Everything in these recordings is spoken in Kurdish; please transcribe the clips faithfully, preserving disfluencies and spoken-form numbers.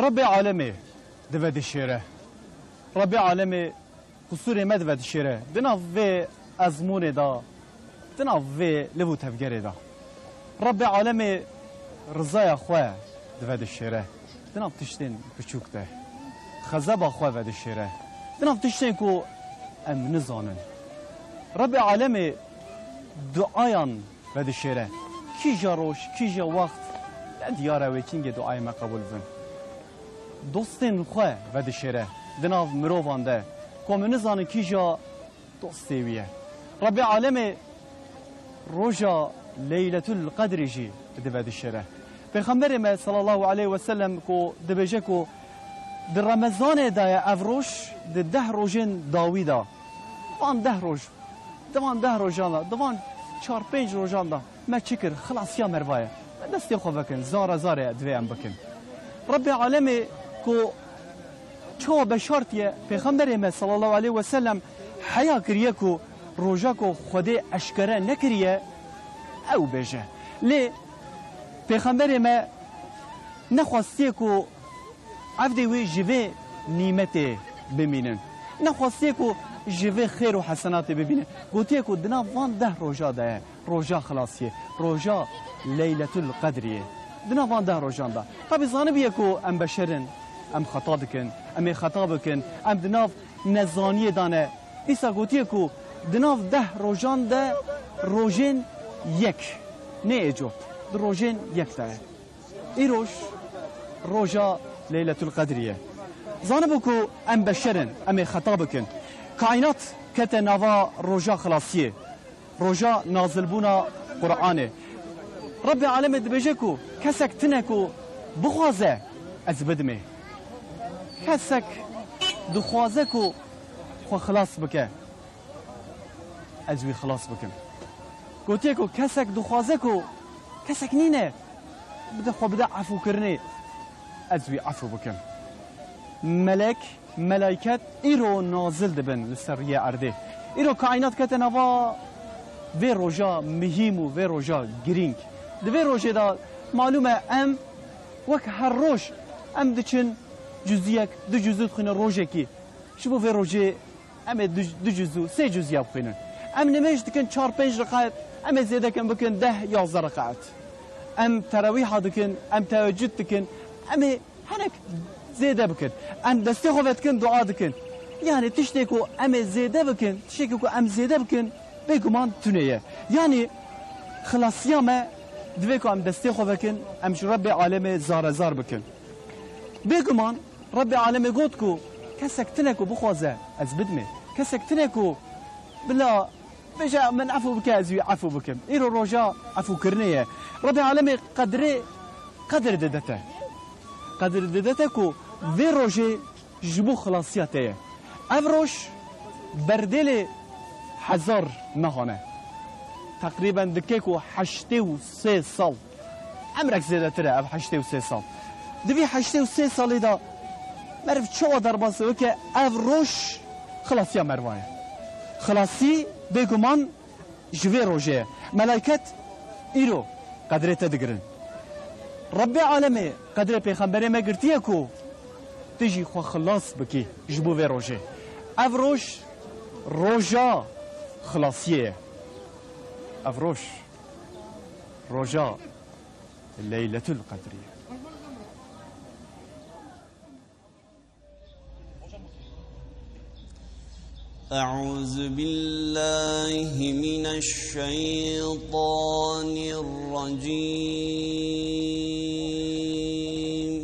Rebbê alemê divedişêre. Rebbê alemê qusûrê me divedişêre. Di nav vê ezmûnê de, di nav vê liv û tevgerê de. Rebbê alemê rizaya xwe divedişêre. Di nav tiştên biçûk de. Xezeba xwe vedişêre. Di nav tiştên ku em nizanin. Rebbê alemê duayan vedişêre. Kîja roj, kîja wext, ne diyar e wê kîngê duayê me qebûl bin. Dostên xwe vedişêre di nav mirovan de, ku em nizanin kîja dostê wî ye. Rebbê alemê roja Leyletul Qedrê jî divedişêre. Pêxemberê me sallallahu aleyhi ve sellem ku dibêje ku di Remezanê de ye ev roj, di deh rojên dawî de. Van deh roj Di van deh rojan de, di van çar pênc rojan de me çi kir? Xilasiya merva ye. Me destê xwe vekin, zare zare divê em bikin. Rebbê alemê ku çawa beşartiye, Pêxemberê me sallallahu aleyhi ve sellem heya kiriye ku roja ku Xwedê eşkere nekiriye, ew bêje. Lê Pêxemberê me nexwestiye ku evdê wê ji vê nîmetê bimînin. Nexwestiye ku ji vê xêr û hesenatê bibîne. Gotiye ku di nav van deh roja de ye, roja xilasiyê, roja Leyletul Qedriyê. Di nav van deh rojan de. Tabî zanibiye ku em beşer in, em xeta dikin, em ê xeta bikin, em di nav nezaniyê de ne. Dîsa gotiye ku di nav deh rojan de rojên yek, nê êco, di rojên yek de ye. Îroj roja Leyletul Qedrî ye. Zanibû ku em beşer in, em ê xeta bikin. Kaînat kete nava roja xilasiyê, roja nazilbûna Qur'anê. Rebbê alemê dibêje ku kesek tine ku bixwaze, ez bidimê. Kesek dixwaze ku xwe xilas bike, ez wî xilas bikim. Gotiye ku kesek dixwaze ku kesek nîne, bide xwe bide efûkirinê, ez wî efû bikim. Melek, melayket îro nazil dibin li ser riyê erdê. Îro kaînat kete nava vê roja mihîm û vê roja girîng. Di vê rojê de malûm e em wek her roj em diçin cuziyek, du cuzû dixwînin rojekî. Ji bo vê rojê em ê du, du cuzû, sê cuzî ya bixwînin. Em nimêj dikin çar pênc reqet, em ê zêdekin bikin deh yazdeh reqet. Em terawîha dikin, em teheccud dikin, em ê hinek zêde bikin. Em destê xwe vedikin, dua dikin. Yanî tiştê ku em ê zêde bikin, tiştekî ku em zêde bikin, bêguman tune ye. Yanî xilasiya me divê ku em destê xwe vekin, em ji Rebbê alemê zarezar bikin. Bêguman Rebbê alemê got ku kesek tine ku bixwaze ez bidimê. Kesek tine ku bila bêje min efû bike ez wî efû bikim. Îro roja efûkirinê ye. Rebbê alemê qedrê, qedir dide te. Qedir dide te ku vê rojê ji bo xilasiya te ye. Ev roj berdêlê hezar mehan e. Teqrîben dike ku heştê û sê sal. Emrek zêdetir e ev heştê û sê sal. Di vî heştê û sê salê de meriv çawa derbas weke ev roj xilasiya merva ye. Xilasî bêguman ji vê rojê ye. Melayket îro qedrê te digirin. Rebbê alemê qedrê pêxemberê me girtiye ku tu jî xwe xilas bikî ji bo vê rojê. Ev roj, roja xilasiyê ye. Ev roj, roja Leyletul Qedrî ye. أعوذ بالله من الشيطان الرجيم.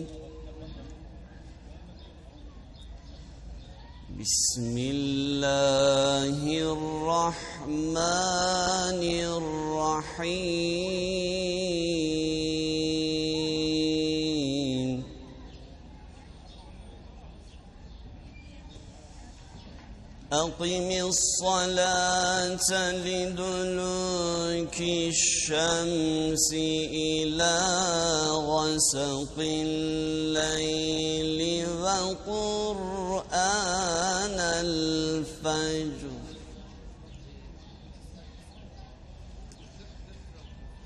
بسم الله الرحمن الرحيم. أقم الصلاة لدلوك الشمس إلى غسق الليل وقرآن الفجر.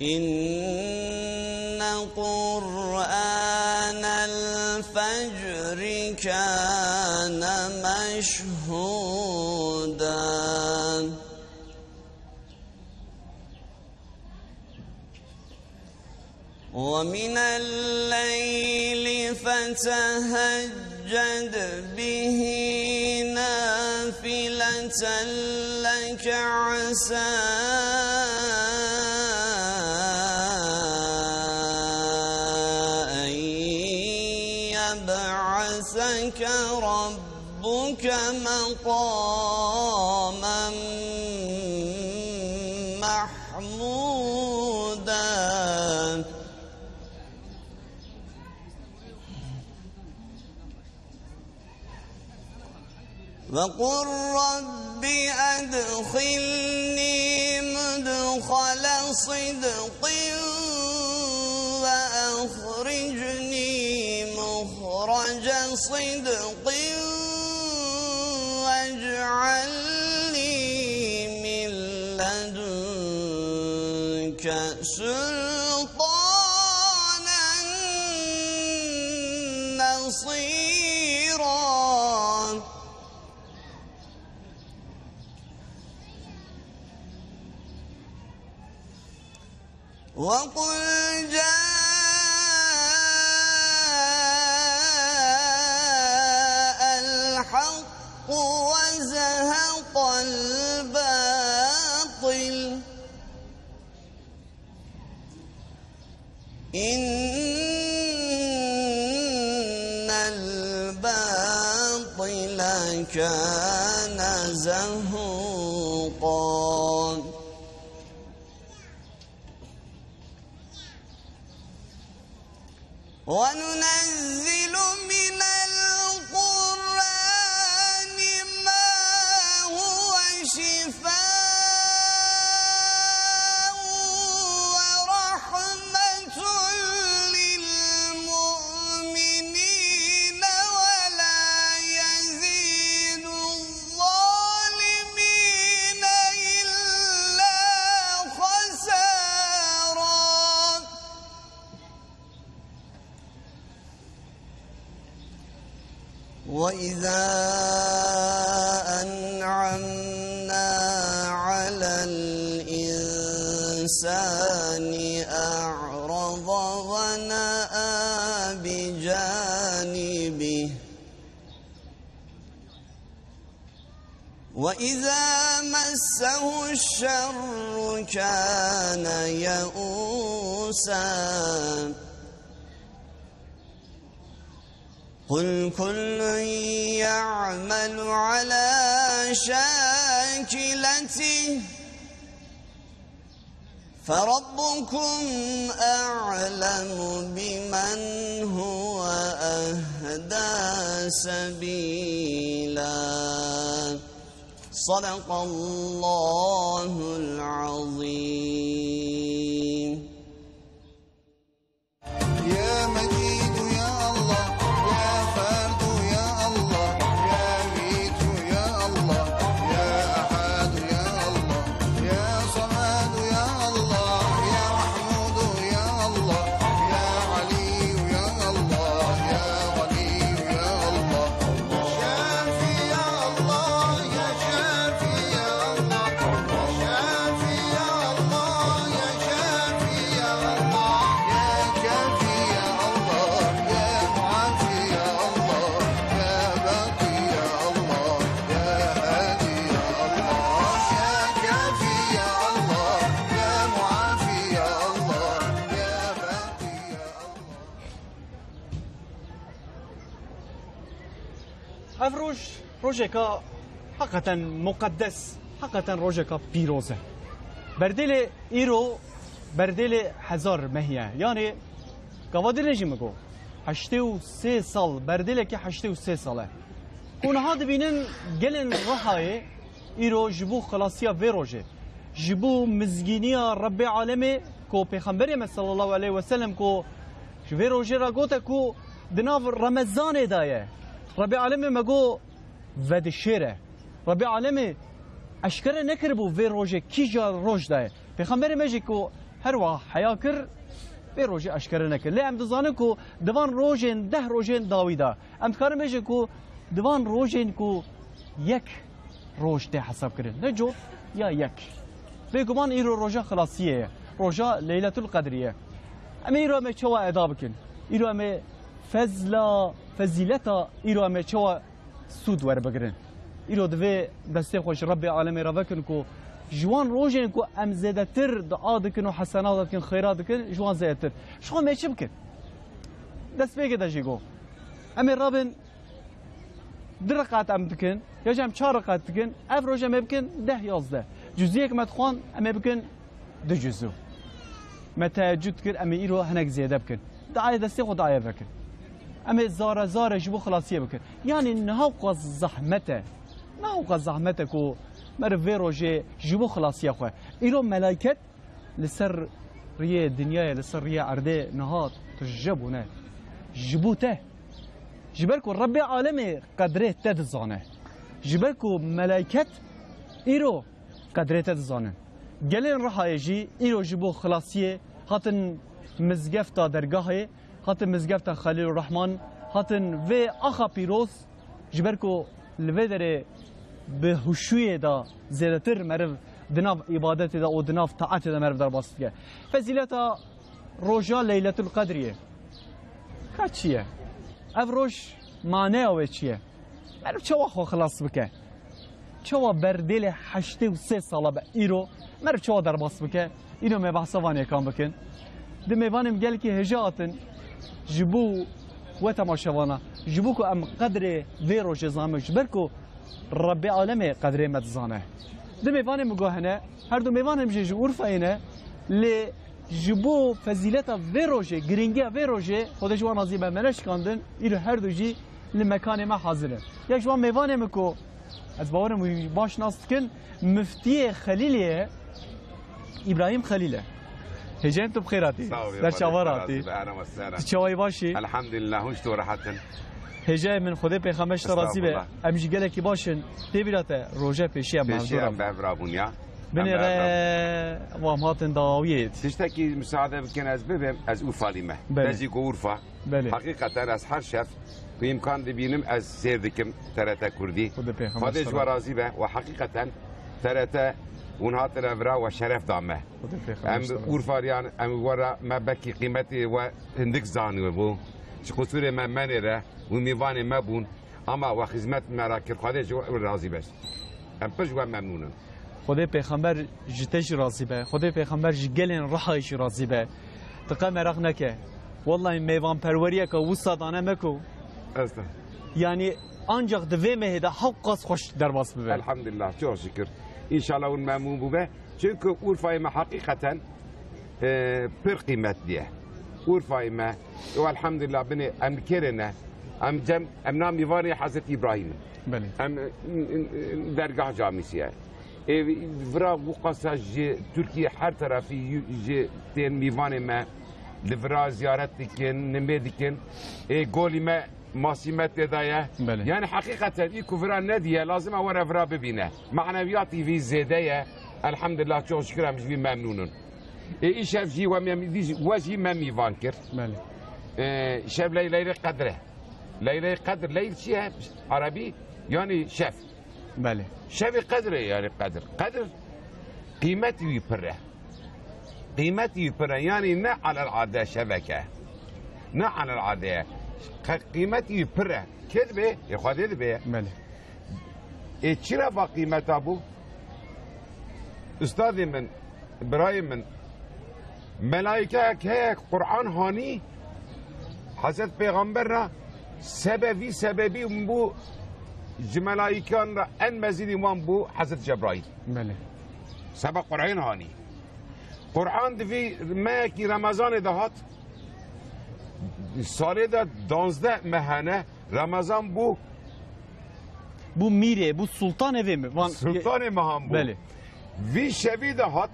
إن قرآن الفجر مشهودا. ومن الليل فتهجد به نافلة لك عسى أن يبعثك ربك مقاما محمودا. وقل رب أدخلني مدخل صدق وأخرجني مخرج صدق واجعل لي من لدنك سلطانا نصيرا. وقل جاء الحق وزهق الباطل إن الباطل كان زهوقا. وننزل من القرآن ما هو شفاء ورحمة للمؤمنين ولا يزيد الظالمين إلا خسارا. وإذا أنعمنا على الإنسان أعرض ونأى بجانبه وإذا مسه الشر كان يئوسا. قل كل يعمل على شاكلته فربكم أعلم بمن هو أهدى سبيلا. صدق الله العظيم. يا مجيد يا الله، يا فرد يا الله، يا ميت يا الله، يا أحد يا الله، يا صمد يا الله، يا محمود يا الله، يا علي يا الله، يا غني يا الله، شافي يا الله، يا شافي يا الله، شافي يا الله، يا شافي يا الله، يا كافي يا الله، يا معافي يا الله، يا باقي يا الله، يا هادي يا الله، يا كافي يا الله، يا معافي يا الله، يا باقي يا الله. Ev roj, rojeka heqeten muqeddes, heqeten rojeka pîroz e. Berdêlê îro, berdêlê hezar mehî ye. Yanî, gava din jî min got, heştê û sê sal, berdêlekî heştê û sê sal e. Ku niha dibînin gelên Rihayê, îro ji bo xilasiya vê rojê, ji bo mizgîniya Rebbê Alemê ku Pêxemberê me sallallahu aleyhi ve sellem ku ji vê rojê re gote ku di nav Remezanê de ye. Rebbê Alemê me got vedişêre. Rebbê Alemê eşkere nekiribû vê rojê kîja roj de ye. Pêxemberê me jî ku her wiha heya kir, vê rojê eşkere nekir. Lê em dizanin ku di van rojên deh rojên dawî de, em dikarin bêjin ku di van rojên ku yek roj tê hesab kirin. Ne cot ya yek. Bêguman îro roja xilasiyê ye. Roja Leyletul Qedrî ye. Em ê îro em ê çawa eda bikin? Îro em ê fezla, fezîleta îro em ê çawa sûd werbigirin? Îro divê destê xwe ji Rebbê Alemê re vekin ku ji wan rojên ku em zêdetir dua dikin û hesena dikin, xeyra dikin, ji wan zêdetir. Ji xwe em ê çi bikin? Destpêkê de jî got. Em ê rabin du reqat em dikin, ya jî em çar reqat dikin, ev roj em ê bikin deh yazdeh. Cuziyek me dixwan, em ê bikin du cuzû. Me teheccud kir, em ê îro hinek zêde bikin. Diayê destê xwe diayê vekin. Em ê zare zare ji bo xilasiyê bikin. Yanî niha qas zehmet e. Niha qas zehmet e ku meriv vê rojê ji bo xilasiya xwe. Îro melaiket li ser riyê dinyayê, li ser riyê erdê niha tije bûne. Ji bo te. Ji ber ku Rebbê Alemê qedrê te dizane. Ji ber ku melaiket îro qedrê te dizanin. Gelên Rihayê jî îro ji bo xilasiyê hatin mizgefta dergahê, hatin mizgefta Xelîlurrehman, hatin vê axa pîroz, ji ber ku li vê derê bi huşûyê de zêdetir meriv di nav îbadetê de û di nav taetê de meriv derbas dike. Fezîleta roja Leyletul Qedriyê. Ka çi ye? Ev roj maneya wê çi ye? Meriv çawa xwe xilas bike? Çawa berdêlê heştê û sê sala be îro meriv çawa derbas bike? Îro me behsa van yêkan bikin. Di mêvanê min gelekî hêja hatin ji bo we temaşevana, ji bo ku em qedrê vê rojê zanin, ji ber ku Rebbê Alemê qedrê me dizane. Di mêvanê min got hene, her du mêvanê min jî ji Urfayê ne, lê ji bo fezîleta vê rojê, girîngiya vê rojê, Xwedê ji wan razî be, me neşikandin, îro her du jî li mekanê me hazir in. Yek ji wan mêvanê min ku ez bawerim wî baş nas dikin, Miftiyê Xelîlê ye, Îbrahîm Xelîl e. Hêjayên tu bi xêr hatî. Sağ ol, Ser çava hatî. Razî be, ehlen ve sehlen. Tu çawayî baş î? Elhamdülillah, hûn ji tu rehet in. Hêjayê min, Xwedê pêxember ji te razî be. Estağfurullah. Em jî gelekî baş in. Tê bîra te, roje pêşî em Pêşî em bi hev re bûn. Binê re wan hatin dawiyê. Tiştekî müsaade bikin ez bibêm, ez Urfalî me. Belê. Te jî got Urfa. Belê. Heqîqeten ez her şev ku îmkan dibînim ez sêr dikim T R T Kurdî. Xwedê pêxember Xwedê ji we razî be we heqîqeten T R T hûn hatine vira we şeref da me. Xwedê pêxember Em Urfariyan em we re me belkî qîmetê we hindik zanibû. Ji qusûrê me menê re hûn mîvanê me bûn. Ama we xizmet me re kir. Xwedê ji we razî be. Em pir ji we memnûn in. Xwedê pêxember ji te jî razî be. Xwedê pêxember ji gelên Rihayê jî razî be. Tu qe meraq neke. Wellahî mêvanperweriyeke wisa dane me ku. Esta. Yanî ancak di vê mehê de hewqas xweş derbas bibe. Elhamdülillah, çok şükür. İnşallah hûn memnûn bûbe. Çünkü Urfayê me heqîqeten, e, pir qîmetli ye. Urfayê me, û elhamdülillah binê em li kêrê ne. Em cem, em na mîvanê Hezret Îbrahîm in. Belê. Em, e, dergah camîsî ye. Ê, vira wî qasa ji Tirkiye her tarafî yû-, ji tên mîvanê me li vira ziyaret dikin, nimê dikin. Ê, golî me, masî me tê de ye. Belê. Yani heqîqeten î ku vira nediye, lazim e were vira bibîne. Maneviyatî vî zêde ye. Elhamdülillah, çok şükür em ji vî memnûn in. Ê, îşev jî we me, dî jî, we jî me mîvan kir. Belê. Ê, şev ley-, Leylê Qedr e. Leylê Qedr, leyl çi ye? Erebî, yani şev. Belê. Şevê Qedrê yani Qedr. Qedr qîmetî wî pir e. Qîmetî wî pir e. Yani ne alel ade şeveke. Ne alel ade ye. Qe-, qîmetî wî pir e. Kê dibe? Ê Xwedê dibe. Belê. Ê çira va qîmeta bû? Ustadê min, birayê min, melaîkeyek heye Quran hanî, Hezret Pêxember re sebe vî sebebî bû ji melaîkan re en mezînî wan bû Hezret Cebraîl. Belê. Sebe Quran hanî. Quran di vî mehekî Remezanê de hat. Salê de danzdeh mehane Remezan bû. Bû mîrê, bû sultanê vê mi? Van Sultanê mehan bû. Belê. Vî şevî de hat.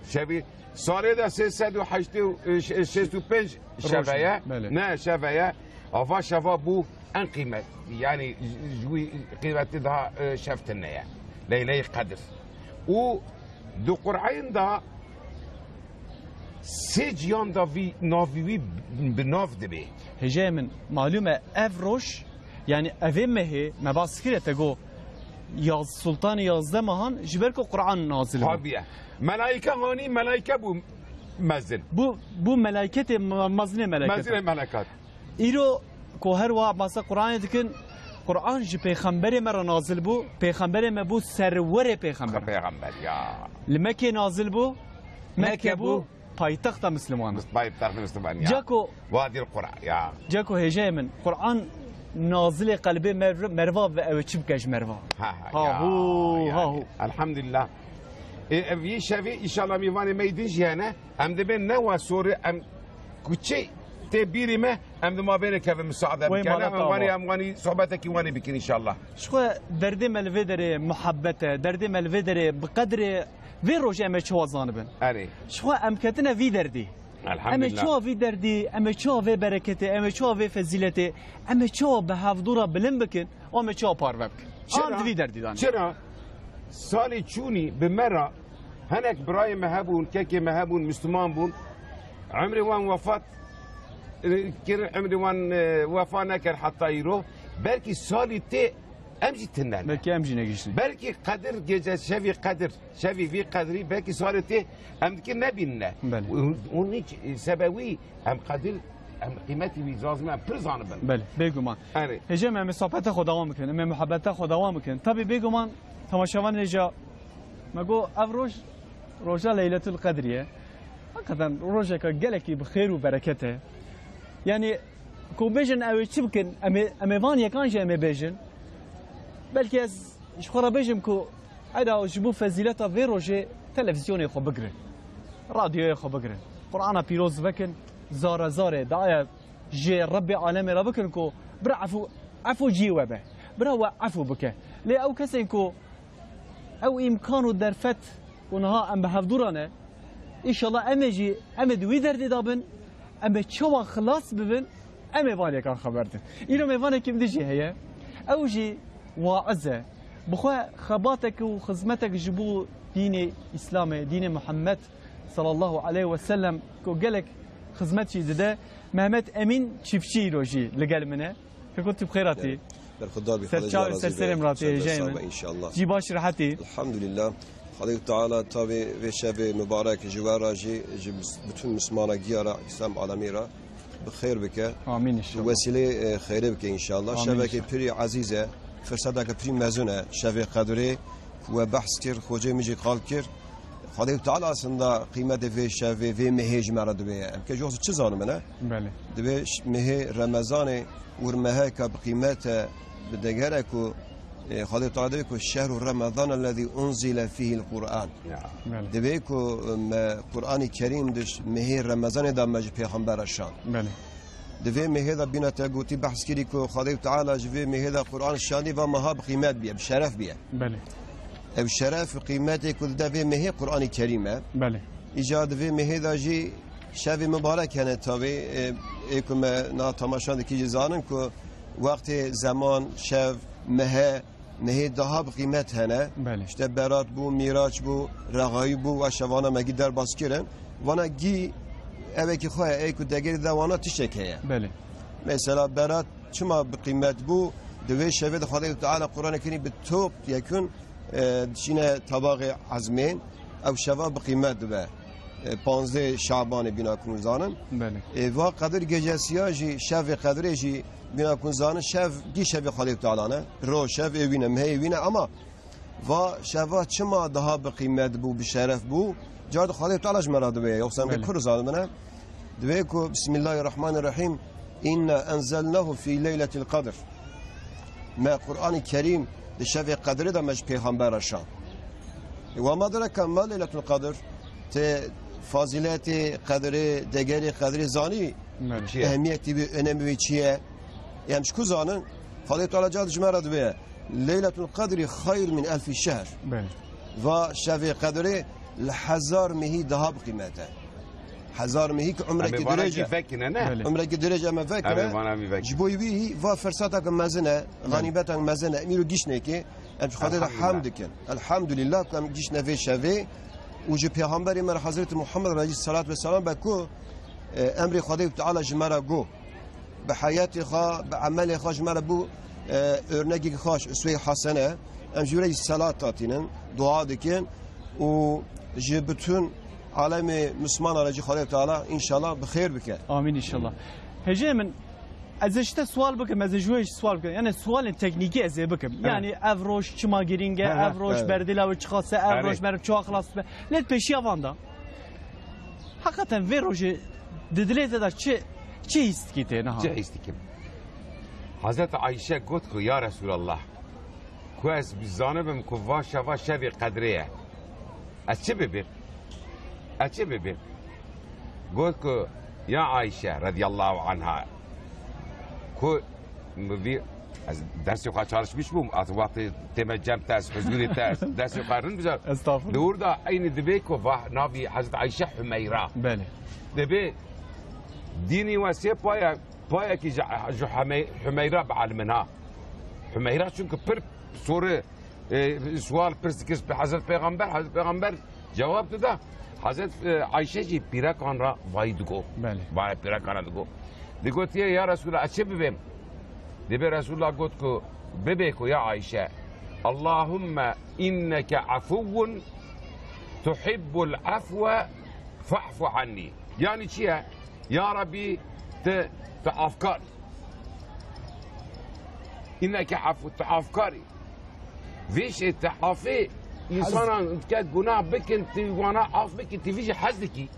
Şevî, salê de sê sed û heştê û, e, ş-, e, şêst û pênc şeve ye. Belê. Ne, şeve ye. Ava şeva bû en qîmet. Yani ji, ji wî qîmetî daha, e, şev tune ye. Leyleyê Qedr. Û di Qur'an de sê ciyan de vî navî wî bi nav dibe. Hêjayê min, malûm e ev roj Yani evê mehê me bas kire te go yaz, Sultanê yazdeh mehan ji ber ku Quran nazil bû. Tabii. Melaike hanî melaike bû mezin. Bu, bu meleketê ma-, mazinê meleket. Mazinê melekat. Îro ku her wa masa Quranê dikin, Quran ji pêxemberê me re nazil bû, pêxemberê me bû serwerê pêxember. Pêxember ya. Li Mekkê nazil bû, Mekke Mekke bû, bû. Paytexta Mislimanan. Paytexta Misliman ya. Cako Wadî Qura ya. Cako hêjeyê min, Quran nazilê qelbê mer-, merva ve ew çi bike ji merva. Ha, ha, Ha ya, hu, yani. ha hu. Elhamdülillah. E, ev yê şevê inşallah mêvanê me yê din jî hene. Em dibên ne wa sorî, em kuçê tê bîrî me, em di ma bêne kevin misaade Wey bikin. mala Em tawa. wanî, em wanî sohbetekî wanî bikin inşallah. Ji xwe derdê me li vê derê muhabbet e, derdê me li vê derê bi qedrê vê rojê em ê çawa zanibin. Erê. Ji xwe em ketine vî derdî. Em ê Elhamdülillah. çawa vî derdî, em ê çawa vê bereketê, em ê çawa vê fezîletê, em ê çawa bi hevdû re bilind bikin, û em ê çawa parve bikin. Çira? An di vî derdî danî. Çira? Salê çûnî bi me re hinek birayê me hebûn, kekê me hebûn, Müslüman bûn. Emrê wan wefat, e, kirin, emrê wan, e, wefa nekir heta îro. Belkî salî tê em jî tune ne. Belkî em jî negihiştin. Belkî Qedir gece, şevî Qedir, şevî vî Qedrî, belkî salê tê em dikin nebînine. Belê. Û, û nîç, e, sebewî em Qedir, em qîmetî wî lazim em pir zanibin. Belê, bêguman. Erê. Hêjê me, em ê sohbeta xwe dewam bikin, em ê muhabbeta xwe dewam bikin. Tabî bêguman temaşevanê jî me got ev roj, roja Leyletul Qedrî ye. Hakikaten rojeka gelekî bi xêr û bereket e. Yani, ku bêjin ew ê çi bikin, em ê, em ê van yekan jî em ê bêjin. Belkî ez ji xwe re bêjim ku heyra ji bo fezîleta vê rojê televîzyonê xwe bigirin. Radyoyê xwe bigirin. Qur'ana pîroz vekin, zare zarê daye ji Rebbê alemê re bikin ku bira efû, efû cihê we be. Bira we efû bike. Lê ew kesên ku ew îmkan û derfet û niha em bi hevdû re ne, înşallah em ê jî, em ê di wî derdê de bin, em ê çawa xilas bibin, em ê van yekan xeber din. Îro mêvanekî min dî jî heye, ew jî waiz e. Bi xwe xebatek û xizmetek ji bo dînê Îslamê, dînê Muhammed sallallahu aleyhi ve sellem ku gelek xizmet jî dide. Mehmet Emîn Çiftçî îro jî li gel min e. Keko tu bi xêr hatî. Berxudar bî, Ser Xwedê çav, ji ser razî serê be. Min hatî, Sen de hêjayê sağ min. be, înşallah. Cî baş re hatî. Elhamdülillah. Xwedê Teala tabî vê şevê mubarek ji we re jî, ji mis-, bütün Müslümana giya re, İslam alemî re bi xêr bike. Amîn inşallah. Wesîlê, e, xêrê bike înşallah. Amîn Şevekê inşallah. pirî ezîz e, firseteke pirî mezin e, şevê Qedrê ku we behs kir, xocê min jî qal kir. Xwedê Teala aslında qîmetê vê şevê, vê mehê ji me re dibê. Em ke ji çi zanin me ne? Belê. Dibê ş-, mehê Remezanê wir meheke bi qîmet e, bi degere ku, e, Xwedê Teala dibê ku şehru Remezan ellezî unzile fîhil Qur'an. Ya. Belê. Dibê ku, e, me Qur'anî Kerîm di ş-, mehê Remezanê de me ji pêxember re şand. Belê. Di vê mehê de bîna te gotî behs kirî ku Xwedê Teala ji vê mehê de Qur'an şandî va meha bi qîmet bîye, bi şeref bîye. Belê. Ev şeref û qîmetê ku dide vê mehê Qur'anî Kerîm e. Belê. Îca di vê mehê de jî şevê mibarek hene tabî, e, ê ku me na temaşan dikî jî zanin ku wextê zeman, şev, mehe, mehê daha bi qîmet hene. Belê. İşte Berat bû, Mîraç bû, Rexayî bû, wa şevana me gî derbas kirin. Vana gî evekî xwe ye, ey ku degerî de wana tiştek heye. Belê. Mesela Berat çima bi qîmet bû? Di wê şevê de Xwedê Teala Qur'anê Kerîm bi top yekun, e, dişîne tabaxê ezmên, ew şeva bi qîmet dibe. E, panzdeh Şabanê bîna ku zanin. Belê. E, va Qedir gecesiya jî, şevê Qedrê jî bîna ku zanin, şev gî şevê Xwedê Teala ne. Ro, şev ê wî ne, mehê wî ne, ama va şeva çima daha bi qîmet bû, bi şeref bû? Car di Xwedê Teala ji me re dibe, yoksa em Belê. kur zanibine. Divê ku Bismillahirrahmanirrahim, "İnna enzelnahu fi leyletil qadr." Me Qur'anî Kerîm di şevê Qedrê de me ji pêxember re şand. E, wa ma dereka ma leyletul qadr? Te fazîletê Qedrê, degerê Qedrê zanî? Belê. Çi ye? Ehemiyetî wî, önemî wî çi ye? Em ji ku zanin? Xwedê Teala car ji me re dibe. Leyletul Qedrî xeyr min elfî şehr. Belê. Va şevê Qedrê li hezar mehî daha bi qîmet e. Hezar mehî ki Em ê umrekî vana dirêj jî e. vekine, ne? Belê. Umrekî dirêj em ê vekine. Em ê vana vî vekine. Ji bo wî va firsetek mezin e, Belê. xanîbetek mezin e. Em îro gîşt nêkê. Em ji Xwedê re Elhamdülillah. hem dikin. Elhamdülillah ku em gîştine vê şevê û ji Pêxemberê me re Hezretî Muhammed aleyhisselatu vesselam be ku, e, emrê Xwedê Teala ji me re got. Bi heyatê xwe, bi emelê xwe ji me re bû, E, örnekî xweş, usweyê hesene. Em ji wî re jî selat datînin, dua dikin û ji bütün alemê Mislimanan re jî Xwedê Teala înşallah bi xêr bike. Amîn înşallah. Hêjê min, ez ê ji te sual bikim, ez ê ji wê jî sual bikim. Yani sualên teknîkî ez ê bikim. Evet. Yani ev roj çima girîng e, Hı hı, ev roj evet. berdêla wê çiqas e, ev Evet. roj meriv çawa xilas dibe. Lê di pêşiya van de. Heqeten vê rojê di dilê te de çi, çi hîs dikî tê niha? Çi hîs dikim? Hezreti Ayşe got ku, "Ya Resulallah, ku ez zanibim ku va şeva şevê qedrê ye. Ez çi bibim? Ez çi bibim?" Got ku, "Ya Ayşe radiyallahu anha, ku vî, ez dersê xwe çalışmiş bûm, ez wextê tême cem te, ez huzurê te, ez dersê xwe rind bijar." Estağfurullah. Li wir de eynî divê ku va navî Hezreti Ayşe Hümeyra. Belê. Divê dînî we sê paye, payekî ji, ji Hümey-, Hümeyra bi elimina. Hümeyra çünkü pir soru, e, sual pirs dikir bi Hezret Peygamber, Hezret Peygamber cevap dida. Hezret, e, Ayşe jî pîrekan re vayî digo. Belê. Vayê pîrekan re digo. Digotiye, "Ya Resulallah, ez çi bibêm?" Dibê Resulullah got ku, "Bibê ku ya Ayşe, Allahümme inneke afuvvun tuhibbul afwe fa'fu anni." Yani çi ye? Ya Rabbi, te, te afkar. Inneke afu, te afkarî. Vê şey te afê insanan dike gunah bikin, tu wana af bikin, tu vî jî hez dikî.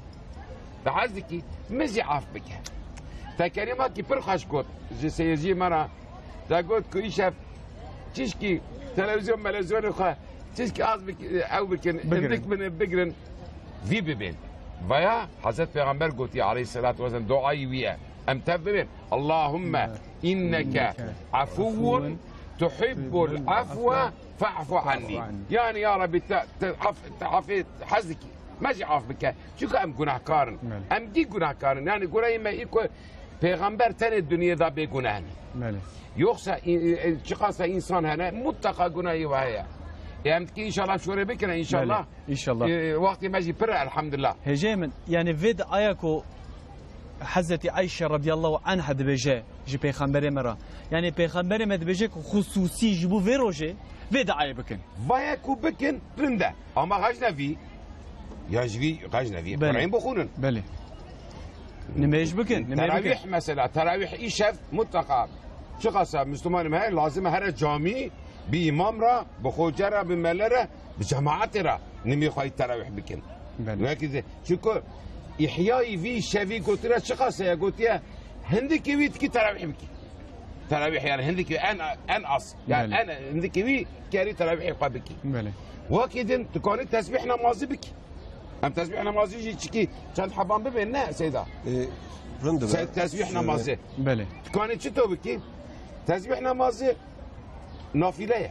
Te hez dikî. Min jî af bike. Te kelimakî pir xweş got ji seyirciyê me re. Te got ku îşev çişkî televîzyon melevîzyonê xwe çişkî az bik-, ew bikin, Bigirin. hindik bin bigirin, vî bibên. Vaya Hezret Peygamber gotiye aleyhisselatu vesselam, duayî wî ye. Em tev bibên. Allahümme inneke afuvvun tuhibbul afwe fa'fu anni. Yani ya Rabbi te, te af, te afê hez dikî. Me jî af bike. Çünkü em gunahkar in. Belê. Em dî gunahkar in. Yani gunahê me î ku Peygamber tenê dinyê de bê gunah ne. Belê. Yoksa in-, in-, çiqasa insan hene mutlaka gunahê we heye. E, em dikî inşallah şorê bikine inşallah. Belê. İnşallah. E, wextê me jî pir e, elhamdülillah. Hêjê min, yani vê de aya ku Hezretî Ayşe radiyallahu anha dibêje ji Pêxemberê me re. Yani Pêxemberê me dibêje ku xusûsî ji bo vê rojê vê diayê bikin. Vaya ku bikin, rind e. Ama xecnevî, ya ji vî xecnevî, Belê. Qur'an bixwînin. Belê. Nimêj bikin, nimêj bikin. Terawîh mesela, terawîh îşev mutlaka. Çiqasa Müslümanım he, lazim here camî, bi imam re, bi xoce re, bi mele re, bi cemaatê re nimê xwe yî terawîh bikin. Belê. Wekî de, çünkü îhyayî vî şevî gotire çiqas heye, gotiye hindikî wî dikî terawîh bikî. Terawîh yani hindikî en, en az. Yani Belê. en hindikî wî kerî terawîhê xwe bikî. Belê. Wekî din tu kanî tesbîh namazî bikî. Em tesbîh namazî jî çikî çend heban bibên ne Seyda? E, rind be. Se-, tesbîh Şöyle. namazî. Belê. Tu kanî çi to bikî? Tesbîh namazî nafile ye.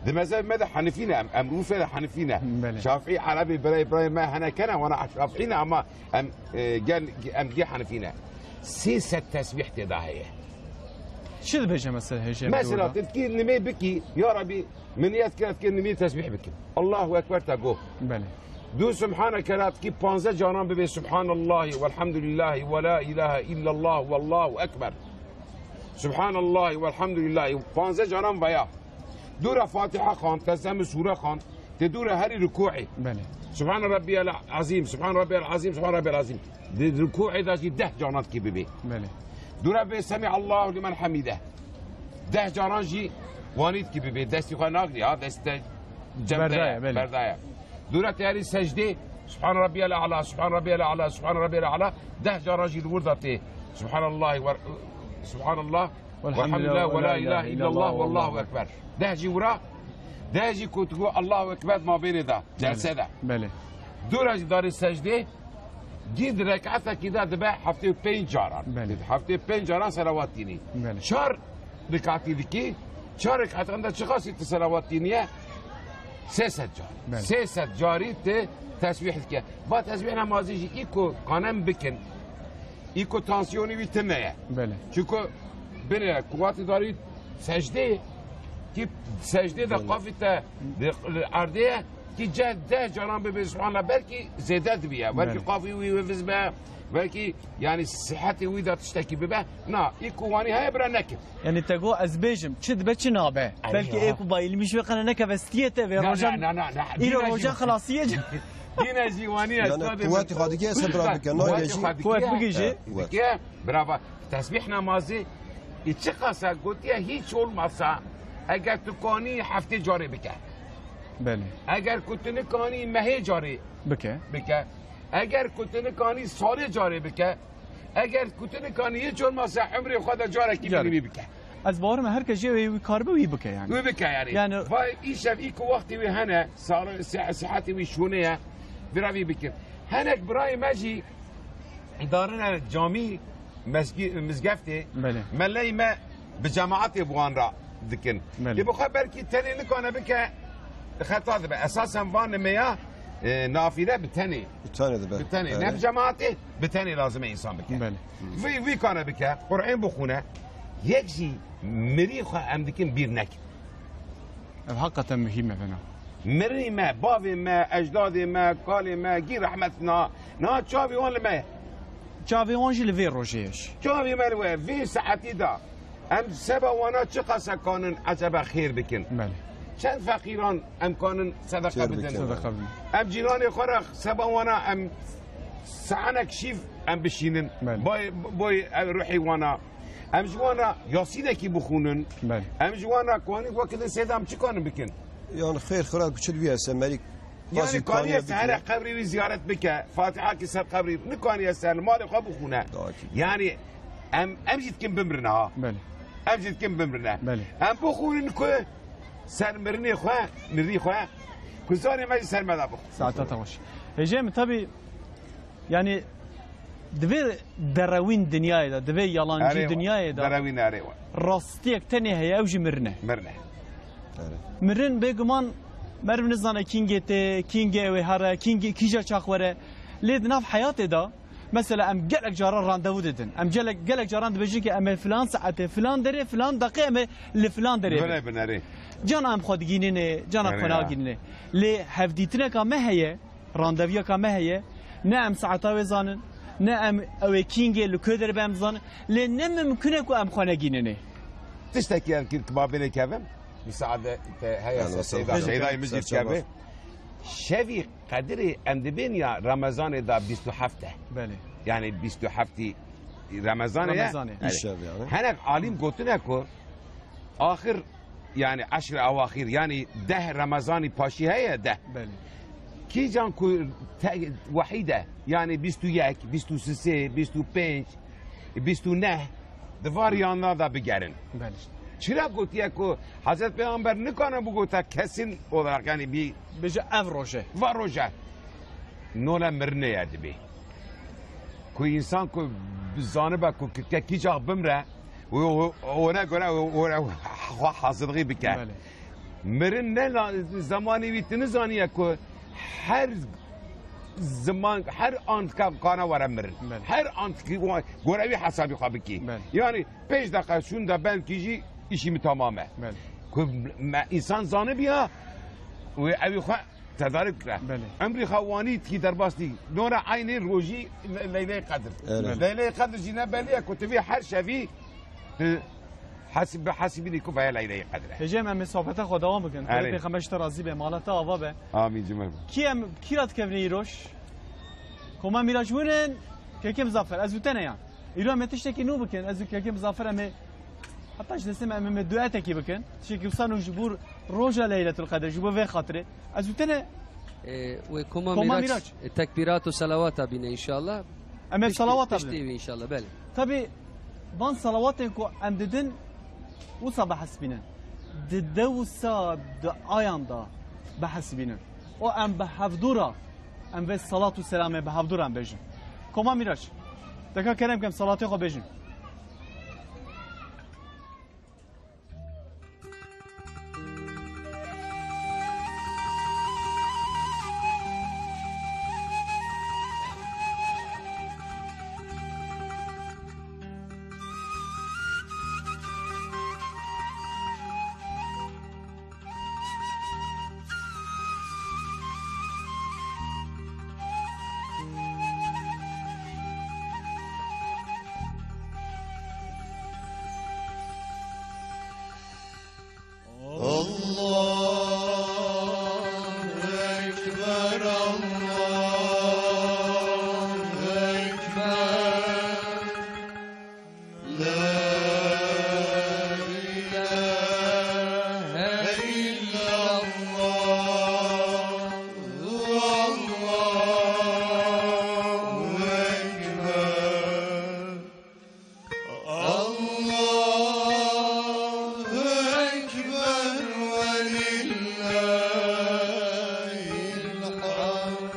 Di mezhebê me de Hanifî ne, em, em Urfê de Hanifî ne. Belê. Şafî, Erebî, birayê, birayê me hene kene, wana Şafî ne ama em, e, gel, em gê Hanifî ne. Sê sed tesbîh tê de heye. Çi dibêje mesela hêjê Mesela, Dewda? Te dikî nimê bikî, ya Rabî, min niyet kir, ez dikî nimê tesbîh bikim. Allahu Ekber te go. Belê. Du Subhaneke ra dikî panzdeh caran bibê Subhanallahi velhamdülillahi ve la ilahe illallah vallahu ekber. Subhanallahi velhamdülillahi. Panzdeh caran veya. Dûra Fatiha xwend, te zem sure xwend, te dûra herî rukûî. Belê. Subhane Rabbiyel Azîm, Subhane Rabbiyel Azîm, Subhane Rabbiyel Azîm. Di rukûî de jî deh caran dikî bibê. Belê. Dûra bê Semiallahu limen hamide. Deh caran jî wanî dikî bibê. Destî xwe nagirî, ha, dest te cem de Berdaya, ye, belê. Berdaya. Dûra te herî secdê, Subhane Rabbiyel A'la, Subhane Rabbiyel A'la, Subhane Rabbiyel A'la. Deh caran jî li wir de tê. Subhanallah ve, Subhanallah. Velhamdülillah ve la ilahe illallah vallahu ekber. Deh jî wira, deh jî ku tu got Allahu Ekber mabênê de, celse de. Belê. Dûra jî darê secdê, gî di rekatekî de dibe heftê û pênc caran. Belê. Heftê û pênc caran selawat tînî. Belê. Çar rekatî dikî, çar rekatan de çiqasî tu selawat tîniye? Sê sed car. Belê. Sê sed carî tu tesbîh dike. Va tesbîh namazî jî î ku kanem bikin. Î ku tansiyonî wî tune ye. Belê. Çunku binê kuwatê darî secdeyê, ki secdeyê de Belê. qafî te di erdê ye, ki ceh deh caran bibe Subhanallah, belkî zêde dibiye. Belkî Belê. qafî wî wiviz be, Belkî, yani, sihetê wî de tiştekî bibe. Na, î ku wanî heye bira neke. Yani te got ez bêjim, çi dibe çi nabe. Erê Belkî ya. Ê ku bayîlmî ji wê qene nekeve stiyê te vê Na, rojan. na, na, na, na. Îro Dîne jî rojan xilasiyê. Dîne jî wanî ez Yani, dade quwetê min. xwe dikê, ez Quwetê bira bike. Nayê xwe jî. Quwet dikê. Bigihîjî. Evet, quwet. Dikê, brava. Tesbîh namazî, î çi qasa gotiye, hiç olmasa, eger tu kanî heftê carê bike. Belê. Eger ku tu nikanî mehê carê Bike. bike. Eger ku tu nikanî salê carê bike. Eger ku tu nikanî hiç olmasa umrê xwe de carekî Carek. binî wî bike. Ez bawer me her kes jê wê wî karibe wî bike yani. Wî bike yani. Yani Vay îşev î ku wextê wî hene, sağlığı, si-, sihetê wî şûnê ye, vira vî bikin. Henek birayê me jî darine camî, mezgi-, mizgeftê, Belê. Meleyê me bi cemaatê bi wan re dikin. Belê. Lê bi xwe belkî tenê nikane bike, xeta dibe. Esasen van nimeya, e, nafile bi tenê. Bi tenê dibe. Bi tenê. Belê. Ne bi cemaatê, bi tenê lazim e însan bike. Belê. Vî, vî kane bike, Qur'an bixûne, yek jî mirî xwe em dikin bîr nekin. Ev hakikaten muhîm e vena. Mirî me, bavê me, ecdadê me, kalê me, gî rehmet na, na çavê wan li me ye. Çavê wan jî li vê rojê ye jî. Çavê me li we, vê saetî de. Em seba wana çi qasa kanin ecebe xêr bikin? Belê. Çend feqîran em kanin sedeqa Xêr bidin? bikin. Sedeqa bidin. Em cîranê xwe re seba wana em saenek şîv em bişînin. Belê. Boy, boy ev ruhê wana. Em ji wan re Yasînekî bixûnin. Belê. Em ji wan re kanî wekî din sêda em çi kanin bikin? Yan xêr xira ku çi dibiye semerîk. Yani Qasî kaniye kaniye sehere bikine. Qebrî wî ziyaret bike, Fatihakî ser qebrî, nikaniye ser li malê xwe bixûne. Daha ki. Yani em, em jî dikin bimrine ha. Belê. Em jî dikin bimrine. Belê. Em bixûnin ku ser mirinê xwe, mirî xwe, ku zarê me jî ser me de bixû. Saeta te xweş. Hêjê min, tabii, yani di vê derewîn dinyayê de, di vê yalancî Erê, dinyayê de derewîn erê wa. rastiyek tenê heye, ew jî mirin e. Mirin e. Mirin bêguman meriv nizane kîngê tê, kîngê ew ê here, kîngê kîja çax were. Lê di nav heyatê de, mesela em gelek caran randevu didin. Em gelek, gelek caran dibêjin ki em ê filan saetê, filan derê, filan deqê em ê li filan derê bin. Bine bin erê. Cana em xwe digînînê, cana Erê xwe ya. nagînînê. Lê hevdîtineka me heye, randeviyeka me heye, ne em saeta wê zanin, ne em ew ê kîngê li ku derê be em zanin, lê ne mimkun e ku em xwe negînînê. Tiştekî em kir ki ma bêne kevin, misaade te heye Yani, se Seyda, Seyda. Seydayê min jî Serçe keve. Şevî Qedirê em dibên ya Remezanê da bîst û heft e. Belê. Yani bîst û heftî Remezanê ye. Remezanê. Yani, Îşev yani. Henek alîm gotine ku axir, yani eşr ewaxir, yani deh Remezanî paşî heye, deh. Belê. Kîjan ku te-, wehî de, yani bîst û yek, bîst û sê, bîst û pênc, bîst û neh, di var yanına da bigerin. Belê. Çira gotiye ku Hazreti Peygamber nikane bigota kesin olarak, yani bir Bêje ev roje. Va roje. Nole mirine ye dibê. Ku însan ku zanibe ku ke-, ke-, kî çax bimre, û, û, û ona göre, û, û, xwe hazirlığî bike. Belê. Mirin ne la-, zemanî wî tu nizaniye ku her ziman, her an ka-, kana were mirin. Belê. Her an ki-, wa-, gore wî hesabî xwe bikî. Belê. Yani pênc deqa şûnde belkî jî îşî min tamam e. Belê. Ku me, însan zanibiya û ewî xwe tedarik bike. Belê. Emrî xwe wanî tî derbas dî. Nora eynê rojî Le-, Leyleyê Qedir. Evet. Leyleyê Qedir jî ne belî ye ku tu vê her şevî tu hesib-, bi hesibînî ku veye Leyleyê Qedir e. Hêjê em, em ê sohbeta xwe dewam bikin. Erê. Pêxember ji te razî be, mala te ava be. Amîn cima. Kî em, kî re dikevine îroj? Koma Mîraç hûn in, Kekê Muzaffer, ez û te ne yan. Îro em ê tiştekî nû bikin, ez û Kekê Muzaffer em ê, heta ji destê me em ê duetekî bikin. Tiştekî wisa nû ji bo roja Leyletul Qedr, ji bo vê xatirê. Ez û te ne. Ee, wê Koma Koma Mîraç, Mîraç. E, tekbîrat û selawata bîne înşallah. Em ê Piştî, salawata piştî bidin. Wî înşallah, belê. Tabî, van salawatên ku em didin, wisa bihesibînin. Di dewsa duayan da bihesibînin. Û em bi hevdû re, em vê salat û selamê bi hevdû re em bêjin. Koma Mîraç, te ka kerem kem salatê xwe bêjin. Allahu Ekber. Allahu Ekber ve lillahil hamd.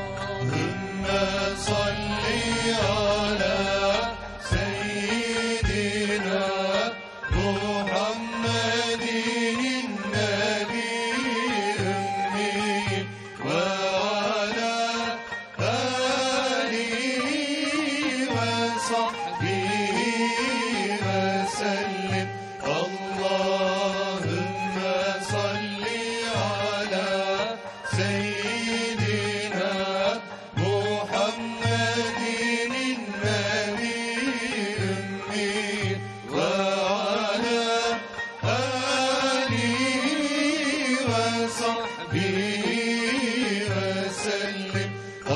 اللهم صل على سيدنا محمد النبي الأمي وعلى آله وصحبه وسلم. اللهم صل على سيدنا محمد النبي الأمي وعلى آله وصحبه وسلم.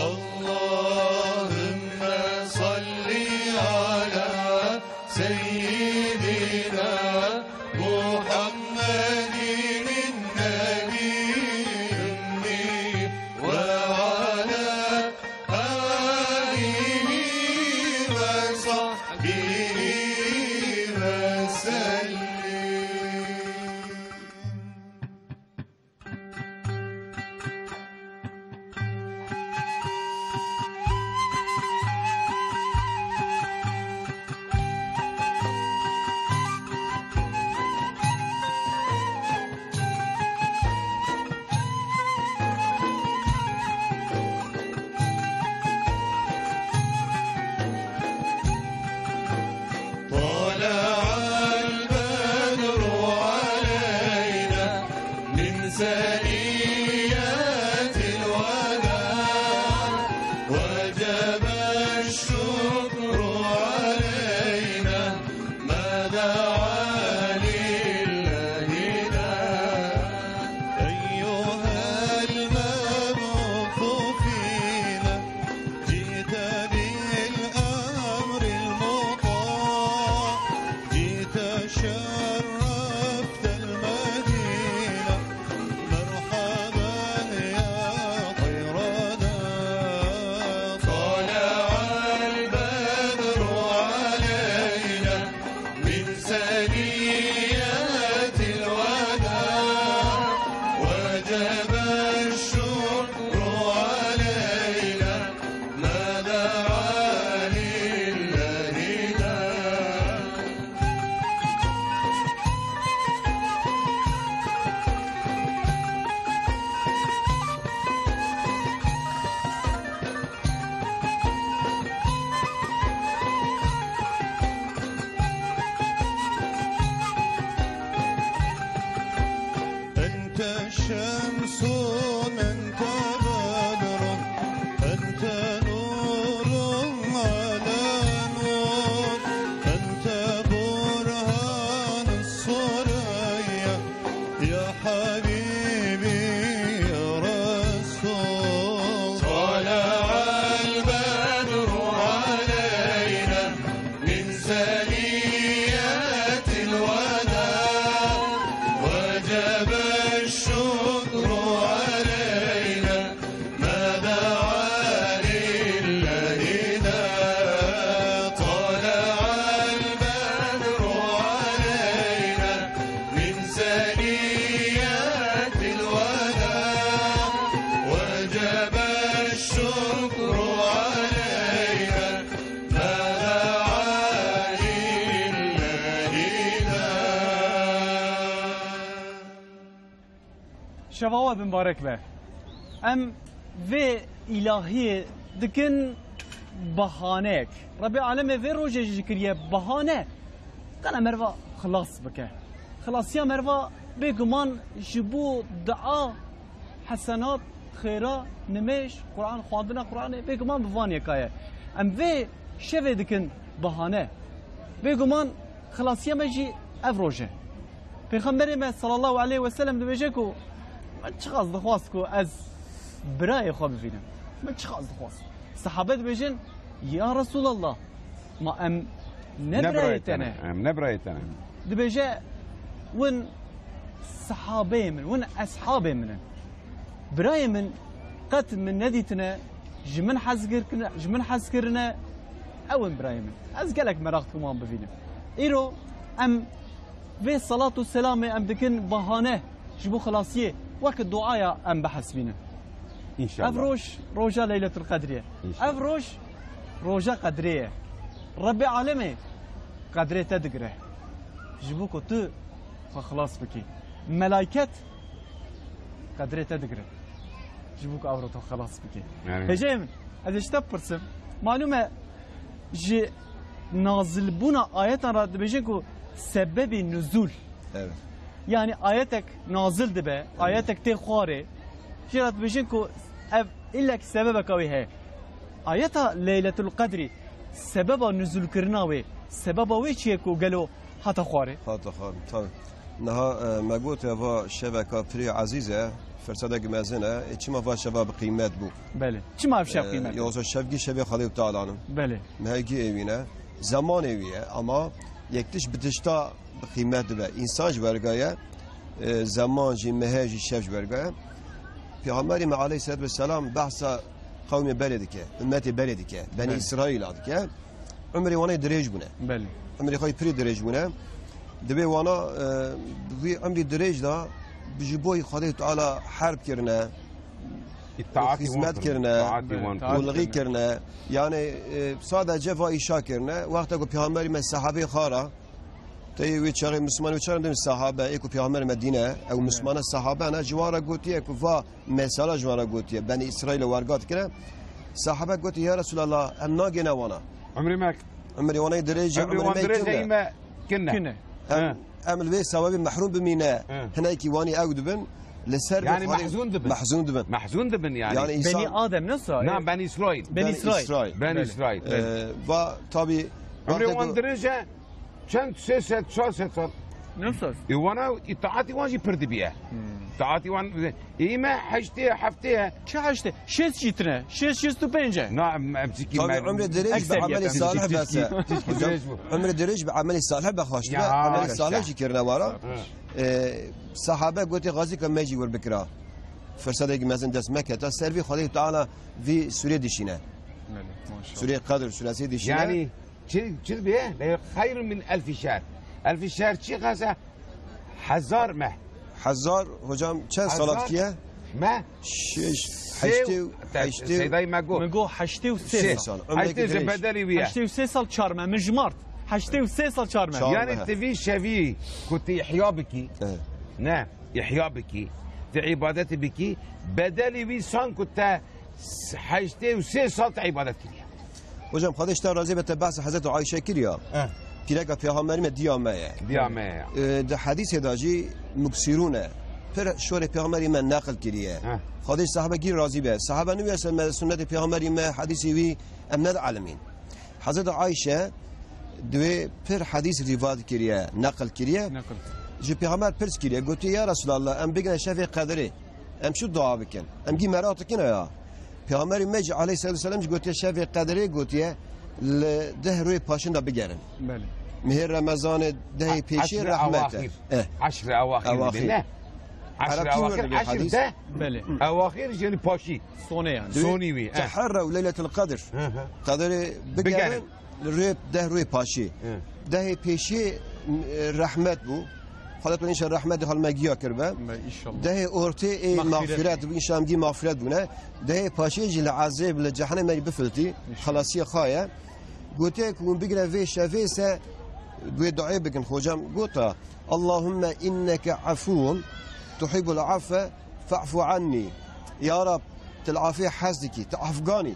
اللهم صل على سيدنا محمد النبي الأمي وعلى آله وصحبه وسلم. طلع البدر علينا من ثنيات الوداع، وجب الشكر علينا ما دعا لله داع. أيها المبعوث فينا، جئت بالأمر المطاع، جئت شرفت المدينة، مرحبا يا خير داع. طلع البدر علينا من ثنيات الوداع، وجب الشكر علينا ما دعا لله داع. أنت شمس، أنت بدر، أنت نور على نور، أنت برهان الثريا، يا حبيبي يا رسول. طلع البدر علينا من ثنيات الوداع، وجب الشكر علينا ما دعا لله داع. طلع البدر علينا من ثنيات الوداع، وجب الشكر علينا ما دعا لله داع. Şeva we bi mibarek be. Em vê îlahiyê dikin bahaneyek. Rebê alemê vê rojê jî kiriye bahane. Qala merva xilas bike. Xilasiya merva bêguman ji bo dua, hesenat, xêra, nimêj, Quran, xwendina Quranê, bêguman bi van yeka ye. Em vê şevê dikin bahane. Bêguman xilasiya me jî ev roj e. Pêxemberê me sallallahu aleyhi ve sellem dibêje ku min çiqas dixwast ku ez birayê xwe bibînim. Min çiqas dixwast. Sehabe dibêjin, ya Resulallah, ma em Ne birayê te ne. Em ne birayê te ne. Dibêje, win sahabeyê min, win eshabê min in. Birayê min qet min nedîtine, ji min hez kir-, ji min hez kirine, ew in birayê min. Ez gelek meraq dikim wan bivînim. Îro em vê selat û selamê em dikin bahane ji bo xilasiyê, wek duaya em bihesibînin. Înşallah. Ev roj, roja Leyletul Qedrê ye. Înşallah. Ev roj, roja Qedrê ye. Rebbê Alemê Qedrê te digire. Ji bo ku tu xwe xilas bikî. Melayket Qedrê te digire. Ji bo ku ev ro tu xilas bikî. Yani. Hêjeyê min, ez ê ji te bipirsim. Malûm e, ji nazilbûna ayetan re dibêjin ku sebebê nuzûl. Evet. Yani ayetek nazil dibe, evet, ayetek tê xwarê. Jê re dibêjin ku ev illek sebebeka wê heye. Ayeta Leyletul Qedrî sebeba nuzulkirina wê, sebeba wê çi ye ku gelo hata xwarê? Hata xwarê, tabii. Niha, e, me got ya va şeveka pirî ezîz e, firsedek mezin e, e, çima va şeva bi qîmet bû? Belê. Çima ev şev, e, qîmet e? Yoksa şevgî şevê Xwedê Teala ne. Belê. Mehekî êwî ne. Zemanê wî ye, ama yek tişt bi tişta bi qîmet dibe. Însan ji werga ye, e, zeman jî, mehê jî, şev ji werga ye. Pêxemberê me aleyhisselatu vesselam behsa qewmê berê dike, ummetê berê dike, Benî, belê, Îsraîla dike. Umrê wan ê dirêj bûne. Belê. Umrê xwe yê pirî dirêj bûne. Divê wana, e, wî umrî dirêj da ji bo Xwedê Teala herb kirine, îtaatî wan xizmet kirine, îtaatî wan, belê, kirine, îtaat, qulixî kirine. Kirine. Yani, e, sadece va îşa kirine. Wexta ku Pêxemberê me sahabê xwe ra, tê wê çaxê Misliman wê çaxê din sahabe, ê ku Pêxemberê me dîne, ew, belê, Mislimana sahabe ne, ji wan re gotiye ku va mesela ji wan re gotiye, Benî Îsraîlê werga dikire. Sahabe gotiye, ya Resulallah, em nagêne wana. Umrê me. Umrê wana yê dirêj e, umrê wan dirêj e, kin e. Kin e. Kin e. Em, he, em li vê sewabê mehrum bimîne, he, hinekî wanî ew dibin, li ser, yani, mehzûn dibin. Mehzûn dibin. Mehzûn dibin yani. Yani însan Benî Adem ne sa? Na, Benî Îsraîl. Benî Îsraîl. Benî Îsraîl. Belê. Belî Îsraîl. Belê. E, va, tabii, belê. Umrê wan dirêj e. Çend, sê sed, çar sed sal. Ne sas? E, wana îtaatî wan jî pir dibiye. Hmm. Îtaatî wan, e, îme heştê, heftê ye. Çi heştê? Şêst jî tine. Şêst, şêst û pênc e. Na, em, em çikî, tabii, me-, umrê dirêj bi, ekseriyet, emelê, em salih çikî, bes e. Çikî, çikî dirêj bû. Umrê dirêj bi emelê salih be xweş dibe. Ya, emelê salih jî kirine wara. Ha. E, sahabe gotiye, xwezî ke me jî wir bikira. Firsedekî mezin dest me keta. Ser vî Xwedê Teala vî sûrê dişîne. Belê, maşallah. Sûrê Qedr, sûresê dişîne. Yani, Çi, çi dibe? Le xeyrun min elfî şehr. Elfî şehr çi qas e? Hezar meh. Hezar, hocam, çend salat kiye? Meh. Şeş, sê, heştê, te-, heştê. Seydayî me got. Min got heştê û sê sal. Heştê û sê bedelî wî ye. Heştê û sê sal çar meh. Min jimart. Heştê û sê sal çar meh. Çar meh. Yani ti vî şevî ku ti îhya bikî. Evet. Ne, îhya bikî. Ti îbadetî bikî. Bedelî wî san ku te heştê û sê sal te îbadet kiriye. Hocam, Xwedê ji te razî be, te behsa Hezreti Ayşe kiriya. Eh. Pîreka Pêxemberî me diya me ye. Diya me ye. E, di hedîsê de jî muksîrûn e. Pir şorê Pêxemberî me neqil kiriye. Eh. Xwedê ji sahabe gîr razî be. Sahabe nivîse me sunnetê Pêxemberî me, hedîsê wî em nedielmîn. Hezreti Ayşe divê pir hedîs rîvat kiriye, neqil kiriye. Neqil. Ji Pêxember pirs kiriye, gotiye, ya Resulallah, em bigine şevê Qedrê. Em çi dua bikin? Em gî meraq dikin ya. Pêxemberî me jî aleyhisselatu vesselam jî gotiye, şevê Qedrê gotiye, li deh rûyê paşin de bigerin. Belê. Mehê Remezanê dehê pêşê rehmet e. Eşrê ewaxîr. Eh. Eşrê ewaxîr. Ewaxîr. Ne? Eşrê ewaxîr, eşr de. Belê. Ewaxîr jî paşî. Sonê yani. Sonî wî, eh. Teherrew Leyletul Qedr. Hı hı. Qedrê bigerin. Bigerin. Li rûyê, deh rûyê paşê. Hı. Dehê pêşê, e, rehmet bû. Xwedê tu înşa rehmetê xwe li me giya kiribe. Me înşallah. Dehê ortê ê mexfiret. Mexfiret bû, înşa em gî mexfiret bûne. Dehê paşê jî li ezêb, li cehennemê bifiltî. Înşallah. Xelasiyê xwe ye. Gotiye ku hûn bigire vê şevê se, wê duayê bikin. Hocam gota, Allahümme inneke afuvun tuhibbul afwe fa'fu anni. Ya Rab, tu li afê hez dikî, tu afgan î.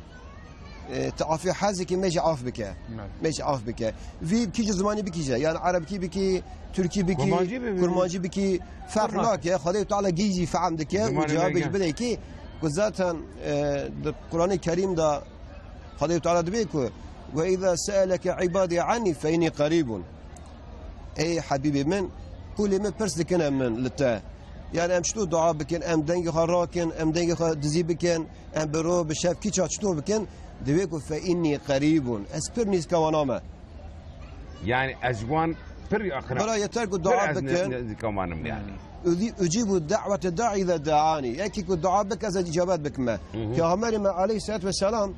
E, tu afê hez dikî, me jî af bike. Evet. Me jî af bike. Vî kî ji zimanî bikî jî. Yani erebkî bikî, tirkî bikî, kurmancî bikî, kurmancî bikî, ferq nake. Xwedê Teala gî jî fehm dike û cevabê jî bide ki, ku zaten, e, di Kur'anê Kerîm de Xwedê Teala dibê ku, "Ve izâ se'eleke ibadî annî fe innî qerîbun." Ey Habîbê min, qûlê min pirs dikine min li te. Yani em çito dua bikin, em dengê xwe rakin, em dengê xwe dizî bikin, em bi ro, bi şev, kîça çito bikin, divê ku, "Fe innî qerîbun." Ez pir nîzka wana me. Yani ez ji wan pir yaxin a. Bira yeter ku dua bikin. Pir ez ne-, ne-, nizîka wan im yani. Udî-, ucîbu da'wete da'i iza da'ani. Yekî ku dua bike ez icabet bikime. Hı hı. Peyxamberê me aleyhisselatü vesselam,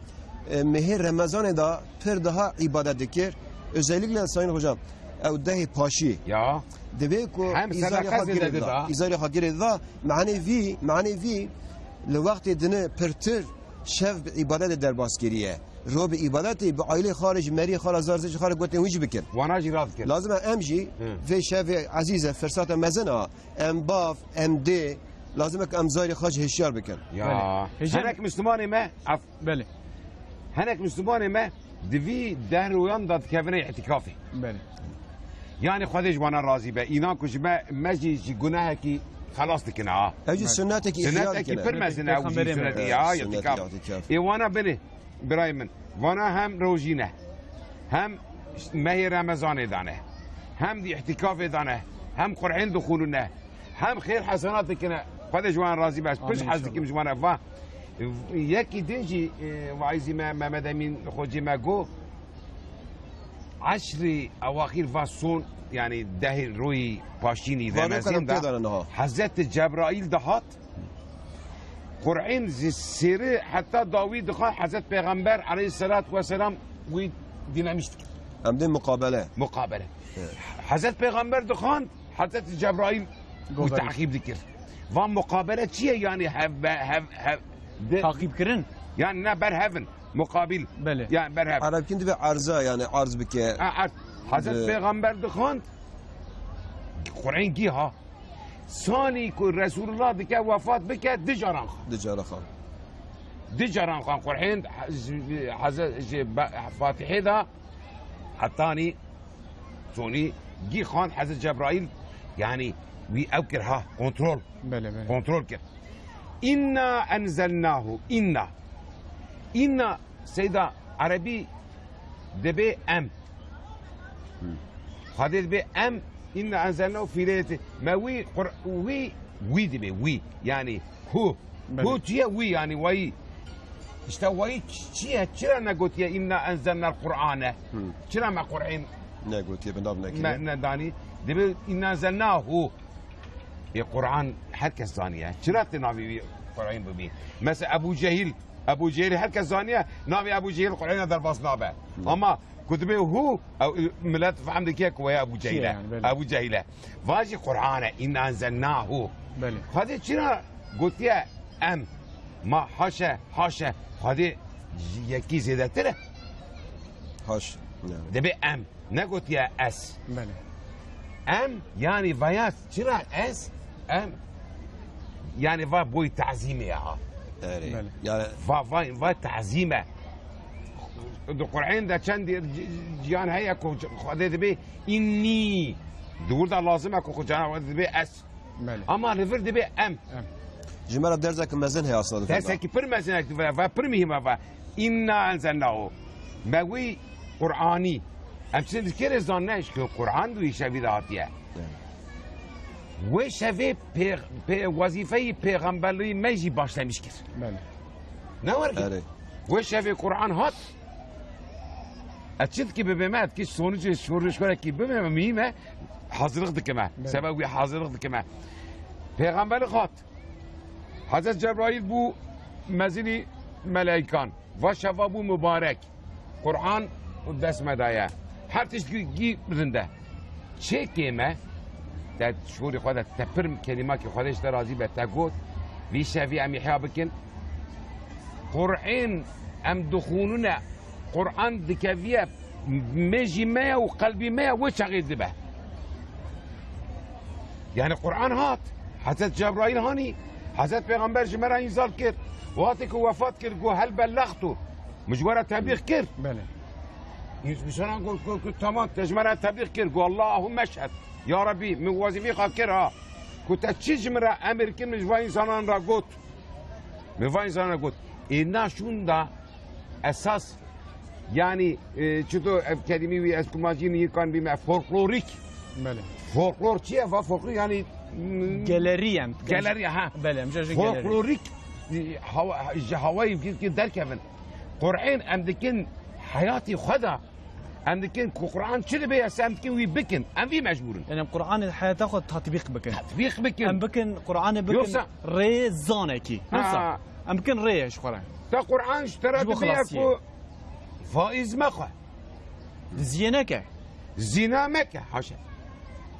e, mehê Remezanê de pir daha ibadet dikir. Özellikle Sayın Hocam, ew dehê paşî. Ya. Divê ku hem îzarê xwe girê da. Îzarê xwe girê da. Mehanê vî, mehanê vî li wextê dini pirtir şev bi îbadetê derbas kiriye. Ro bi îbadetê, bi ailê xwe re, ji meriyê xwe re, zar zêçê xwe re gotên wî jî bikin. Wana jî radikir. Lazim e em jî Hı. vê şevê ezîz e, firsata mezin a. Em bav, em dê, lazim e ku em zarê xwe jî hişyar bikin. Ya. Belê. Hêjin. Hinek Müslümanê me, af-, Belê. Hinek Müslümanê me di vî deh royan de dikevine îtikafê. Belê. Yani Xwedê ji wana razî be. Înan ku ji me, me jî ji gunehekî xelas dikine ha. Ew jî Belê. sunnetekî ihya Sunnetekî dikine. pir mezin e ew jî Peyxamberê me. sunnetî Evet, ya, sunnet îtikaf. ya, îtikaf. Ê wana binê, birayê min. Vana hem rojî ne. Hem mehê Remezanê dane. Hem di îtikafê dane. Hem Qur'ên dixwînine. Hem xêr hesenat dikine. Xwedê ji wan razî be. Ez pir Amîn hez dikim inşallah. ji wan re. Va, yekî din jî, e, vaizî me, Mehmet Emîn Xocê me got, eşrî ewaxîr va son, yani dehê royî paşînî Vano Remezîn de, karam tê de ne niha. Hezretî Cebraîl dihat, Qur'ên ji sêri heta dawî dixwar Hezret Pêxember aleyhisselatu vesselam wî dînemiş dikir. Em dê muqabele. Muqabele. Evet. Hezret Pêxember dixwand, Hezret Cebraîl wî Godarî. teqîb dikir. Van muqabele çi ye? Yani hev, hev, hev, de, Taqîb kirin? Yani ne berhevin, muqabil. Belê. Yani berhev. Erebkin dibe erza, yani arz bike. Ha, arz. Hezret Bi- Pêxember dixwand, Qur'ên gî ha. Sanî ku Resulullah dike wefat bike, du caran xwe. Du caran xwe. Du caran xwe Qur'ên, ji, ji, ji, Fatihê de hetanî sonî gî xan Hezret Cebraîl, yani wî ew kir ha, kontrol. Belê, belê. Kontrol kir. İnna enzelnahu, inna. Inna, Seyda, Erebî dibê em. Hı. Xwedê dibê em, inna enzelnahu fî leyleti. Me wî, Qur-, wî, wî dibê, wî. Yani hu. Belê. Hu çi ye wî yani wayî? İşte wayî ç-, çi ye? Çira negotiye inna enzelnal Qur'ane? Hı. Çira me Qur'an Negotiye bi nav nekiriye. me, nedanî? Dibê inna enzelnahu. Ê Qur'an her kes zaniye. Çira tê navê wî Qur'an bibî? Mesela Ebu Cehil. Ebu Cehil her kes zaniye. Navê Ebu Cehil Qur'ana derbas nabe. Hı. Ama ku dibê hu, ew, millet fehm dike ku weye Ebu Cehil e. Çi yani, belê. Ebu Cehil e. Va jî Qur'an e. Inna enzelnahu. Belê. Xwedê çira gotiye em? Ma haşe, haşe. Xwedê ji yekî zêdetir e. Haş. Yani. Dibê em. Negotiye ez. Belê. Em, yani vaya çira ez, em, yani va boy tazîmê ya ha. Erê. Belê. Yani Va, va, va tazîm e. Di Qur'an de çend ci-, ciyan heye ku Xwedê dibê inni. Di wir de lazim e ku Xwedê dibê ez. Belê. Ama li vir dibê em. Em. Ji me re dersek mezin heye aslında. Dersekî pir mezin e, ve, ve pir muhîm e ve. Inna enzelnahu. Me wî Qur'anî. Em çi dikê rê zanne, ji Qur'an di wî şevî de hatiye. Evet. Wê şevê pê-, pê-, wezîfeyî pêxemberlî me jî başlemiş kir. Belê. Ne wergî? Erê. Wê şevê Qur'an hat. Ez çi dikî bibe me, ez dikî sonucê şorişwerekî bibe me, mî me hazırlık dikime. Belê. Sebeb wî hazırlık dikime. Pêxemberlik hat. Hezret Cebraîl bû mezinî meleykan. Va şeva bû mubarek. Qur'an dest me daye. Her tişt gî, gî rinde. Çêkê me, te şorî xwe de te pir kelîmakî Xwedê ji te razî be, te got, vî şevî em îhya bikin. Qur'an em dixûnine, Qur'an dikeviye, mêjî me ye û qelbî me ye, wê çaxê dibe. Yani Qur'an hat, Hezret Cebraîl hanî, Hezret Pêxember ji me re înzal kir. Wextê ku wefat kir, got, "Hel bellextu." Min ji we re teblîx kir. Belê. Însanan got, got, got, "Tamam, te ji me re teblîx kir." Got, "Allahümme şhed. Ya Rebî, min wezîfî xwe kir ha." Got, "Te çi ji min re emir kir, min ji van însanan re got." Min van însanan re got. Ê na şûnda esas, yani, e, çito ev kelimî wî ez kumajî nîkan bîme, folklorîk. Belê. Folklor çi ye? Va folklor yani, mm, Gelerî em. Gelerî, ha. Belê, em jê jin gelerî. Folklorîk, e, hawa, ji hawayê fikir derkevin. Qur'an em dikin heyatî xwe da Em dikin ku Quran çi dibe ya, em dikin wî bikin. Em vî mecbûr in. Yani em Qur'anê heyata xwe tatbîq bikin. Tatbîq bikin. Em bikin, Qur'anê bikin Yoksa rê zanekî. Ha. Yoksa em bikin rê ji xwe re. Te Quran ji te re Ji bo dibe ya xilasiyê. Ku faiz mexwe. Diziyê neke. Zina meke, haşa.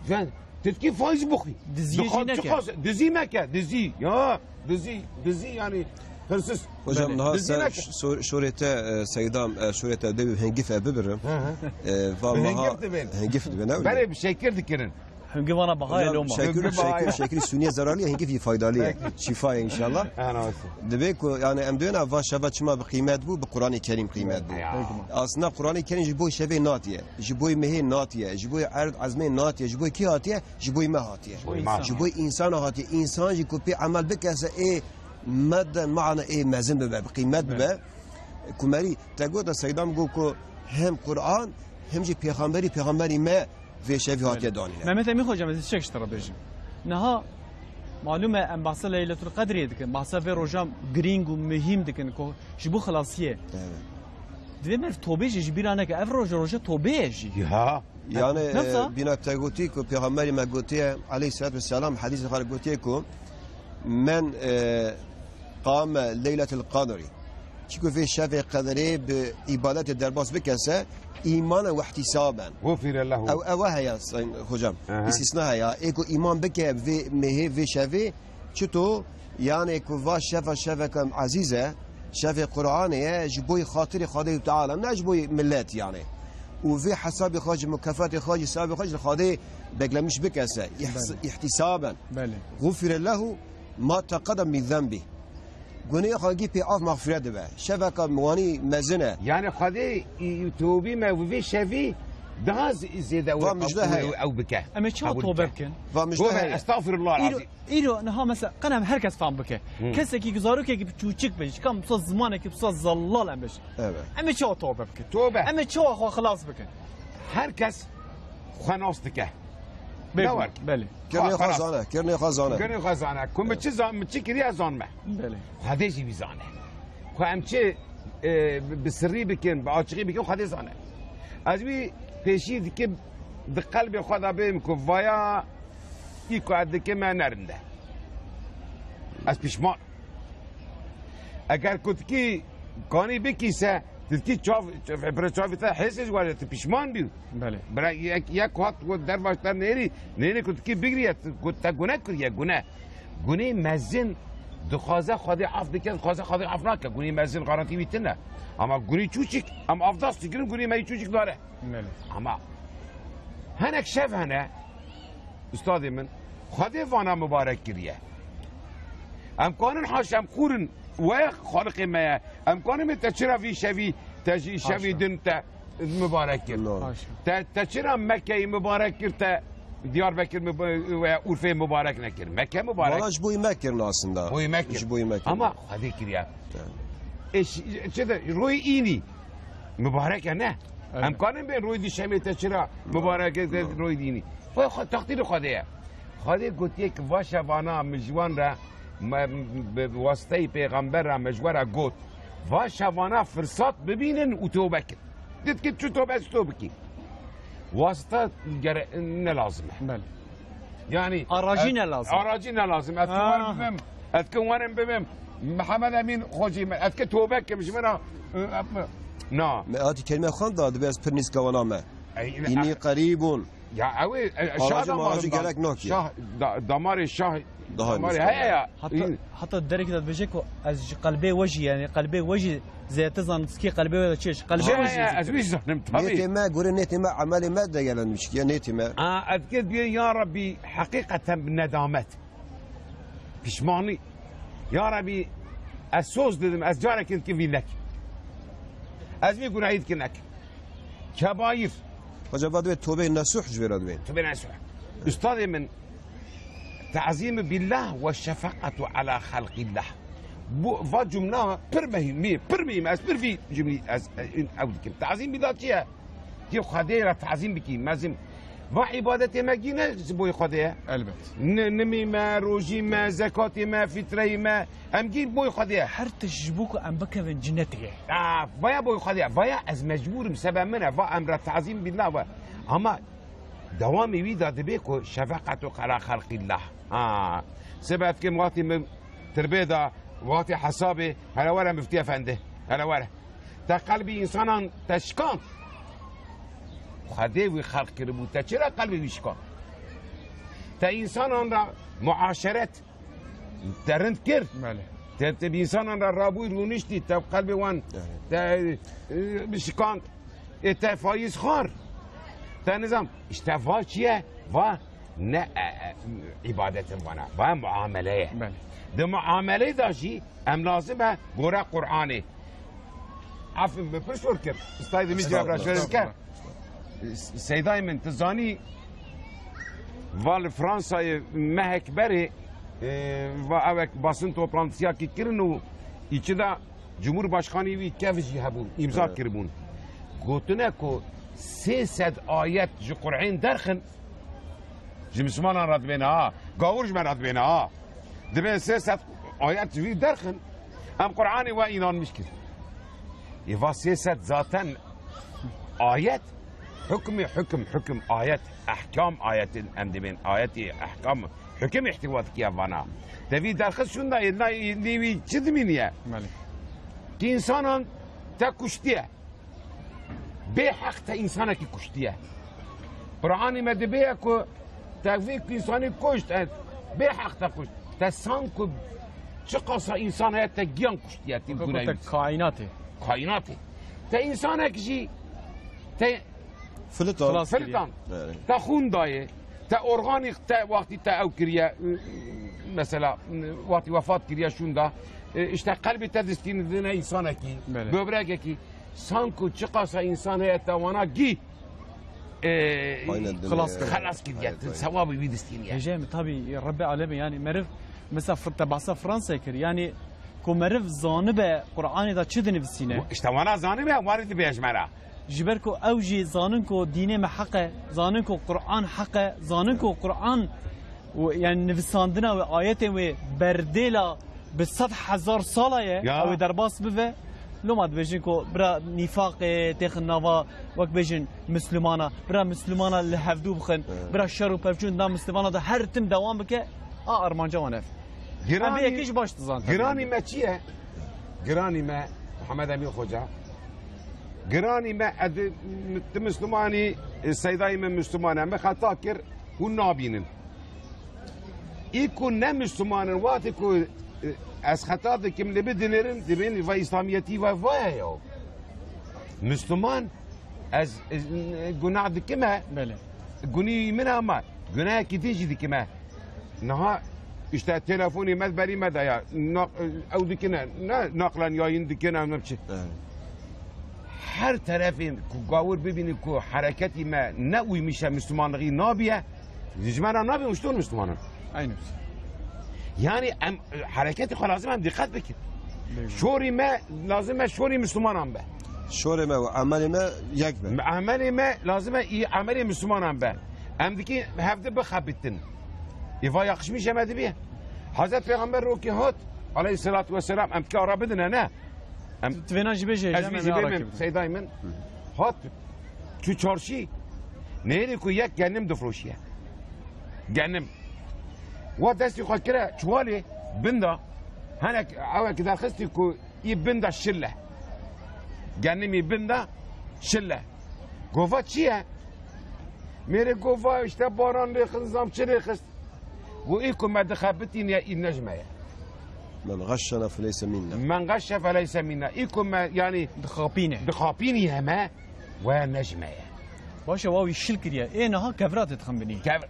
Yani, tu dikî faiz bixwî. Diziyê Dixwaz-, jî neke. Çiqas, dizî meke, dizî. Ya, dizî, dizî yani, hırsız. Hocam, Belê. Niha Dizî ser neke. Ş-, sor-, şorê te, e, Seyda, e, şorê te dê hengî fe bibirim. Hı hı. E, va Hengî meha dibin. Hengî dibin, ne öyle? Belê, bi şekir dikirin. Hingî vana baha ye Hocam, loma. Şekir, Hingî baha şekir, ye. Şekir suniye zararlı, hengî fî faydalı ye. Peki. Şifa ye inşallah. Ana olsun. Dibê ku, yani, em duyena va şeva çima bi qîmet bû, bi Qur'anê Kerîm qîmet bû. Ya. Aslında Qur'anê Kerîm ji bo şevê natiye, ji bo mehê natiye, ji bo erd ezmê natiye, ji bo kî hatiye? Ji bo me hatiye. Ji bo me. Ji bo insana hatiye. Însan jî ku pê emel bikese ê medden maana ê mezin bibe, bi qîmet bibe. Kumerî, te got da Seydam got ku hem Qur'an, hem jî pêxamberî, pêxamberî me vê şevî hatiye danîne. Mehmet Emîn Hocam, ez çek ji te re bêjim. Niha malûm e em behsa Leyletul Qedrê dikin, behsa vê roja girîng û muhîm dikin ku ji bo xilasiyê. Evet. Divê meriv tobê jî ji bîra neke. Ev roja, roja tobê ye jî. Ya. Yani, Nasıl? E, bîna te gotî ku Pêxemberî me gotiye, aleyhissalatu vesselam, hedîsê xwe gotiye ku, "Men, e, qame Leyletul Qadrî." Çi ku vê şevê qedrê bi îbadetê derbas bikese, îmanen we ihtisaben. Gufire lehu. Ew, ew heye, Sayın Hocam. Aha. Îstisna heye. Ê ku îman bike vê mehê, vê şevê, çito, yani ku va şeva şeveke ezîz e, şevê Qur'anê ye, ji boy xatirê Xwedê Teala, ne ji boy millet yani. Û vê hesabê xwe jî, mukafatê xwe jî, sewabê xwe jî li Xwedê beklemiş bikese, ihs-, Belê. ihtisaben. Belê. Gufire lehu ma teqedem min zenbî. Gunê xwe gî pê af mexfire dibe. Şeveka wanî mezin e. Yani Xwedê, î, tobî me û vê şevî daha z-, zêde Va wê mijde qebûl heye. Ew bike. Em ê çawa Qebûl tobe bike. Bikin? Va mijde Gobe, heye. Estağfirullah Îro, azîm. Îro niha mesela qenem her kes fam bike. Hı. Kesekî zarokekî çûçik be, ji kam wisa zimanekî wisa zellal em bêjin. Evet. Em ê çawa tobe bikin? Tobe. Em ê çawa xwe xilas bikin? Her kes xwe nas dike. Belê, Ne var ki? Belê. Kernê xwe Xwe nas. Zane, kernê xwe zane. Kernê xwe zane. Ku min Evet. Çi zan, min çi kiriye zanme. Belê. Xwedê jî wî zane. Ku em çi, e, bi, bi sirrî bikin, bi açiqî bikin, Xwedê zane. Ez wî pêşî dikim, di qelbê xwe de bêm ku vaya, î ku ez dikim me nerinde. Ez pişman. Eger kutikî kanî bikî se, tu dikî çav, çav, bira çavê te hêsê ji warê, tu pişman bî. Belê. Bira yek, yek hat got dervaş te nêrî, nêrî kutikî bigiriye, tu got te gune kiriye, gune. Gunê mezin dixwaze Xwedê af dike, dixwaze Xwedê af nake. Gunê mezin garantî wî tune. Ama gunê çûçik, em avdas dikirin, gunê me yî çûçik dare. Belê. Ama hinek şev hene, Ustadê min, Xwedê vana mibarek kiriye. Em kanin haş em xûrin we Xaliqê me ye. Em kanin bê te çira vî şevî, te jî şevî Haşa. Din te mibarek kir. Doğru. Haşa. Te, te çira Mekkeyê mibarek kir, te Diyarbekir miba-, veya Urfeyê mibarek nekir. Mekke mibarek. Vana ji bo me kirin aslında. Bo me kir. Ji bo me kirin. Ama Xwedê kiriye. Evet. E, ş-, çi de, royê înî mibarek e ne? Evet. Em kanin bên royê dîşemê te çira mibarek e, Evet. Royê dînî. Xwe, xwe, teqdîrê Xwedê ye. Xwedê gotiye ki va şevana min ji wan re, me, bi wasiteyê pêxember re, me ji we re got. Va şevana firsat bibînin û tobe kin. Ditkî çi tobe, çi tobe bikî. Wasita gere-, ne lazim e. Belê. Yani, Aracî e, ne lazim? Aracî ne lazim? Ez Ha. Kim werin bibim? Ez kim werin bibim? Mihemed Emîn Xocî me. Ez ki tobe kim ji min re, e, e, na. Me hatî kelime xwend da, dibe ez pir nîska wana me. Ey, Înî e, qerîbûn. Ya ew ê, e, Aracî şah damarê maracî da-, gerek nakî. Şah da-, damarê şah, Daha damarê nîska heye wana. Ya. Heta, Ê- heta derekî de dibêje ku ez ji qelbê we jî, yani qelbê we jî zêdetir zanim, tiskî qelbê we de çi ye? Ji qelbê we jî He, ez zêdetir. Wî zanim, tabii. Nêtê me, gore nêtê me, emelê me de gelen mişkiye, nêtê me. Aa, ez gê dibê ya Rabbi, heqîqeten bi nedamet. Pişmanî. Ya Rabbi, ez soz didim, ez carekî dikim vî nekim. Ez vî gunahî dikim nekim. Kebaîr. Hoca, va divê tobeyê nesuh ji vê re divê. Tobeyê nesuh. Ustadê min, ta'zîmü billah ve şefaqetu ala halqillah. Bu, va cumla pir mehîm, pir mehîm, ez pir vî cumlî ez, e, ew dikim. Ta'zîm billah çi ye? Ki Xwedê re ta'zîm bikî, mezin. Va îbadetê me gî ne ji bo Xwedê ye. Elbet. Ni-, nimî me, rojî me, zekatê me, fitreyê me, em gî bo Xwedê ye. Her tişt ji bo ku em bikevin cinetê ye. Ah, vaya bo Xwedê ye. Vaya ez mecbûr im, sebe min e. Va em re tazîm billah ve. Ama dewamê wî de dibê ku şefeqetu ala xelqillah. Ha. Sebe dikim wextê min tirbê de, wextê hesabê, hele were Miftî Efendi. Hele were. Te qelbî însanan te şikand. Xwedê wî xelq kiribû, te çira qelbê wî şikand? Te însanan re muaşeret te rind kir. Belê. Te, te bi însanan re rabûyî rûniştî, te qelbê wan, belê, te, e, şikand. Ê te fayîz xwar. Te nizam, işte va çi ye? Va ne, e, e, îbadetin vana. Va muamele ye. Belê. Di muamelê de jî em lazim e gore Qur'anê. Afin, min pir sor kir. Stayê de min cevap ra Estağfurullah, şöyle estağfurullah. Seydayê min, tu zanî, va li Fransayê mehek berê, e, va ewek basın toplantısı ki kirin û içi de Cumhurbaşkanı wî kev jî hebûn, îmza, evet, kiribûn. Gotine ku sê sed ayet ji Qur'ên derxin, ji Müslümanan re dibêne ha, gawir ji me re dibêne ha. Dibê sê sed ayet ji wî derxin, em Qur'anê we inanmiş kir. Ê va sê sed zaten ayet, hukmê hukm, hukm ayet, ehkam ayetin em dibên ayetê ehkam, hukm ihtiva dikiye vana. Te vî derxist şûnda, ê na, ê nê wî çi dimîniye? Belê. Ki insanan te kuştiye. Bê heq te insanekî kuştiye. Qur'anê me dibêye ku te vê ku insanî kuşt, e, bê heq te kuşt. Te sanku çiqasa însan heye te giyan kuştiye, tî Weke gunayî te wî. Kaînatê. Kaînatê. Te însanek jî te Filitan. Xilas kiriye. Filitan. Evet. Te xûn dayê. Te organî te wextî te ew kiriye, mesela, wextî wefat kiriye şûnda, e, işte qelbê te distînidine însanekî, belê, böbrekekî. Sanku çiqasa însan heye te wana gî, e, aynen, xilas kiriye. Xilas kiriye. Evet, aynen. Sewabî wî distîniye. Hêjayê min, tabî Rebbê alemê, yanî meriv, mesela fir-, te behsa Fransayê kir. Yanî ku meriv zanibe Qur'anê de çi dinivîsîne? İşte wana zanibe, wan dibêje me re. Ji ber ku ew jî zanin ku dînê me heq e, zanin ku Qur'an heq e, zanin ku Qur'an û, yani, nivisandina wê, ayetên wê berdêla bi sed hezar sala ye, ya, ew ê derbas bibe. Loma dibêjin ku bira nîfaqê têxin nava, wek bêjin, Mislimana, bira Mislimana li hevdû bixin, evet, bira şer û pevçûn da Mislimana da her tim dewam bike, a armanca wan ev. Em vê yekê jî baş dizan. Giranî me çi ye? Giranî me, Mihemed Emîn Xoca. Giranî me, ed-, tu Mislimanî, e, Seydayê min Misliman e. Min xeta kir, hûn nabînin. Î ku ne Misliman in, wextê ku, e, ez xeta dikim, li bi dinêrin, dibên va Îslamiyetî va vaya ya. Misliman, ez, ez, e, gunah dikime. Belê. Gunî min ama, gunahekî din jî dikime. Niha işte telefonê me berî me de ya. Na-, ew dikine, ne naqlen yayın dikine, ne çi. Evet. Her terefên ku gawir bibînin ku hereketî me ne uymuş e Müslümanlığı nabiye, ji me re nabe uşton Müslümanan. Aynı. Yani em, hereketê xwe lazim em dikkat bikin. Belê. Şorî me lazim e şorî Müslümanan be. Şorê me û emelê me yek be. Emelê me lazim e î emelê Müslümanan be. Em dikî hevdi bixebitin. Îva yakışmış e me dibiye. Hazret Peygamber rokî hat, aleyhissalatu vesselam, em dikî ara bidine, ne? Em, tu vêna jî bêje, ez jî vî jî bêmim, seydayê min. Hat, tu çarşî, nêrê ku yek genim difroşiye. Genim. Wa destî xwe kire çuwalê, binda, henek, ewek derxistî ku Î bin de şil e. Genimî bin de şil e. Gova çi ye? Mêrê gova işte baran rêxin, zam çi rêxist. Û î ku me dixebitîniye, î ne ji me ye. Men xeşşena feleyse minna. Men xeşşe feleyse minna. Î ku me, yani, dixapîne, dixapîniye me, we ne ji me ye. Baş e, wa wî şil kiriye. Ê niha kevira tê dixin binî. Kev-,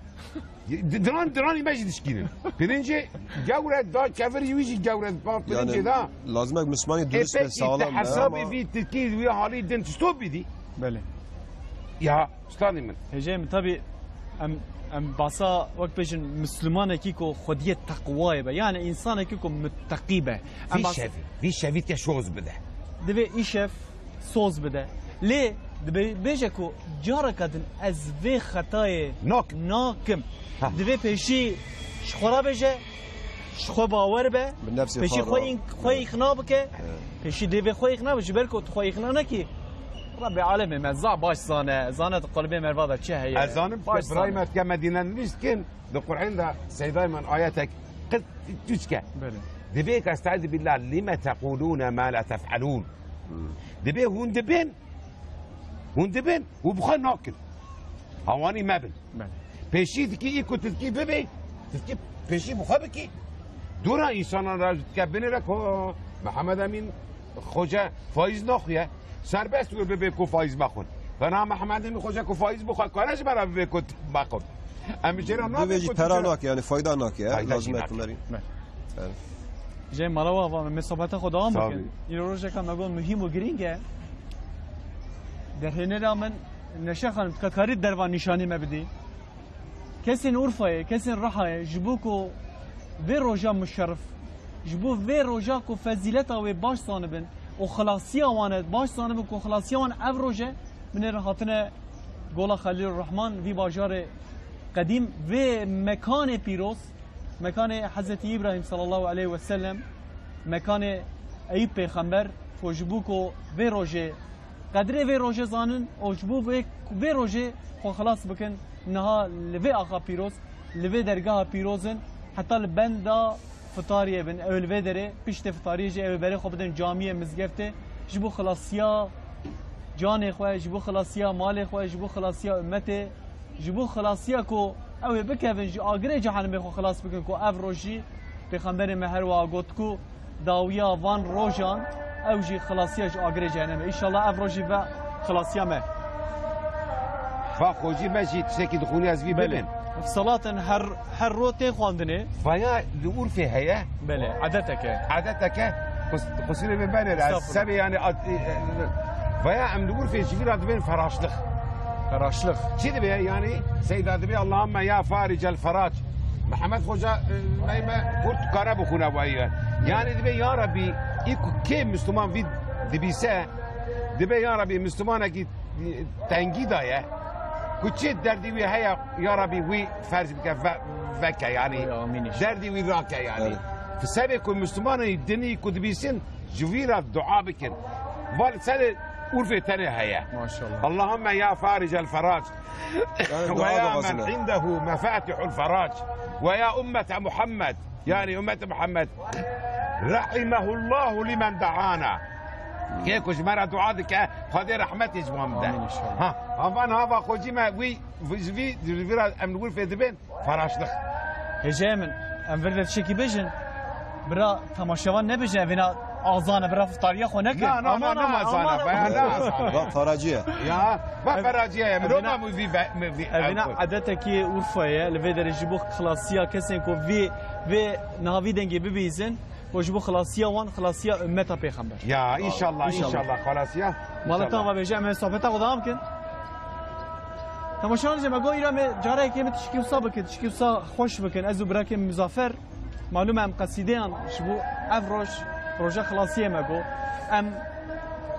Di-, diran, diranî me jî dişkînin. Pirincê gewre da, kevirî wî jî gewre da, pirincê da. Lazim e Müslümanî dürüst ve sağlam be. Peki, te hesabê vî tirkî wî halî din tişto bidî? Belê. Ya, ustadê min. Hêjayê min, tabî em, em basa wek bêjin Müslümanekî ku xwediyê teqwayê be. Yani insanekî ku muteqî be. Em bas- Vî şevî, vî şevî te şoz bide. Divê îşev soz bide. Lê Dibe-, bêje ku careke din ez vê xetayê Nakim. nakim. Ha. Divê pêşî ji xwe re bêje, ji xwe bawer be, Bi nefsê pêşî xwe xwe re. in-, xwe îqna bike, Evet. pêşî divê xwe îqna be, ji ber ku tu xwe îqna nekî, Rebê alemê me za baş zane, zane di qelbê merva de çi heye. Ez zanim Baş tu birayê zane. me dike Medîne nivîs dikin, di Qur'an de seydayê min ayetek qit tûçke. Belê. Divê ke estaizu billah, lime tequlûne ma la tef'elûn. Divê hûn dibin, hûn dibin û bi xwe nakin. Hawanî mebin. Belê. Pêşî dikî, î ku tu dikî bibê, tu dikî pêşî bi xwe bikî. Dûra însanan re dike binêre ku Mihemed Emîn Xoce faîz naxuye. Serbest wir bibê ku faîz mexwin. Fena Mihemed Emîn Xoce ku faîz bixwe, kare ji me re bibê ku mexwin. Em jê re Bibê nakin jî ku tera tu nake, yani fayda nake, he? Fayda jî Lazim e nake. ku merî. Belê. Yani. Jê mala we ava, me sohbeta xwe dewam Tabii. bikin. Îro rojeka me got muhîm û girîng e. Derhênera min Neşe Xanim, tu karî derva nîşanî me bidî? Kesên Urfayê, kesên Rihayê, ji bo ku vê roja muşerrif, ji bo vê roja ku fezîleta wê baş zanibin û xilasiya wan e, baş zanibin ku xilasiya wan ev roj e, binêre hatine Gola Xelîlurrehman, vî bajarê qedîm, vê mekanê pîroz, mekanê Hezretî Îbrahîm sallallahu aleyhi ve sellem, mekanê Eyûb pêxember, ku ji bo ku vê rojê, qedrê vê rojê zanin û ji bo vê, vê rojê xwe xilas bikin, niha li vê axa pîroz, li vê dergeha pîroz in, heta li benda fitariyê bin, ew li vê derê, piştê fitariyê jî ew ê berê xwe bidin camiyê, mizgeftê, ji bo xilasiya canê xwe, ji bo xilasiya malê xwe, ji bo xilasiya ummetê, ji bo xilasiya ku ew ê bikevin ji agirê cehenimê xwe xilas bikin, ku ev roj jî Pêxemberê me her wiha got ku dawiya van rojan ew jî xilasiya ji agirê cehenimê. Înşallah ev roj jî ve xilasiya me. Va xocî me jî tiştekî dixwînî ez vî Belê. bibim. Salat in her, her ro tê xwendinê. Vaya li Urfê heye. Belê, edetek e. Edetek e. Qus-, qusûrê min benê re. Ez Estağfurullah. sebê yani at-, e, e, vaya em li Urfê ji vî re dibên feraşlix. Feraşlix. Çi dibe yani? Seyda dibe Allahümme ya faricel ferac. Mihemed Xoca, e, me, me kurt kare bixwîne vayî. Yani dibe ya Rebî, î ku kê Müslüman vî dibîse, dibe ya Rebî Müslümanekî tengî daye, ku çi derdî wî heye, ya Rabî wî ferz bike, ve-, veke, yani Oy, amîn inşallah. derdî wî rake, yani. Evet. Sebê ku Müslümanê dinî ku dibîsin, ji wî re dua bikin. Val serê Urfê tenê heye. Maşallah. Allahümme ya faricel ferac. Yani Ve dua ya da men vazine. indehu mefatihul ferac. Ve ya ümmete Muhammed. Yani ümmeti Muhammed. Rahimehullahu limen daana. Kê ku ji me re dua dike, Xwedê rehmetê ji wan bide. Amîn inşallah. Ha, avan hava xocî me wî, ji vî, ji vî re em li wir fê dibên, feraşlix. Hêjayê min, em vir de tiştekî bêjin. Bira temaşevan nebêje, evîna azan e, bira fiftariya xwe neke. Na, na, Aman, na, na, aman, azan e, aman, baya aman. na azan e. Bak, feraciye. Ya, bak Ev-, feraciye ye, min evîna, ro me wî ve-, me vî evîna ew kir. edeteki Urfayê ye, li vê derê ji bo xilasiya kesên ku vê, vê niha vî dengê bibîzin, û ji bo xilasiya wan, xilasiya ummeta pêxember. Ya, înşallah, înşallah. înşallah, xilasiya. Mala te Înşallah. ava bêje, em ê sohbeta xwe dewam bikin. Temaşevan, me got îro me carekê me tişkî wisa bikin, tişkî wisa xweş bikin. Ez û birakê Muzaffer, malûm e em qesîdeyan ji bo ev roj, roja xilasiyê me got. Em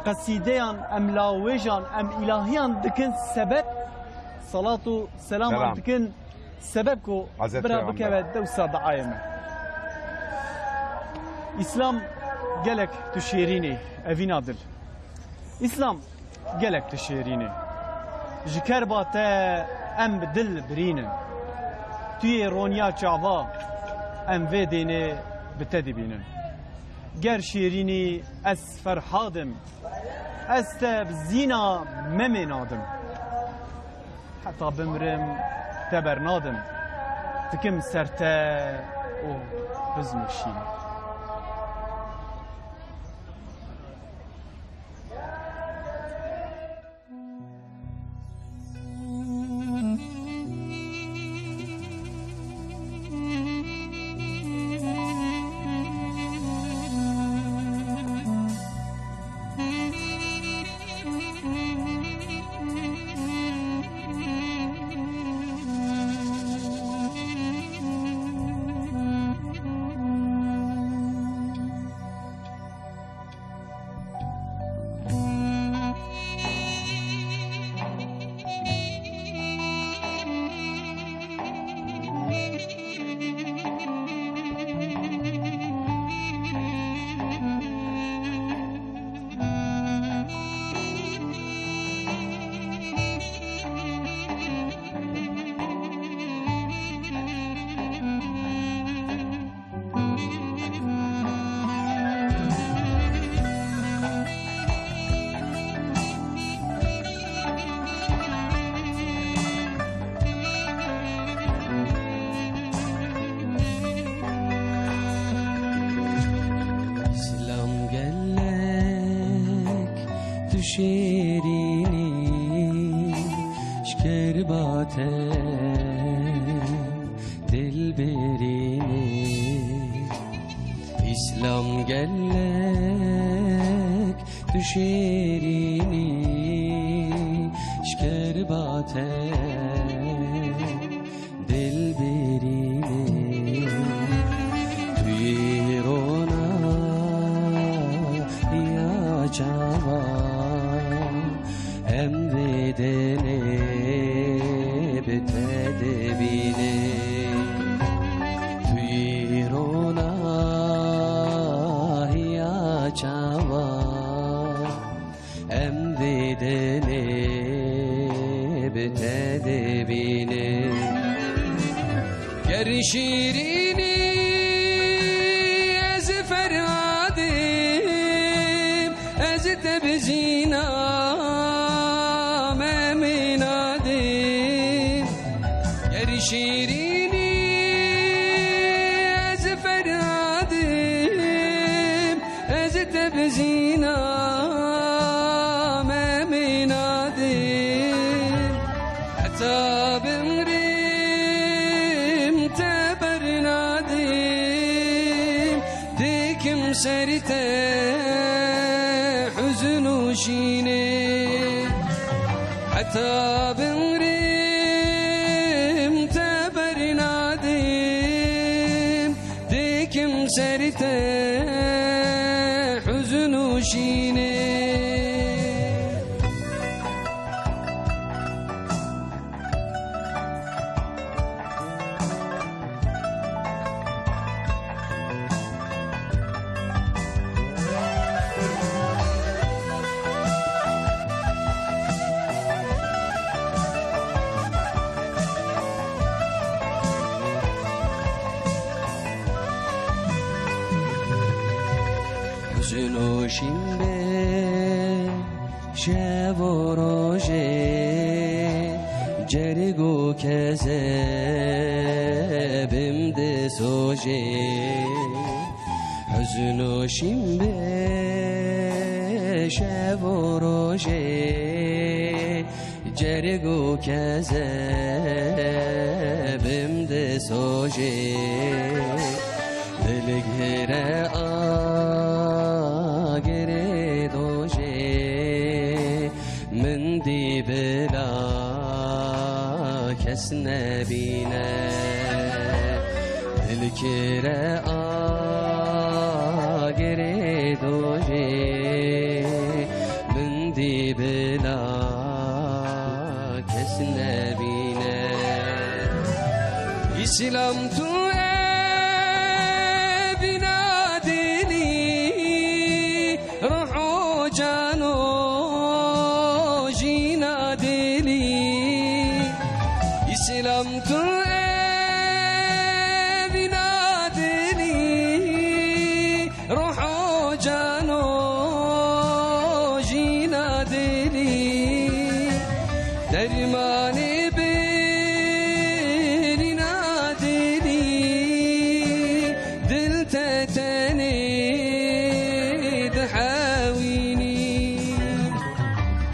qesîdeyan, em lawêjan, em îlahiyan dikin sebeb, salat û selaman Selam. dikin sebeb ku Hazreti bira Peygamber. bikeve dewsa diayê me. Îslam gelek tu şêrîn î, Evîna dil. Îslam gelek tu şêrîn î. Ji kerba te em bi dil birîn in. Tu yê roniya çava, em vê dênê bi te dibînin. Ger şêrîn î ez Ferhad im, ez te bi zîna Memê nadim. Heta bimrim te bernadim. Dikim ser te û bizmîşî. Şêrînî, şkerba te, dilberînê. Îslam gelek tu şêrînî, şkerba te, dilberînê. Tu yî rona ya çava, em vê demê bi te dibînê. Tu yî rona ya çava, em vê demê bi te dibînê. Ger şîrînî ez Ferhadim, ez Tebzîna me mînadim. Ger şîrînî ez Ferhadim, ez Tebzîna me mînadim. Heta bimrim te bernadim, dikim ser te huzn û şînê. Heta bimrim te bernadim, dikim ser te huzn û şînê. Huzn û şîn be şev û rojê, cerg û kezebim disojê. Huzn û şîn be şev û rojê, cerg û kezebim disojê. Dilgire agirê dojê, min dî bila kes nebîne. Dilgire agirê dojê, min dî bila kes nebîne. Îslam tu evîna dilî, ruh û can û jîna dilî. Îslam tu evîna dilî, ruh û can û jîna dilî. Dermanê birîna dilî, dil te tenê dihewînî.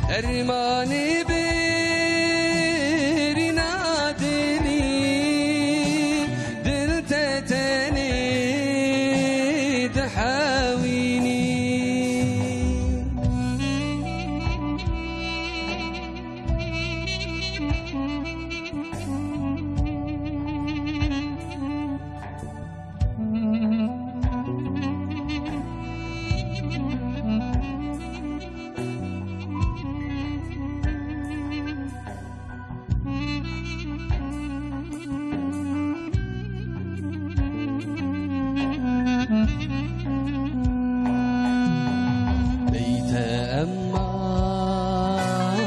Dermanê birîna dilî, dil te tenê dihewînî. Beyte em mandinî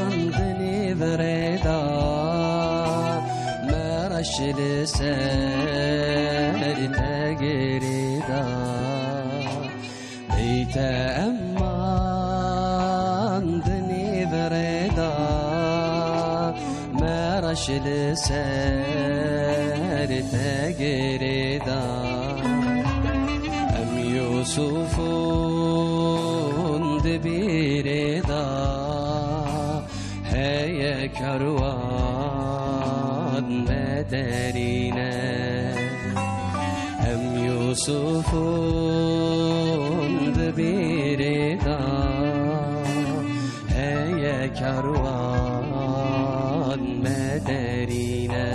virêda, me reş li ser te girêda. Beyte em mandinî virêda, me reş li ser te girêda. Em Yûsufûn di bîrê da, Kerwan me derîne, em Yûsufûn di bîrê de heye, kerwan me derîne.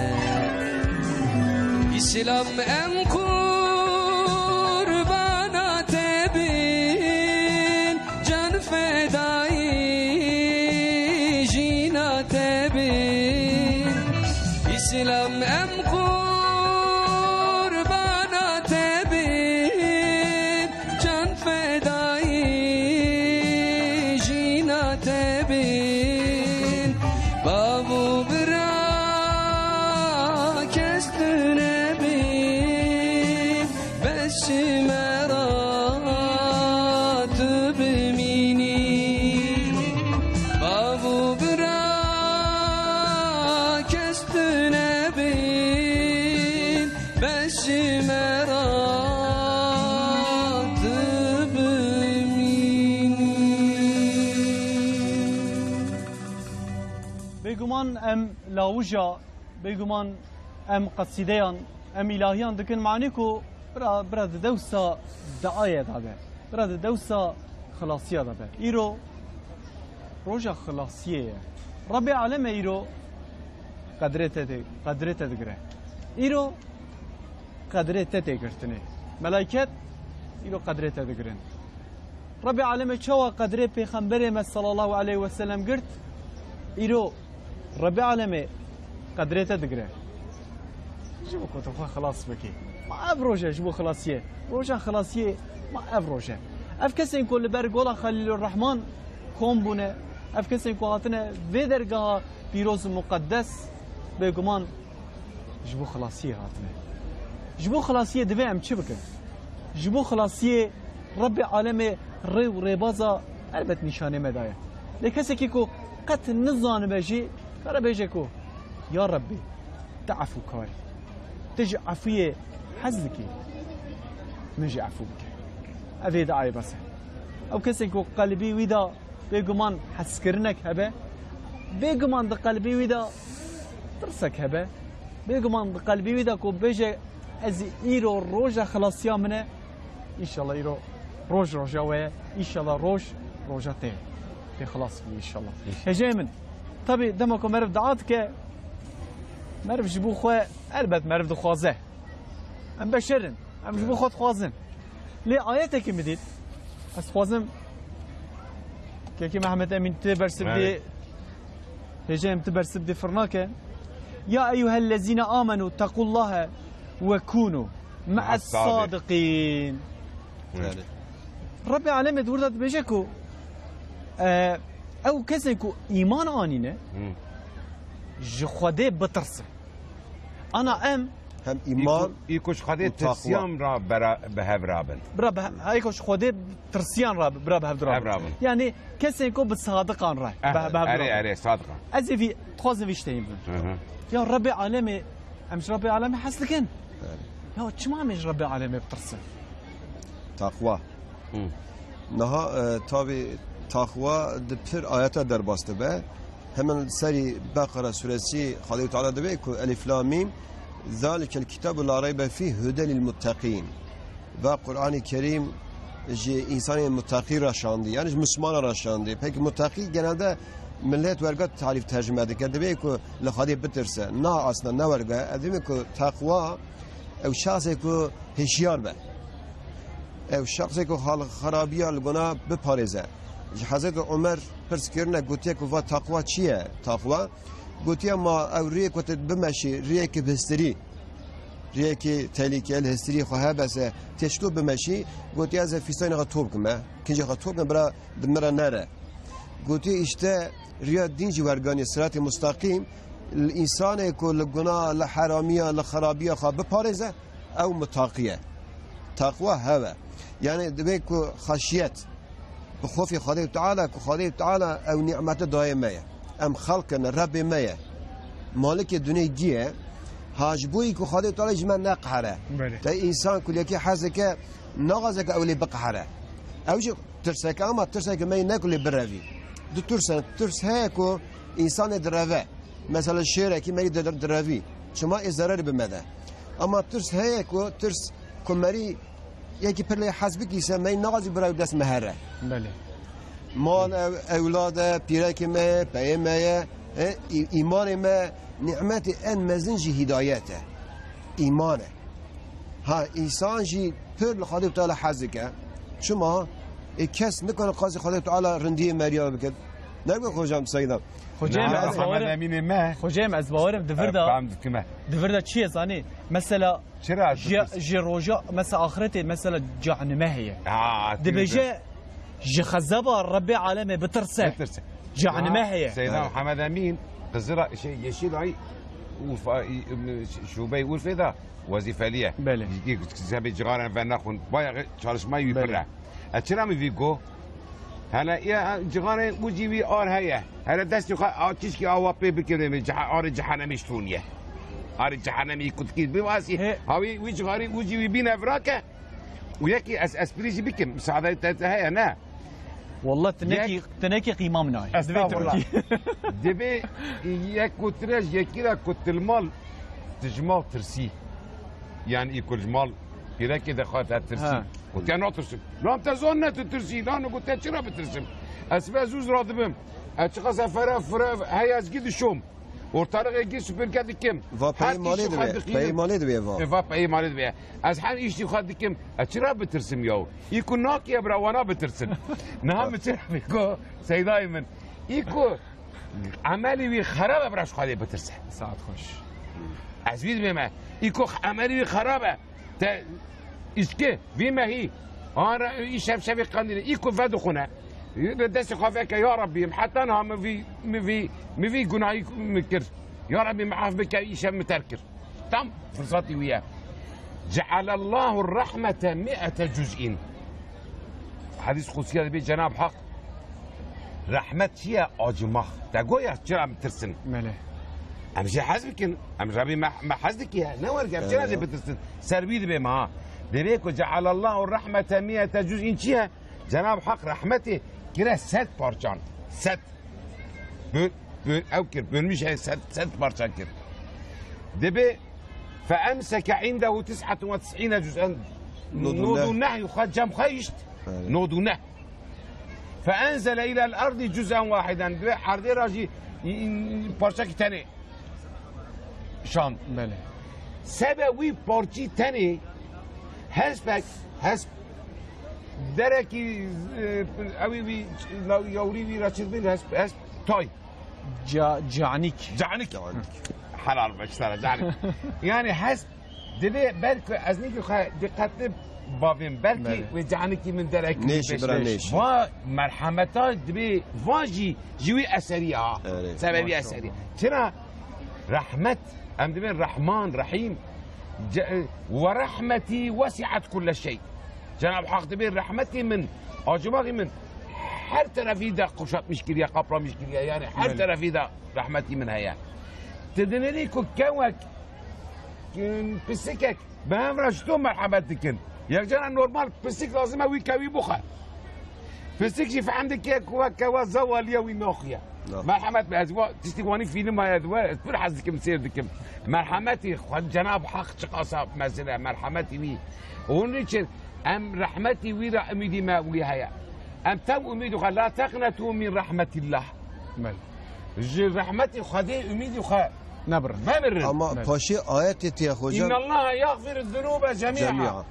Îslam em qurbana te bin, can fedayî jîna te bin. Îslam em qurbana te bin, can fedayî jîna te bin. Bav û bira kes tune bin, bes ji me re tu bimînî. Bav û bira kes tune bin, bes ji me re tu bimînî. Bêguman em lawija, bêguman em qesîdeyan, em îlahiyan dikin, manî ku bira, bira di dewsa deayê de be, bira di dewsa xilasiya de be. Îro roja xilasiyê ye. Rebbê Aleme îro qedrê te de, qedrê te digire. Îro qedrê te tê girtinê. Melayket îro qedrê te digirin. Rebbê Alemê çawa qedrê Pêxemberê me sallallahu aleyhi ve sellem girt, îro Rebbê Alemê qedrê te digire. Ji bo ku tu xwe xilas bikî. Ma ev roj e ji bo xilasiyê. Roja xilasiyê ma ev roj e. Ev kesên ku li ber gola Xelîlurrehman kom bûne, ev kesên ku hatine vê dergeha pîroz û muqeddes, bêguman ji bo xilasiyê hatine. Ji bo xilasiyê divê em çi bikin? Ji bo xilasiyê Rebbê Alemê rê û rêbaza elbet nîşanê me daye. Lê kesekî ku qet nizanibe jî, kare bêje ku, Ya Rebbî, tu efûkar î. Tu ji efûyê hez dikî. Min jî efû bike. Ev ê diayê bes e. Ew kesên ku qelbî wî de bêguman hezkirinek hebe, bêguman di qelbê wî de tirsek hebe, bêguman di qelbê wî de ku bêje, "Ez îro roja xilasiya min e, înşallah îro roj roja we ye, înşallah roj roja te ye. Tê xilas bî înşallah." Hêjeyê min, tabî dema ku meriv dua dike, meriv ji bo xwe elbet meriv dixwaze. Em beşer in. Em ji bo xwe dixwazin. Lê ayetekî min dît. Ez dixwazim Kekî Mehmet Emîn tu bersiv bidî. Evet. Hêjeyê min tu bersiv bidî firnake. Ya eyyuhellezîne amenu tequllahe ve kûnû me'es sadiqîn. Evet. Rebbê Alemê di wir de dibêje ku, e, ew kesên ku îman anîne, Hı. ji Xwedê bitirsin. Ana em Hem îman Î ku ji Xwedê û takwa. tirsiyan re bera-, bi hev rabin. Bira bi he-, ey ku ji Xwedê tirsiyan re bira bi hev Hev rabin. rabin. Yani kesên ku bi sadiqan re Eh, bi, bi hev erê, rabin. erê, sadiqan. Ez ê vî, dixwazim vî şteyî bibim. Hı hı. Ya Rebbê Alemê, em ji Rebbê Alemê hez dikin. Evet. Ya çima em ê ji Rebbê Alemê bitirsin? Takwa. Hı. Niha, e, tabi takwa di pir ayeta derbas dibe. Hemen serî Beqere suresi Xwedê Teala dibe ku Elif Lam Mîm, "Zalikel kitabu la reybe fîh huden lil mutteqîn." Ve Kur'an-ı Kerim ji insanê mutteqî re şandî, yani ji Müslümana re şandî. Peki mutteqî genelde millet werga tarif tercüme dike, dibe ku li Xwedê bitirse. Na aslında ne werga, ev dibe ku takwa ew şahsê ku hişyar be. Ew şexsê ku xal-, xerabiya li guna biparêze. Ji Hezretî Omer pirs kirine, gotiye ku va taqwa çi ye? Taqwa, gotiye ma ew riyê ku tu bimeşî, riyekî bistirî, riyekî tehlîke, li histirî xwe hebese, tê ji tu bimeşî, gotiye ez ê fîstanê xwe top bikime, kincê xwe top bikime, bira di min re nere. Gotiye îşte riya din jî werganî, siratê mustaqîm, li însanê ku li guna, li heramiya, li xerabiya xwe biparêze, ew mutaqî ye. Taqwa hev e. Yani divê ku xeşiyet, bi xofê Xwedê Teala, ku Xwedê Teala ew nîmete dayê me ye. Em xelk in, Rebbê me ye. Malikê dunê dî ye. Ha ji bo yî ku Xwedê Teala ji me neqehere. Belê. Te însan ku lê yekê hez dike, naxwaze ku ew lê biqehere. Ew jî tirseke, ama tirseke me yê ne ku lê birevî. Du tirs in, tirs heye ku Însanê direve. Mesela şêrekî merî dir-, direvî. Çima ê zererî bi me de. Ama tirs heye ku tirs ku merî yekî pir lê hez bikî se, merî naxwazî bira dest me here. Belê. Mal, ew-, ewlad e, pîrekê me ye, peyê me ye, e, î-, îmanê me, nîmetê en mezin jî hîdayet e. Îman e. Ha, însan jî pir li Xwedê Teala hez dike. Çima? Ê kes nikare qasî Xwedê Teala rindiyê meriya bikin. Ne bi hocam Seyda? Hocam, Niha ez Mihemed bawerim, Emînê me. Hocam, ez bawerim di vir de, Fem dikime. Di vir de çi ye zanî? Mesela, Çira ji, dipirs- ji roja, mesela, axretê, mesela, cehenime heye. Ha, Dibêje, ji xezeba Rebbê alemê bitirse. Bitirse. Cehenime Ha, heye. Seyda Evet. Mihemed Emîn, Qizira, şey, Yeşilay, Urfa, i-, i-, şubey Urfê de wezîfelî ye. Belê. Yekî sebê cixaran venexwin. Bayağı çalışmayı Belê. pir e. E, çira mi vî go? Hele ya cixarê û cî wî ar heye. Hele destê xwe a çişkî awa pê bikirê mi, cehe-, arê cehenemî ştûniye. Arê cehenemî kutkî bivasî. He. Hawî wî cixarê û cî wî bîne virake. Û yekî ez esprî jî bikim. Misaade te, te heye ne? Wallah, tinekî, Yek- tinekî qîma min nayê. Estağfurullah. Divê tu bikî. Divê yek ku tire ji yekî re ku tilmal, tijmal tirsî. Yani î ku ji mal pîrekê de xwe te tirsî. Ha. Û te natirsim. Lan te zon ne tu tirsî, lan û te çira bitirsim? Ez ve zûz radibim. Ez çiqa sefere fire heye ez gî dişom. Ortalığı gî süpürge dikim. Va peyê Her malê işi dibe, xwe dikim. Peyê malê dibe va. E, va peyê malê dibe. Ez her işi xwe dikim. Ez çira bitirsim yaw? Î ku nakiye bira wana bitirsin. Niha mi çira biko Seydayê min. Î ku emelî wî xerab e bira ji Xwedê bitirse. Saet xweş. Ez wî dibême. Î ku emelî wî xerab e. Te îşkê, vî mehî, ara îşev şevê qandîlê, î ku vedixune, destê xwe veke, ya Rabbî, heta niha min vî, min vî, min vî gunahî min kir. Ya Rabbî, min af bike, îşev min terk kir. Tam firsatî wî ye. Cealallahu rahmete mi'ete cuz'in. Hadîs qudsiya dibê Cenab Hak Rehmet çi ye? Acımak. Te goya çira em tirsin? Belê. Em jê hez bikin. Em Rebî me, me hez dikiye. Ne werger çira Evet. jê bitirsin? Ser wî dibê me ha. Dibê ku cealallahu rahmete miyete cuz'in çi ye? Cenab Hak rehmetê kire sed parçan. Sed. Bö-, bö-, ew kir. Bölmüş e sed, sed parça kir. Dibê fe emseke indehu tis'atun ve tis'ine cuz'en. Nod û neh. Nod û neh xwe cem xwe îşt. Evet. Nod û neh. Fe enzele ilel ardi cüz'en wahiden. Ve erdê ra jî parçekî tenê şand. Belê. Sebe wî parçî tenê hespek, hesp derekî, e, ewî wî, yawrî wî ra çi dibin, hesp, hesp tay. Ca-, canik. Canik. Canik. Helal be, işte, canik. Yani hesp Divê belku ez nîkî xwe diqetli bavêm, belkî Belê. wê canikî min derekî Nêşî, pêş bira, bê. nêşî. Va merhemeta divê va jî ji wî eserî ha. Evet. Sebebî Maşallah. eserî. Çira? Rehmet, em divên Rehman, Rehîm, ce-, ve rehmetî wesi'et kulle şey. Cenab Hak dibê rehmetî min, acımaxî min her terefî de kuşatmış kiriye, kaplamış kiriye. Yani her Belê. terefî de rehmetî min heye. Tu dinêrî ku kewek Pisikek bi hev re ji to merhemet dikin. Yekcana normal pisik lazim e wî kewî bixe. Pisik jî fehm dike ku we kewa zewaliye wî naxiye. Na. Merhemet be, ez wa tiştî wanî fîlm heye di we, ez pir hez dikim sêr dikim. Merhemetî xwe Cenab Haq çiqasa mezin e, merhemetî wî. Onun için em rehmetî wî re umîdî me wî heye. Em tev umîdî xwe, la teqnetu min rehmetillah. Belê. Ji rehmetî Xwedê umîdî xwe Nebirin. Memirin. Ama Evet. paşê ayetê tê hocam. İnnallaha yaghfiru zunuba cemi'a. Cemi'a.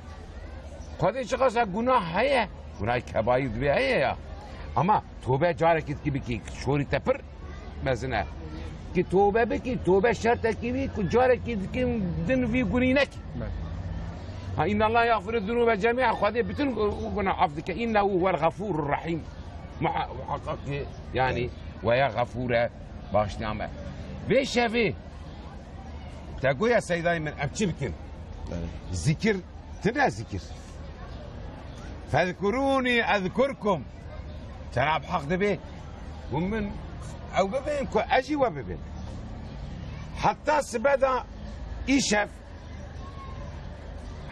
Xwedê çiqasa gunah heye, gunahê kebaîr divê heye ya. Ama tobe carekî dikî bikî, şorî te pir mezin e. Ki tobe bikî, tobe şertekî wî ku carekî dikin din vî gunî nekî. Evet. Ha, innallaha yaghfiru zunuba cemi'a, Xwedê bütün gu-, gunah af dike. İnnehu huvel gafurur rahîm. Muha-, muhakkak ki, yani, Evet. ve ya gafure, Bağışlayame. Vê şevê te goya Seydayê min, em çi bikin? Evet. Zikir, tine zikir. Fezkurûnî ezkurkum. Cenab Hak dibê, hûn min ew bibin ku ez jî we bibim. Heta sibe de îşev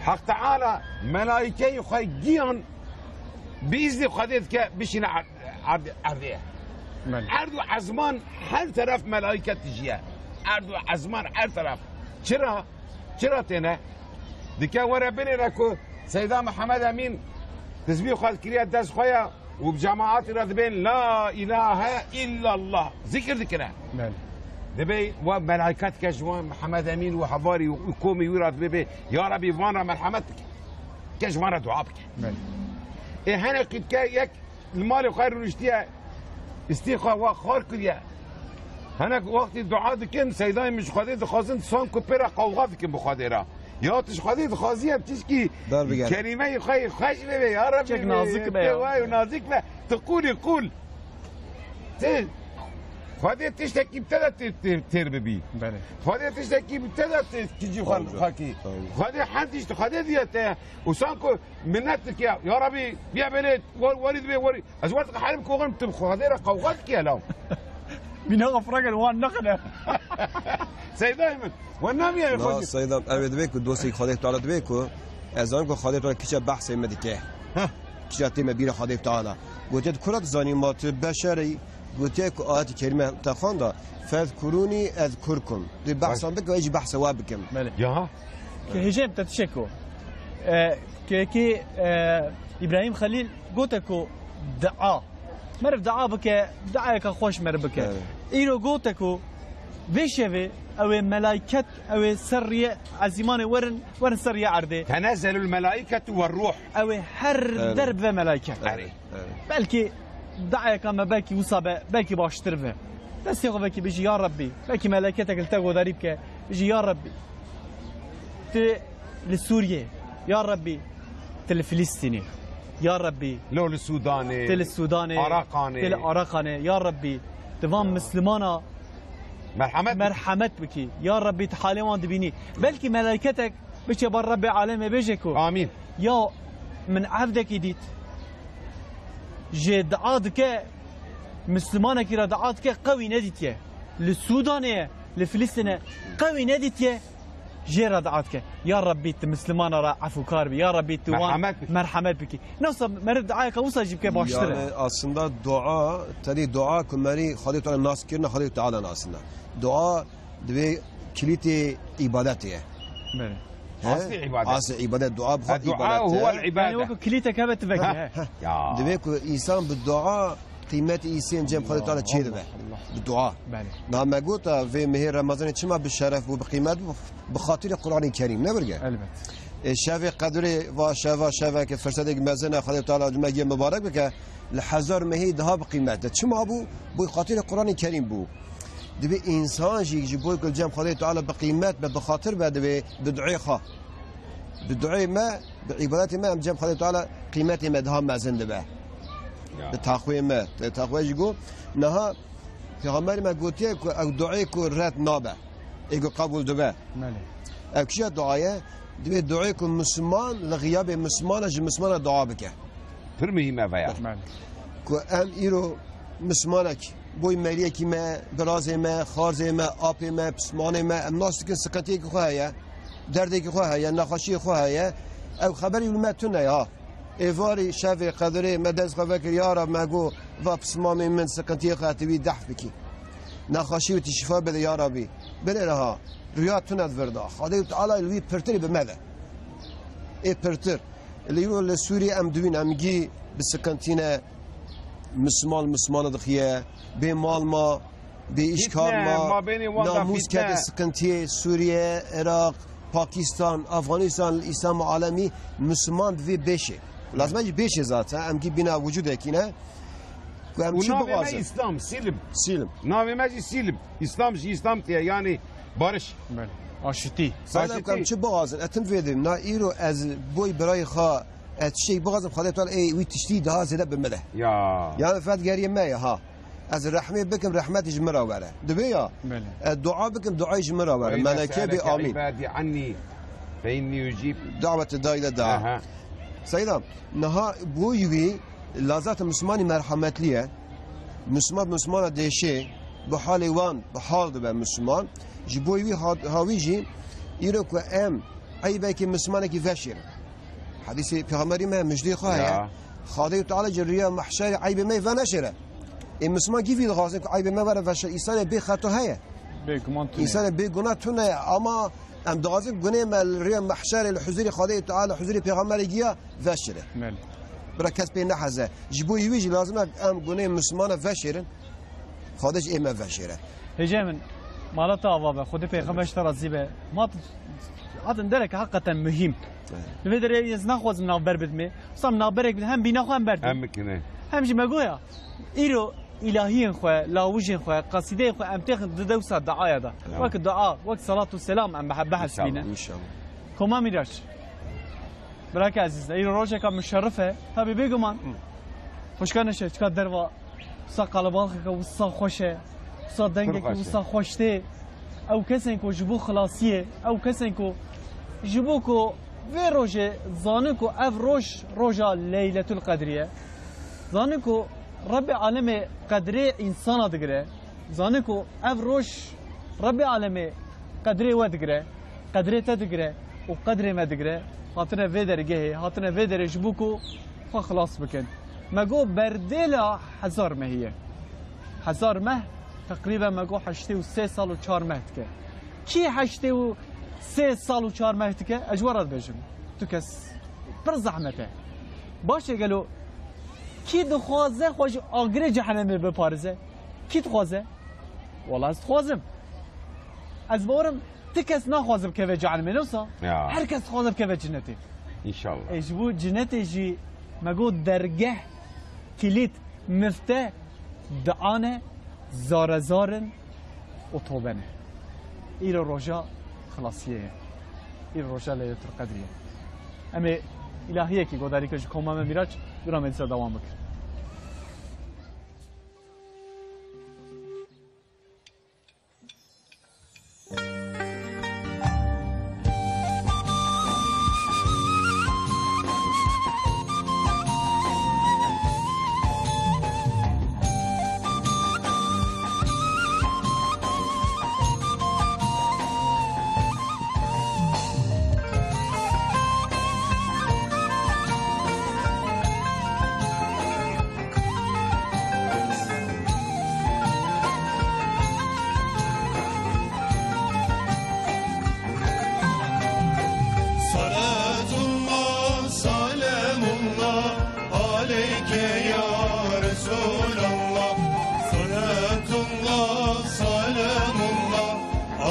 Hak Teala melaîkeyê xwe giyan bi îznê Xwedê dike bişîne erd-, erd-, erdê. Belê. Erd û ezman her teref melaîket dijiye. Erd û ezman her teref. Çira? Çira têne? Dike were binêre ku Seyda Mihemed Emîn tizbî xwe dikiriye dest xwe ya û bi cemaatî re dibên La ilahe illallah zikir dikire. Belê. Dibê we melaîket ke ji wan Mihemed Emîn û hevalî û komî wî re dibê bê, Ya Rebî, van re merhemet bike. Ke ji wan re dua bike. Belê. Ê hene qîtke yek li malê xwe rûniştiye, istî xwe wa xar kiriye. Hinek wextî dua dikin, seydayê min ji Xwedê dixwazin, sanku pê re qewxa dikin bi Xwedê re. Ya tu ji Xwedê dixwazî em tişkî Berbigere. Kerîmeyê xwe yê xweş bibê, ya Rebî, Çek nazik be tê ya. Way û nazik be, tu qûlî qûl. Ti Xwedê tiştekî bi te de tê-, tê-, têr bibî. Belê. Xwedê tiştekî bi te de tê-, kicî xwe Tabii. Xwekî. Tabii. Xwedê her tişt Xwedê diye te. Û sanku minnet dike, ya Rebî, biya belê, wer-, werî dibê, werî. Ez werdik herim koxin tu bi Xwedê re qewxa dike law. Bîna xwe firagel wan nexine. Seydayê min, we namiye Na, xwe. Seydam, ev ê dibê ku dostê Xwedê Teala dibê ku ez zanim ku Xwedê Teala kiçe behsê me dike. Heh. Kiçe tê me bîra Xwedê Teala. Gotiye tu kura dizanî ma tu beşerî, gotiye ku ayet-i kerîme te xwenda, "Fezkurûnî ezkurkum." Di behsan Baş. Bike, ez jî behsa we bikim. Belê. Ya. Ke hêjê te tişek ku, e, ke, ke, e, Îbrahîm Xelîl gote ku dua. Meriv dua bike, duayeka xweş meriv bike. Evet. Îro gote ku vê şevê ew ê melaiket, ew ê ser riyê ezîmanê werin, werin ser riyê erdê. Tenezzelul melaiketu ve ruh. Ew ê her Evet. der bibe melaiket. Evet. Evet. Belkî duayeka me belkî wisa be, belkî baştir be. Destê xwe belkî bijî, ya Rebbî. Belkî meleketek li te godarî bike. Bijî, ya Rebbî. Tu li Sûriyê. Ya Rebbî. Tu li Filistînê. Ya Rebbî. Lo li Sûdanê. Tu li Sûdanê. Araqanê. Tu li Araqanê. Ya Rebbî. Tu van Mislimana Merhamet. Merhamet bikî. Ya Rebbî, tu halê wan dibînî. Belkî meleketek biçe bar Rebbê alemê bêje ku. Amîn. Ya min evdekî dît. Ji dua dike, Mislimanekî re dua dike, qewî nedîtiye. Li Sûdanê ye, li Filistînê ye, qewî nedîtiye. Jê re dua dike. Ya Rebbî, tu Mislimana re efûkar bî. Ya Rebbî, tu wan Merhamet bikî. Merhamet bikî. Newsa meriv duayeka wisa jî bike baştir e. Yani aslında dua, tenê dua ku merî Xwedê Teala nas kirine, Xwedê Teala ne aslında. Dua divê kilîtê îbadetê ye. Belê. He? Aslê îbadet. Aslê îbadet, dua bi xwe Dua îbadet e. Huwel îbadet. Yani wekî kilîtek hebe tu vekî, he. Ya. Divê ku însan bi dua qîmetê îsê cem Xwedê Teala çê dibe. Allah, Allah. Bi dua. Belê. Na me got, vê mehê Remezanê çima bi şeref bû, bi qîmet bû? Bi xatirê Qur'anê Kerîm, ne birge? Elbet. E, şevê Qedrê va şeva, şeveke firsetek mezin e, Xwedê Teala me giye mibarek bike, li hezar mehî daha bi qîmet e. Çima bû? Bû xatirê Qur'anê Kerîm bû. Divê însan jî ji bo ku cem Xwedê Teala bi qîmet be, bi xatir be, divê bi duê xwe. Bi duê me, bi îbadetê me em cem Xwedê Teala qîmetê me daha mezin dibe. Ya. Bi taxwê me. Te taxwe jî got, niha Pêxemberê me gotiye ku ew duê ku red nabe. Ê ku qebûl dibe. Belê. Ev kîja dua ye? Divê duê ku Misliman li xiyabê Mislimana ji Mislimana dua bike. Pir muhîm e veya. Belê. Ku em îro Mislimanek, boy meriyekî me, birazê me, xarzê me, apê me, pismanê me, em nas dikin, sıkıntıyekî xwe heye, derdekî xwe heye, nexweşiyê xwe heye. Ew xeberî li me tune ya. Êvarî şevê Qedirê me dest xwe vekir, ya Rab, me got, va pismamê min, sıkıntıyê xwe, tu wî dehf bikî. Nexweşî wî tu şifa bide, ya Rabî. Binêre ha, riya tune di vir de. Xwedê Teala li wî pirtirî bi me de. Ê pirtir. Li îro li Sûriyê em dibîn, em gî bi sıkıntî ne, mismal mismana dixiye, bê mal ma, bê îşkar Fitne, ma, mabênê wan de namûs fitne. Kete sıkıntiyê Sûriye, Iraq, Pakistan, Afganistan, li Îslam alemî Misliman divê bêşê. Lazim e jî bêşê zaten, em gî bîna wicudekî ne. Ku em Û çi navê me bixwazin? Îslam, Sîlim. Sîlim. Navê me jî Sîlim. Îslam jî Îslam tiye, yanî barış. Belê. Aşitî. Seyda, ku em Aşitî. Çi bixwazin? E tim vê dibim. Na îro ez boy birayê xwe, ez tiştek bixwazim, Xwedê Teala ê wî tiştî daha zêde bi min de. Ya. Yani fed geriye me ye ha. Ez rehmê bikim, rehmetî ji min re were. Dibe ya. Belê. Ez dua bikim, duayê ji min re were. Ve izâ Meleke bê, se'eleke amîn. İbadî annî fe innî ucîb. Dawete daîle da. Aha. Seyda, niha boy wî lazata Mislimanî merhametlî ye. Misliman Mislimana dêşê, bi halê wan, bi hal dibe Misliman. Ji boy wî ha-, hawî jî, îro ku em eybekî Mislimanekî veşêrin. Hadîsê Pêxemberî me, mijdê xwe heye. Ya. Xwedê Teala ji riya mehşerê eybê me veneşêre. Ê Misliman kî vî dixwazin ku eybê me were veşer, însanê bê xeto heye. Bê guman tune. Însanê bê guna tune ye, ama em dixwazin gunê me li rêya mehşerê, li huzûrê Xwedê Teala, li huzûrê Pêxemberê giya veşire. Belê. Bira kes pê neheze. Ji bo wî jî lazim e em gunê Mislimana veşêrin. Xwedê jî ê me veşêre. Hêjayê min, mala te ava be, Xwedê Pêxember ji te razî be. Ma tu hatin dereke heqeten muhîm. Evet. Li vê derê ez naxwazim navber bidimê. Wisa min navberek bidin, hem bîna xwe hem berdin. Em bikine. Hem jî me goya, îro îlahiyên xwe, lawijên xwe, qasîdeyên xwe em têxin di dewsa duaya de. Tamam. Wek dua, wek salat û selam em behe-, behs bîne. İnşallah. İnşallah. Koma Mîraç. Birake ezîz, îro rojeka muşerrif e. Tabi bêguman. Hı. Xwişka Neşe, çika derva wisa qelebalixeke wisa xweş e, wisa dengeke wisa xweş tê. Ew kesên ku ji bo xilasiyê, ew kesên ku ji bo ku vê rojê zanin ku ev roj, roja Leyletul Qedrî ye. Zanin ku Rebbê Alemê qedrê însana digire. Zanin ku ev roj Rebbê Alemê qedrê we digire, qedrê te digire û qedrê me digire. Hatine vê dergehê, hatine vê derê ji bo ku xwe xilas bikin. Me got berdêla hezar mehî ye. Hezar meh teqrîben me got heştê û sê sal û çar meh dike. Kî heştê û sê sal û çar meh dike? Ez ji we re dibêjim. Tu kes pir zehmet e. Baş e gelo kî dixwaze xwe ji agirê cehenemê biparêze? Kî dixwaze? Wala ez dixwazim. Ez bawerim ti kes naxwaze bikeve cehenemê, ne wisa? Ya. Her kes dixwaze bikeve cinetê. İnşallah. E, ji bo cinetê jî me got dergeh, kilît, mifte, dua ne, zarezar in û tobe ne. Îro roja xilasiyê ye. Îro roja Leyletul Qedrî ye. Em ê îlahiyekî godarî ke ji koma me Mîraç, dûra me dîsa dewam bikin. صلاة الله، سلام الله عليك يا رسول الله. صلاة الله، سلام الله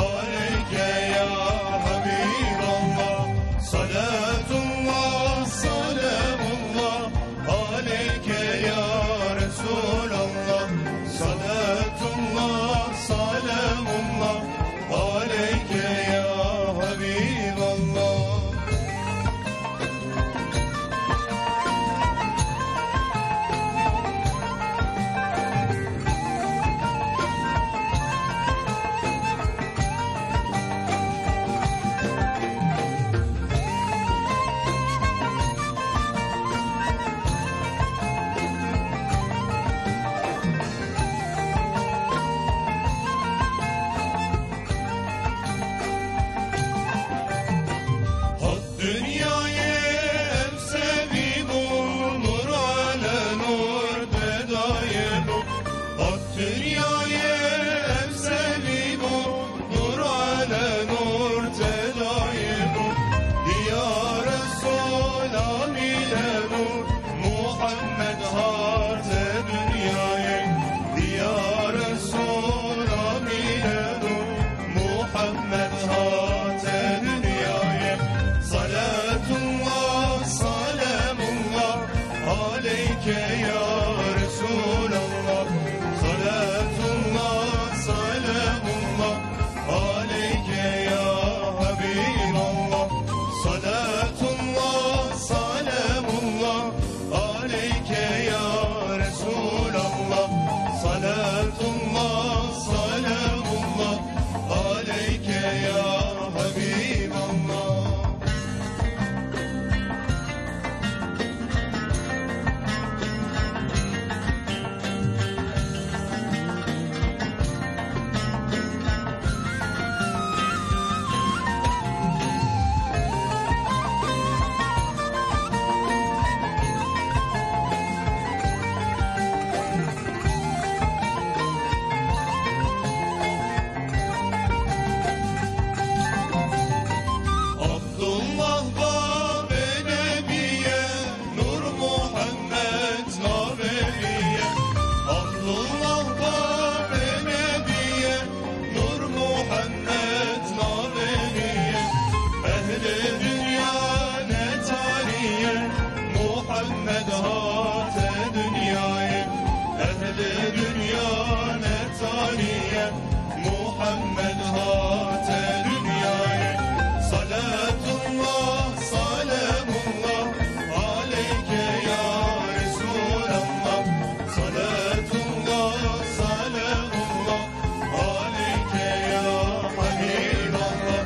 عليك يا حبيب الله. صلاة الله، سلام الله عليك يا رسول الله. صلاة الله، سلام الله عليك يا حبيب الله. Dünyayê ev sevî bû, nur ale nur te dayê bû. Hat dünyayê ev sevî bû, nur ale nur te dayê bû. Ya Resul amîne bû, Muhammed hate dünyayê. Ya Resul amîne bû, Muhammed hate dinyayê. Salatullah, salamullah aleyke ya Resulallah. Salatullah, salamullah aleyke ya Habiballah. Salatullah, salamullah aleyke ya Resulallah. Salatullah, salamullah aleyke ya Habiballah. Muhammed hate dinyayê, ehlê dinya ne tanî ye. Muhammed hate dinyayê. Salatullah, salamullah aleyke ya Resulallah. Salatullah, salamullah aleyke ya Habiballah.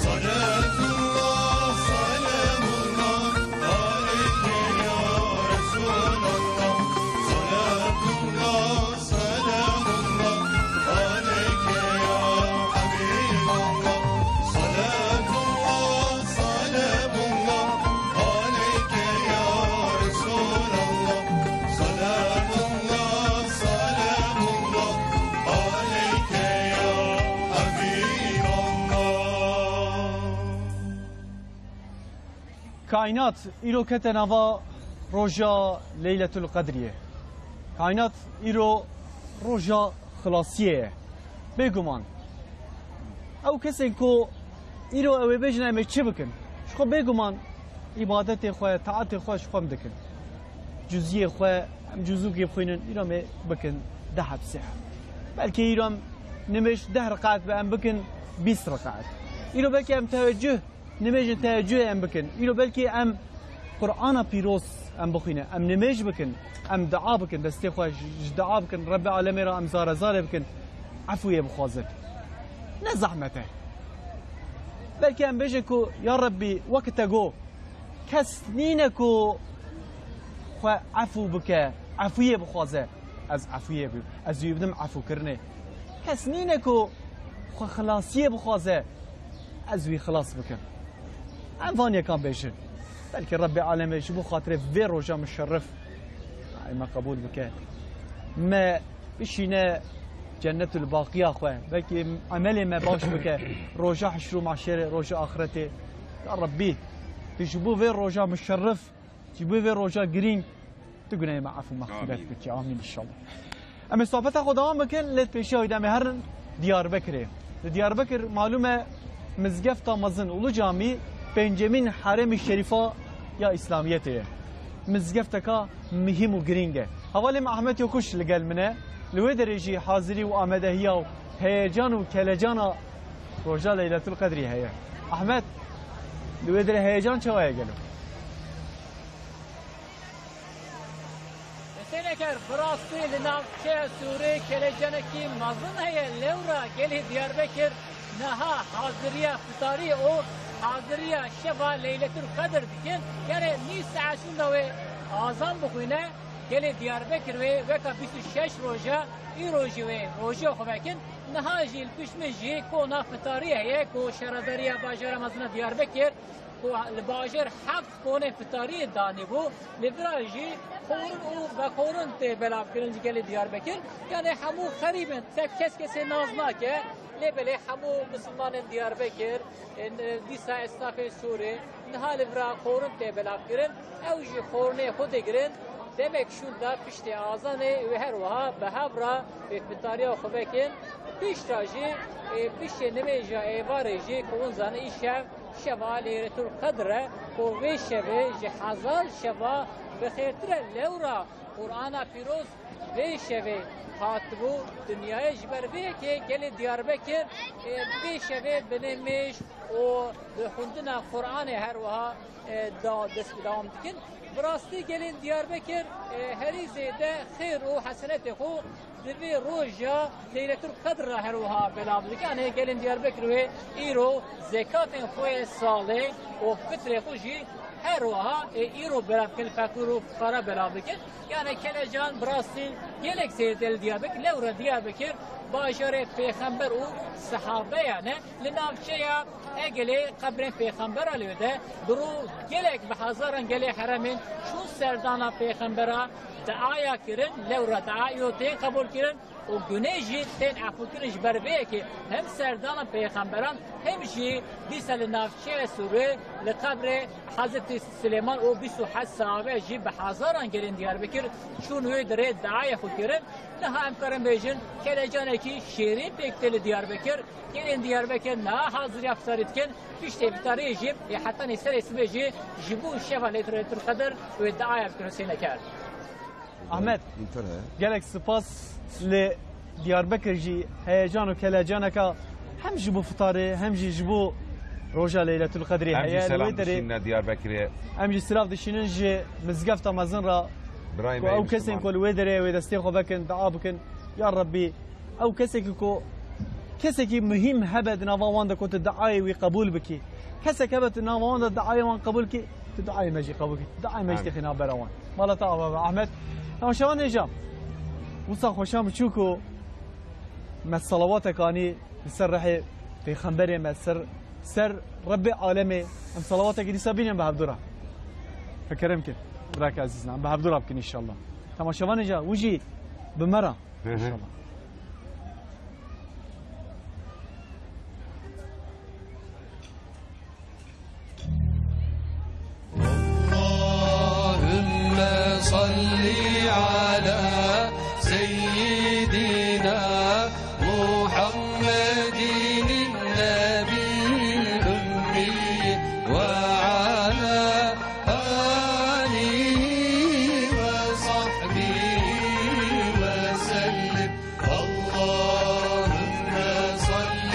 Salatullah, salamullah aleyke ya Resulallah. Salatullah, salamullah aleyke ya Habiballah. Salatullah, salamullah aleyke ya Resulallah. Salatullah, salamullah aleyke ya Habiballah. Kaînat îro kete nava roja Leyletul Qedriyê. Kaînat îro roja xilasiyê ye. Bêguman, ew kesên ku îro ew ê bêjin em ê çi bikin? Ji xwe bêguman îbadetê xwe, taetê xwe ji xwe em dikin. Cuziyê xwe, em cuzûkê bixwînin, îro em ê bikin deh heb sê heb. Belkî îro em nimêj deh reqat be, em bikin bîst reqat. Îro belkî em tewecuh, nimêjin tewecuhê em bikin. Îro belkî em Qur'ana pîroz em bixwînin, em nimêj bikin, em dua bikin, destê xwe ji, ji dua bikin, Rebbê alemê re em zare zare bikin, efûyê bixwazin. Ne zehmet e. Belkî em bêjin ku, ya Rebbî, wek te got, kes nîne ku xwe efû bike, efûyê bixwaze. Ez efûyê bim, ez wî bidim efûkirinê. Kes nîne ku xwe xilasiyê bixwaze, ez wî xilas bikim. Em van yekan bêjin. Belkî Rebbê alemê ji bo xatirê vê roja muşerrif, ay me qebûl bike. Me bişîne cennetul baqiya xwe. Belkî emelê me baş bike. Roja hişr û mahşerê, roja axretê. Ya Rebbî, tu ji bo vê roja muşerrif, ji bo vê roja girîng, tu gunehê me efû mexfîret Amîn. Bikî. Amîn inşallah. Em ê sohbeta xwe dewam bikin, lê pêşiya wî de em ê herin Diyarbekirê. Li Diyarbekir malûm e, mizgefta mezin Ulu Camî pêncemîn herêmî şerîfa ya Îslamiyetê ye. Mizgefteka mihîm û girîng e. Hevalê me Ahmet Yokuş li gel min e. Li wê derê jî hazirî û amadehiya û heyecan û kelecana roja Leyletul Qedrî heye. Ahmet, li wê derê heyecan çawa ye gelo? Hüseyin Eker, bi rastî li navçeya Sûrê kelecanekî mezin heye. Lewra gelê Diyarbekir niha haziriya fitarî û haziriya şeva Leyletul Qedr dikin. Yanê nîv saet şûnda wê azan bixwîne. Gelê Diyarbekir wê weka bîst û şeş roja, îro jî wê rojê xwe vekin. Niha jî li pişt min jî kona fitarî heye ku şaredarîya bajara mezin a Diyarbekir ku li bajêr heft konê fitariyê danîbû, li vira jî xwarin û vexwarin tê belavkirin ji gelê Diyarbekir. Yanê hemû xerîb in, tev kes kesê nas nake, lê belê hemû misilmanên Diyarbekir, e, dîsa esnafê Sûrê, niha li vira xwarin tê belavkirin. Ew jî xwarinê xwe digirin, demek şûnda piştê azanê wê her wiha bi hev re wê fitariya xwe vekin. Piştre jî, e, piştê nimêja êvarê jî, ku hûn zanin îşev şeva Leyletul Qedr e, ku vê şevê ji hezar şeva bi xêrtir e. Lewra Qur'ana Pîroz vê şevê hatibû dinyayê. Ji ber vê yekê gelê Diyarbekir, e, vê şevê bi nimêj û bi xwendina Qur'anê her wiha, e, da, dest bi dewam dikin. Bi rastî gelên Diyarbekir, e, herî zêde xêr û hesenetê xwe di vê roja Leyletul Qedr re her wiha belav dikin. Yanê gelên Diyarbekir wê îro zekatên xwe yê salê û fitrê xwe jî her wiha ê îro belav dikin, li feqîr û fuqara belav dikin. Yanê kelecan bi rastî gelek zêde li Diyarbekir, lewra Diyarbekir bajarê pêxember û sehabeyan e. Li navçeya Egelê qebrên pêxembera li wê de bi rû gelek bi hezaran gelê heremên çûn serdana pêxembera, duaya kirin, lewra dua îro tên qebûl kirin. û guneh jî tên efûkirin. Ji ber vê yekê hem serdana pêxemberan hem jî dîsa li navçeya Sûrê li qebrê Hezretî Silêman û bîst û heşt sahabe jî bi hezaran gelên Diyarbekir çûn wê derê duayê xwe kirin. Niha em karin bêjin kelecanekî şêrîn pêk tê li Diyarbekir. Gelên Diyarbekir niha haziriya fitarî dikin. Piştê fitariyê jî ê hetanî serê sibê jî ji bo şeva Leyletulqedir wê duaya bikin Husêneke. Ahmet, Mumtar he. Gelek spas li Diyarbekir jî heyecan û kelecaneka hem ji bo fitarê hem jî ji bo roja Leyletul Qedrê Em jî heye li selam wê derê. Dişînine Diyarbekirê. Em jî silav dişînin ji mizgefta mezin re Birayê ku me ew Yunus kesên Duman. Ku li wê derê wê destê xwe vekin, dua bikin. Ya Rebbî, ew kesekî ku kesekî muhîm hebe di nava wan de ku tu duayê wî qebûl bikî. Kesek hebe tu nava wan de duayê wan qebûl kî, tu duayê me jî qebûl kî. Duayê me jî Amin. Têxî navbera wan. Mala te ava be Ahmet. Temaşevan hêja. Wisa xweşa min çû ku me salawatek anî li ser rehê pêxemberê me, ser, ser Rebbê alemê, em salawatekî dîsa bînin bi hevdû re. Fekerem kir. Birake ezîz, em bi hevdû re bikin înşallah. Temaşevan hêja, wî jî bi me re. Hı hı. İnşallah. اللهم صل على سيدنا محمد النبي الأمي وعلى آله وصحبه وسلم. اللهم صل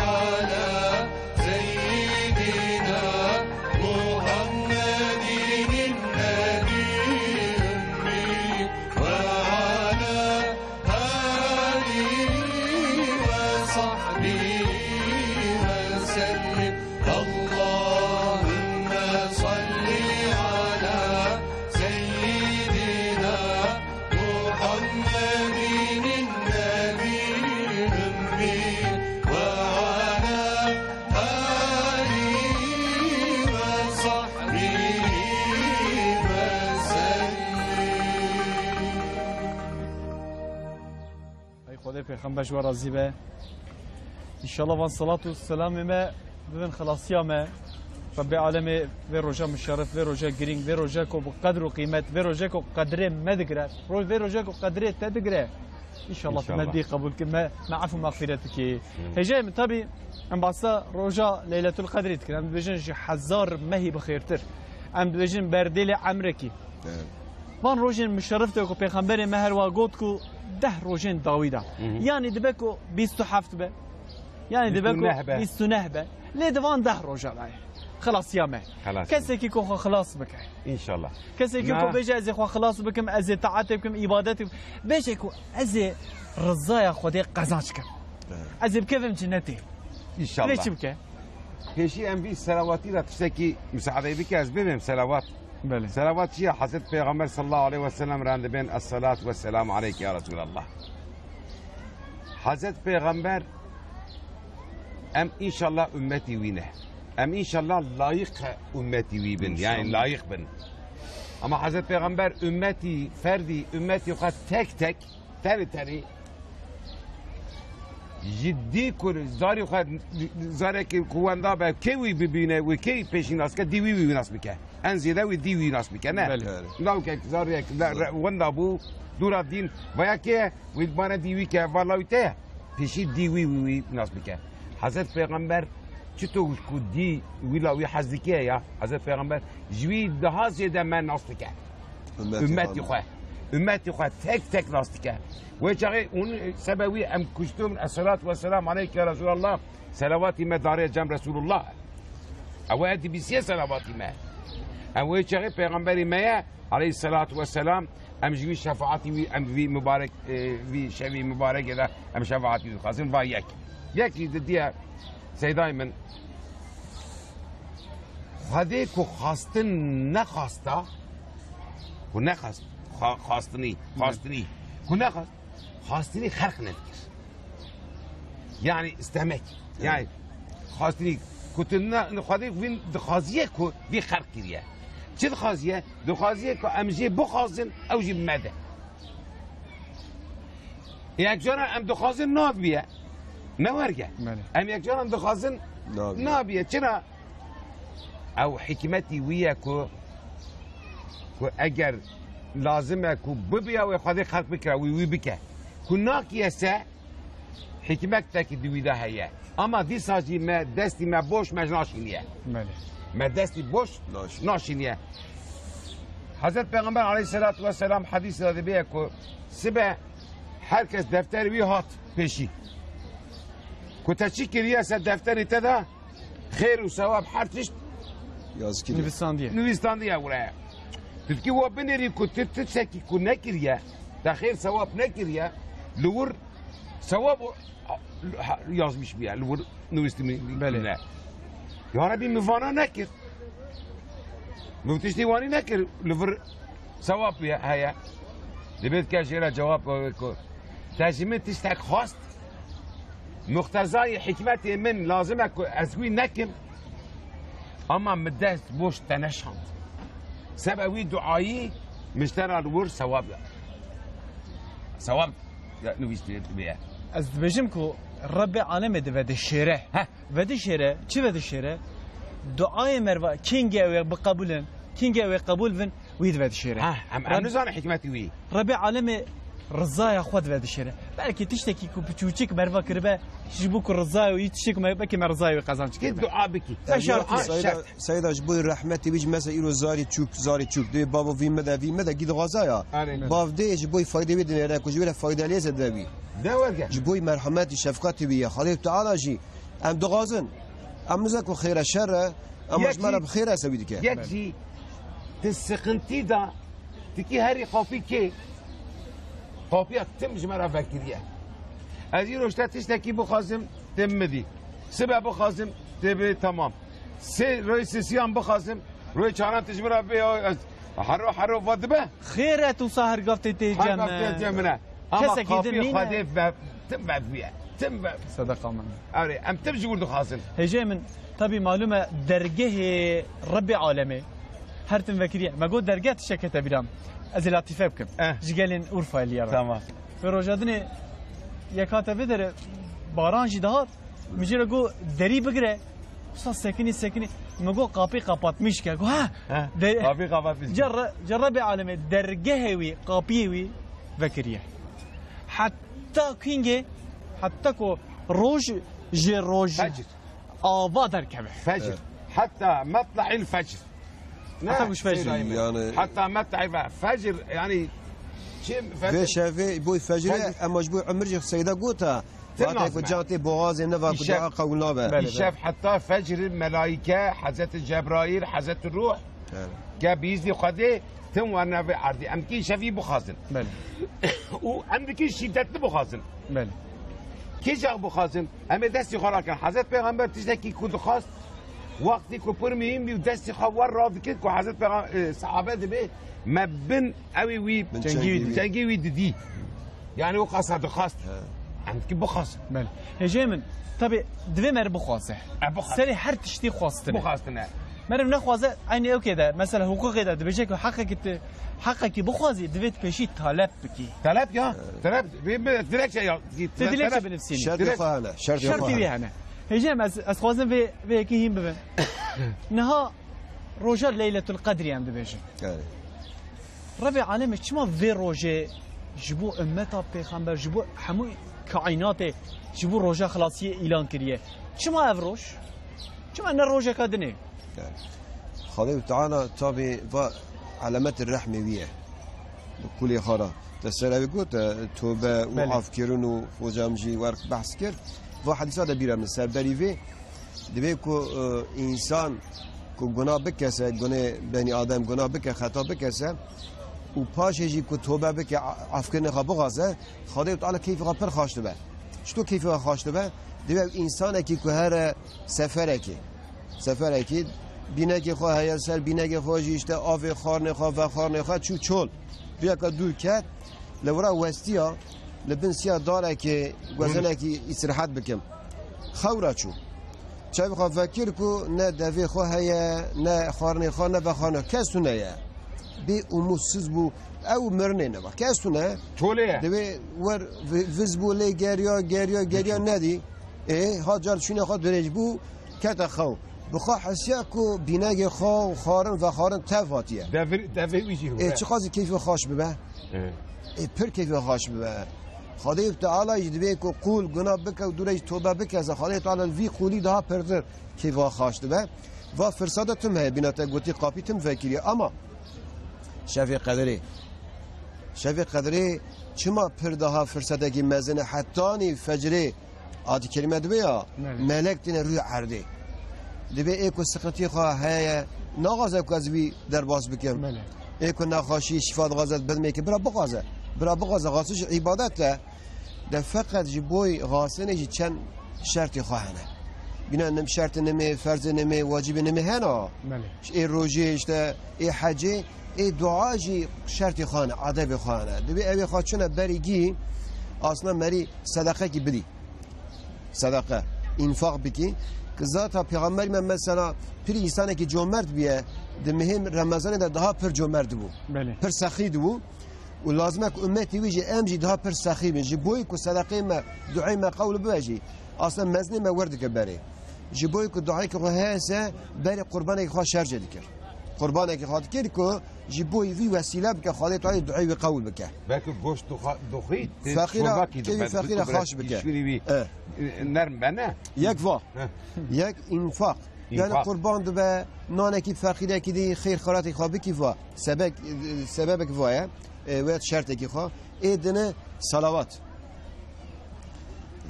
على سيدنا محمد النبي الأمي وعلى آله وصحبه وسلم. اللهم صل على سيدنا محمد النبي الأمي وعلى آله وصحبه وسلم. Ey Xwedê pêxember ji we razî be. Înşallah van salat û selamê me bibin xelasiya me. Rebbê alemê vê roja muşerref, vê roja girîng, vê roja ku bi qedr û qîmet, vê roja ku qedrê me digire, ro-, vê roja ku qedrê te digire. Înşallah tu me Înşallah. Dî qebûl kir, me, me efû mexfîret dikî. Hı. Hêjayê min tabî em bahsa roja Leyletul Qedrî dikin. Em dibêjin ji hezar mehî bi xêrtir. Em dibêjin berdêlê emrekî. Evet. Van rojên muşerrif de ku pêxemberê me her wa got ku deh rojên dawî de. Hı hı. Yanî dibe ku bîst û heft be. Yanî dibe ku bîst û neh be. Bîst û neh be. Lê di van deh roja de ye. Xelasiya me. Xelas. Kesekî ku xwe xilas bike. Înşallah. Kesekî ku bêje ez ê xwe xilas bikim, ez ê taetê bikim, îbadetê bikim. Bêje ku ez ê rizaya Xwedê qezanc kim. Evet. Ez ê bikevim cinetê. Înşallah. Lê çi bike? Pêşî em vî selawatî de tiştekî misaadeyê bike, ez bibêm selawat. Belê. Selawat çi ye? Hezret Pêxember sallallahu aleyhi ve sellem re dibên, "Es-salatu ve selamu aleyke ya Resulallah." Hezret Pêxember, em înşallah ummetî wî ne. Em înşallah layîq ummetî wî bin. Înşallah. Yani layîq bin. Ama Hezret Pêxember ummetî, ferdî, ummetî xwe tek tek Tenê tenê ji dî ku zarê xwe, zarekî ku wenda be, kê wî bibîne, wî kê pêşî nas ke, dî wî wî nas bike. En zêde wî dî wî nas bike, ne? Belê. Lawkek, zarek, le-, re-, wenda bû, dûra dîn, vaya kê ye, wî bane dî wî ke, va lawî te ye. Pêşî dî wî wî wî nas bike. Hezret Pêxember çito ku dî wî la wî hez dike ya, Hezret Pêxember ji wî daha zêde me nas dike. Ümmetî Ümmetî xwe. Xwe. Ümmetî xwe tek tek nas dike. Wê çaxê hûn sebe wî em kuştum, esselatu vesselam aleyke ya Resulallah. Selawatî me darê cem Resulullah. Ew e dibîsiye selawatî me. Em wê çaxê pêxemberî me ye, aleyhisselatu vesselam, em ji wî şefaatî wî, em vî mübarek, e, vî şevî mübarekê de em şefaatî wî dixwazin. Va yek. Yekî di diye Seydayê min, Xwedê ku xwestin nexwesta, ku nexwest, xwe-, xwestinî, xwestinî, ku nexwest, xwestinî xerq nedikir. Yani istemek. Yani xwestinî ku tu ne, Xwedê wî dixwaziye ku vî xerq kiriye. Çi dixwaziye? Dixwaziye ku em jê bixwazin, ew jî bi me de. Yekcaran em dixwazin nadibiye. Ne werge. Belê. Em yekcaran dixwazin Nabiye. nabiye. Çira? Ew hikmetî wî ye ku, ku eger lazim e ku bibiya wê Xwedê xelq bikira, wî wî bike. Ku nakiye se, hikmetekî di wî de heye. Ama dîsa jî me destî me boş me ji naşîniye. Belê. Me destî boş Naşîn. naşîniye. Hezret Peyxember aleyhisselatu vesselam hedîsê de dibêye ku sibe her kes defterê wî hat pêşî. Ku te çi kiriye ser defterê te de xêr û sewab her tişt Yazkiriye. Nivîsandiye. nivîsandiye wire. Tu dikî we binêrî ku tu tiştekî ku nekiriye, te xêr sewab nekiriye, li wir sewab o- ha- yazmiş bûye, li wir nivîstî Belê. ne. Ya Rebî min vana nekir. Min tiştî wanî nekir, li vir sewab heye. Dibêt ke jê re cewab ku te ji min tiştek xwest, muqtezayê hikmetê min lazim e ku ez wî nekim, ama min dest boş te neşand. Sebe wî duayî min ji te re li wir sewab, sewab nivîstî bûye. Ez dibêjim ku Rebbê alemê divedişêre. Heh. Vedişêre, çi vedişêre? Duayê merva, kîngê ew ê biqebûlin, kîngê ew ê qebûl bin, wî divedişêre. Ha, em, em Reb-, nizanin hikmetî wî. Rebê alemê rizaya xwe divedişêre. Belkî tiştekî ku piçûçik merva kiribe, ji bo ku rizaya wî tiştek me, belkî me rizaya wî qezanç Kê kiribe. dua bikî. Ev Beşar ya, tişt. Seyda, Şert. Seyda ji bo rehmetê wî ji mesela îro zarî çûk, zarî çûk. Dê bavo vî me de, vî me de gî dixwaza ya. Arê. Bav dê ji bo faydê wî dinêre, ku ji wê re fayde lê zêde wî. De werge. Ji bo merhemetî şefqetî wî ye. Xalê Teala jî Em dixwazin, em nize ku xêr e şer e, em Yek ji me re jî, bi xêr e se wî dike. Yek jî di siqintî de dikî herî qapî kê? Qapiya tim ji me re vekiriye. Ez îro ji te tiştekî bixwazim, tim midî. Sibe bixwazim, tê bi temam. Sê royê sisiyan bixwazim, royê çaran tu ji min re bê, ez hero hero va dibe. Xêr e tu sa her gav tê tê Her cem, gav tê e, cem min e. Ama kesekî din kapî nîne. Xwedê ve, tim ve bûye. Tim ve. Sedeqa min. Erê, em tim ji wir dixwazin. Hêjê min, tabî malûm e dergehê Rebbê alemê her tim vekiriye. Me got dergeh tiştekê te bîran. Ez ê latîfe bikim. Eh. Ji gelên Urfayê liya re. Tamam. Ve roja dinê yek hate vê dere baran jî dihat. Min jê re got, "Derî bigire." Usta sekinî, sekinî. Min got, "Kapıyı kapatmış ke." Got, "Ha." Ha, de-, kapıyı kapatmış. Ca Re-, ca Rebê alemê dergehê wî, kapiyê wî vekiriye. Heta kîngê, heta ku roj ji roj Fecr. ava derkeve. Fecr. Evet. Hatta matla'il fecr. Ne? Hatta kuş fecr. Seyda Emre. Yani Hatta matla'il fe-, fecr, yani çi fecr? Vê şevê boy fecrê, Fecr. Em ji boy emir jî Seyda gota. Tim Vate lazim ku e. Can tê boğazê ne va ku Îşev. Dua qewil nabe. Belê, Îşev belê. Heta fecr, melaîke, Hezreti Cebraîl, Hezreti Ruh. Evet. Ke bi îznî Xwedê tim werne vê erdî. Em dikî şevî bixwazin. Belê. Û em dikî şîdetli bixwazin. Belê. Kîja bixwazin, em ê destî xwe rakin. Hezret Pêxember tiştekî ku dixwast, wextî ku pir muhîm bî û destî xwe wer rav dikir ku Hezret Pêxem-, e, sahabe dibê me bin ewî wî Bin Cengî wî cengî wî. cengî wî didî. Yani o qasa dixwast. He. Em dikî bixwazin. Belê. Hêjê min, tabi divê meriv bixwaze. E, bixwaze. Serê her tiştî xwastin e. Bixwastin e. Meriv nexwaze, eynî ewkê de, mesela hukukê de dibêje ku heqekî tu, heqekî bixwazî, divê tu pêşî talep bikî. Talep ya. Talep. Vê, vê, dilekçe ya. Te dilekçe Talep. binivsînî. Şertê Direkt xwe hene. Şertê Şertî xwe vê hene. hene. Hêjê min, ez, ez xwazim vê, vê yekê hîn bibim. Niha roja Leyletul Qedrî em dibêjin. Yani. Rebê alemê çima vê rojê ji bo ummeta pêxember, ji bo hemû kaînatê, ji bo roja xilasiyê îlan kiriye? Çima ev roj? Çima ne rojeka dinê? Yani, Xwedê Teala tabi va elemetê rehmê wî ye. Li kulê xwe re. Te ser ew got, e, tobe û Belê. afkirin û hocam jî werk behs kir. Va hedîsa de bîra min ser berî vê. Divê ku, e, însan ku guna bikese, gunê benî adem guna bike, xeta bikese û paşê jî ku tobe bike, a-, afkirinê xwe bixwaze, Xwedê Teala keyfê xwe pir xweş dibe. Çito keyfê xwe xweş dibe? Divê ew însanekî ku here seferekê, seferekî bînekê xwe heye, ser bînekê xwe jî işte avê xwarnê xwe, vexwarnê xwe çû çol. Riyeke dûr ket, li wira westiya, li bin siya darekê, guezenekî îstirahet bikim. Xew re çû. Çavê xwe vekir ku ne devê xwe heye, ne xwarinê xwe, ne vexwarinê xwe. Kes tune ye. Bê umutsiz bû. Ew mirinê ne. Bak, kes tune. Tolê ye. Divê wer vi-, viz bû lê geriya, geriya, geriya nedî. Ê, ha car şûnê xwe dirêj bû, kete xew. Bi xwe hesiya ku bînegê xwe û xwarin vexwarin tev hatiye. Devir-, devê wî jî Ê, hûre. Çiqasî keyfê xwe xaş bibe? Ê. Ê, pir keyfê xwe xaş bibe. Xwedê Teala jî divê ku qûl guna bike û dûre jî tobe bike. Xwedê Teala li vî qûlî daha pirtir keyfê xwe xaş dibe. Va firsada tim heye, bîna te gotî qapî tim vekiriye. Ama Şevê Qedrê. Şevê Qedrê çima pir daha firsetekî mezin e? Hetanî fecrê, a di kelîme dibe ya, Belê. Melek têne rûyê erdê. Dibe ê ku siqitî xwe heye, naxwaze ku ez wî derbas bikim. Belê. Ê ku nexweşî şîfa dixwaze bidimê ki, bira bixwaze. Bira bixwaze, xaçiş îbadet e. De feqet ji boy xasenê jî çend şertê xwe hene. Bîna nim-, şertê nimê, ferzê nimê, wacibê nimê hene. Belê. Ji ê rojê, işte, ê hecê, ê dua jî şertê xwe hene, edebê xwe hene. Divê ew ê xwe çune berî gî, aslında merî sedeqekî bidî. Sedeqe, înfaq bikî. Ki zata Pêxemberî me mesela pir însanekî comert bûye, di mihê Remezanê de daha pir comert dibû. Belê. Pir sexî dibû. Û lazim e ku ummetî wî jî em jî daha pir sexî bin. Ji boyî ku sedeqeyê me, duayê me qewil bibe jî, aslında mezinê me wer dike berê. Ji boyî ku duayekî xwe heye se, berê qurbanekî xwe şercê dikir. Qurbanekî xwe dikir ku ji boyî vî wesîle bike, Xwedê Teala duayê wî qewil bike. Belkî goşt doxa-, doxî, tê Feqîra, çorbakî kevî dibe, feqîra dibe xaş bike. Îşwîrî wî, E. e, nerm bene. Yek va. Heh. Yek înfaq. Yani Înfaq. Qurban dibe, nanekî feqîrekî dî xêr xeratê xwe bikî va. Sebek, sebebek va ye. E, wê şertekî xwe. Ê dine salawat.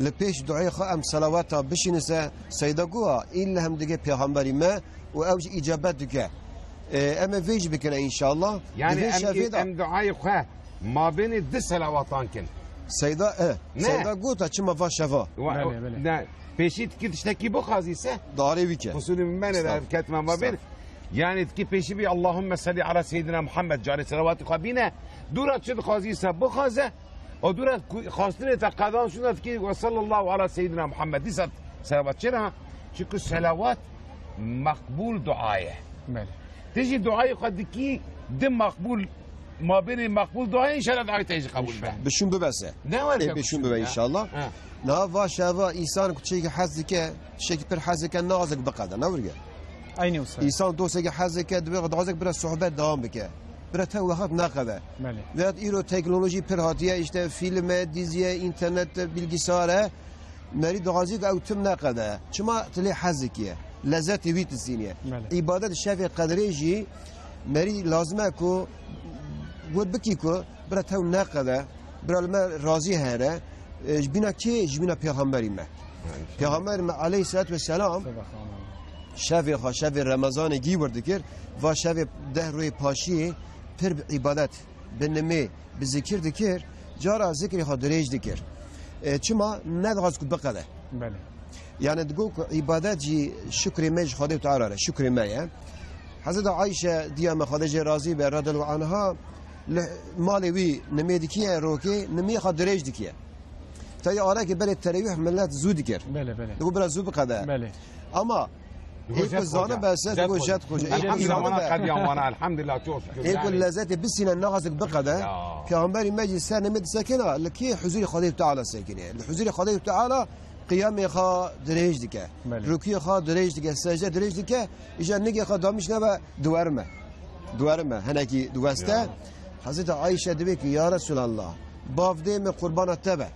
Li pêş duayê xwe em salawata bişînise, seyda guha, îlle hem dige pêxemberî me û ew jî îcabet dike. E, em ê vê jî bikine înşallah. Yani Di vê em, şevê de em duayê xwe mabênê di selawatan kin. Seyda, e, Ne? Seyda gota çima va şeva. Wa-, Belê, belê. ne, Pêşî dikî tiştekî bixwazî se? Darê wî ke. Usulü min ne Estağfurullah. der ketme ma bir. Estağfurullah. Yani dikî pêşî bî Allahümme salli ala seyyidina Muhammed, carê selawatî xwe bîne. Dûra çi dixwazî se bixwaze. O dûra ku-, xwastinê te qedan şuna dikî ve sallallahu ala seyyidina Muhammed. Dîsa selawat çira? Çünkü selawat makbul dua ye. Belê. Tê jî duayê xwe dikî di makbul, mabênê makbul duayê, înşallah duayê te jî qebûl be. Bişûn bibe se. Ne were Ê, ke bişûn bibe înşallah. Ha. Niha va şeva însan ku tiştekî hez dike, tiştekî pir hez dike, naxwaze ku biqede, ne were ke? Eynî wisa. Însan dostekî hez dike, divê xwe dixwaze ku bira sohbet dewam bike. Bira te wexat neqede. Belê. Veyahut îro teknolojî pir hatiye, işte fîlm e, dîzî ye, înternet e, bilgisayar e. Merî dixwazî ku ew tim neqede. Çima tu lê hez dikiye? Lezzetê wî tu sîniye. Belê. Îbadet şevê qedrê jî merî lazim e ku wir bikî ku bira tew neqede, bira li me razî here. E, ji bîna kê? Ji bîna Pêxemberî me. Belê. Pêxemberî me aleyhisselatu vesselam Sebahana. şevê xwe, şevê Remezanê gî wir dikir. Va şevê deh rûyê paşiyê pir bi îbadet, bi nimê, bi zikir dikir, cara zikrê xwe dirêj dikir. E, çima? Nedixwaz ku biqede. Belê. Yani digot ku îbadet jî şukrê me ji Xwedê Teala re, şukrê me ye. Hezreta Ayşe diya me, Xwedê jê razî be, radiyallahu anha, li malê wî nimê dikiye, rokê, nimê xwe dirêj dikiye. Tayê alekê berê terewîh millet zû dikir. Belê, belê. Digot bira zû biqede. Belê. Ama Digo Ê ku zanibe se, digo jed xweş. Elhamdülillah, wana qediyan wana, elhamdülillah, çok şükür. Ê ku Yani. lezzetê bisîne, naxwaze ku biqede. Ya. Peyxamberî me jî ser nimê disekina, li kê huzurê Xwedê Teala sekine. Li huzurê Xwedê Teala qiyamê xwe dirêj dike. Belê. Rukûyê xwe dirêj dike, secde dirêj dike. Îja nigê xwe damiş nebe, diwerime. Diwerime, henekî diweste. Ya. Hezreti Ayşe dibe ki, ya Resulallah, bavdê me qurbana te be.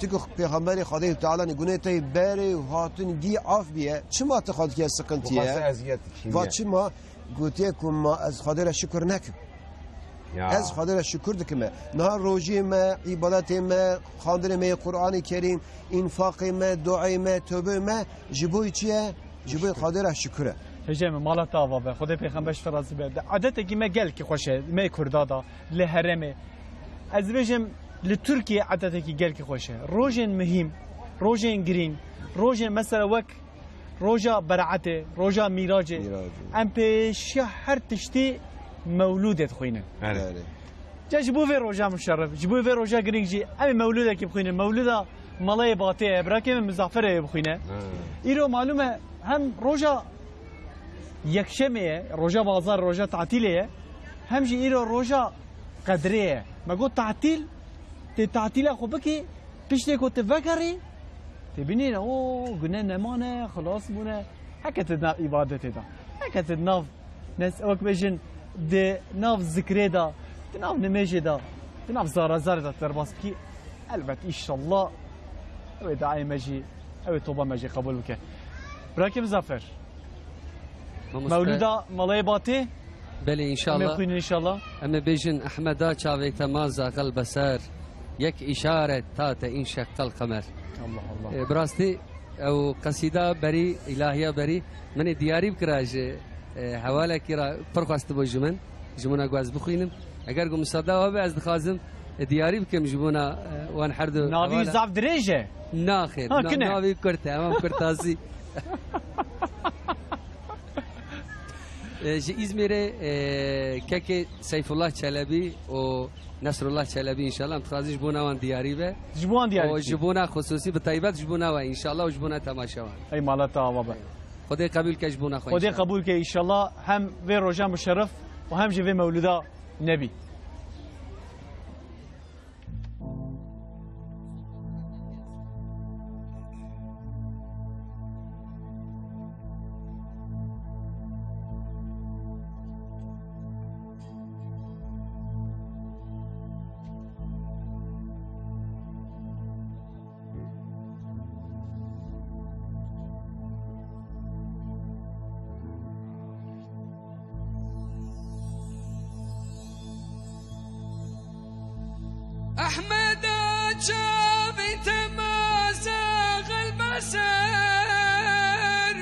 Çunku Pêxemberê Xwedê Teala nî gunê te berê û hatin gî af biye. Çima tu xwe dikî siqintiye? Bixwase eziyet çîniye. Va çima? Gotiye ku ma ez Xwedê re şukir nekim. Ya. Ez Xwedê re şukir dikime. Niha rojê me, îbadetê me, xandinê me yê Qur'anê Kerîm, înfaqê me, duayê me, tövbeyê me ji bo çi ye? Ji bo Xwedê re şukir e. Hêjayê me, mala te ava be. Xwedê Pêxember ji te razî be. De edetekî me gelkî xweş e. Me Kurda da. Li herêmê. Ez dibêjim, li Tirkiyê edetekî gelkî xweş e. Rojên muhîm, rojên girîng, rojên mesela wek roja Bereetê, roja Mîracê. Mîracê. Em pêşiya her tiştî mewlûdê dixwînin. Erê. Erê. Ca ji bo vê roja muşerref, ji bo vê roja girîng jî em ê mewlûdekî bixwînin. Mewlûda Malayê Batê ye, birakê min Mizafirê wê bixwîne. Ha. Îro malûm e hem roja yekşemê ye, roja bazar, roja tatîlê ye. Hem jî îro roja qedrê ye. Me got tatîl, tê tatîla xwe bikî, piştê ku tu vegerî, tê bînî ne, o, gune nemane, xilas bûne. Heke tu di nav îbadetê de, heke tu di nav nes-, wek bêjin, di nav zikrê de, di nav nimêjê de, di nav zarazarê de tu derbas bikî, elbet, înşallah, ew ê duayê me jî, ew ê toba me jî qebûl bike. Birakê Mizafir. Mamoste. Mewlûda Melayê Batê. Belê, Em ê înşallah. Xwînin înşallah. Em ê bêjin: Ehmeda çavê te ma zaxel beser, yek îşaret ta te înşeqqel qemer. Allah Allah. E, bi rastî ew qesîda berî, îlahiya berî min ê diyarî bikira ji, e, hewalekî re pir xwestibû ji min. Ji bona ku ez bixwînim. Eger ku misada we be, ez dixwazim, e, diyarî bikim ji bona, e, wan her du Navî hevala. Zaf dirêj e? Na xêr, Ha, na-, kin e? Navî kurt e, hema kurtasî. E, ji Îzmîrê, e, kekê Seyfullah Çelebî û Nesrullah Çelebî, înşallah, em dixwazin ji bona wan diyarî be. Ji bo wan diyarî Û bikî. Ji bona xusûsî, bi taybet ji bona we, înşallah, û ji bona temaşevan. Ey mala te ava be. Xwedê qebûl ke ji bona xwe, Xwedê înşallah. Qebûl ke, înşallah, hem vê roja muşerref û hem jî vê mewlûda nebî. Ehmeda çavê te ma zaxel beser.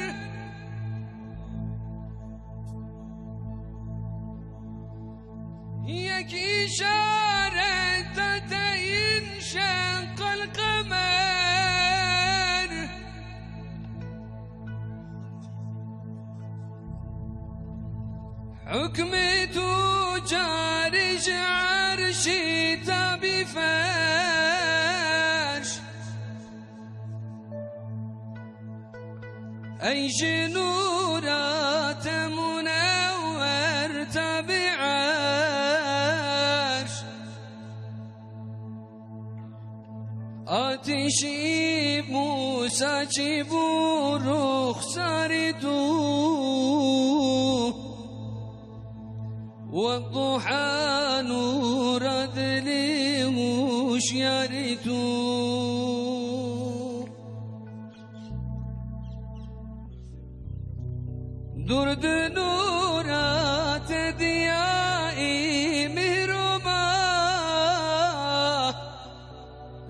Yek îşaret te înşeqqel qemer. Hukmê tu carî ji erşî tabî ferş. Ey ji nûra te munewwer tabî erş. Atîşî Mûsa çîbû ruxsarî tu. Wedduha nûra dilê huşyarî tu. Dûr di nûra te diyayî mîhroba.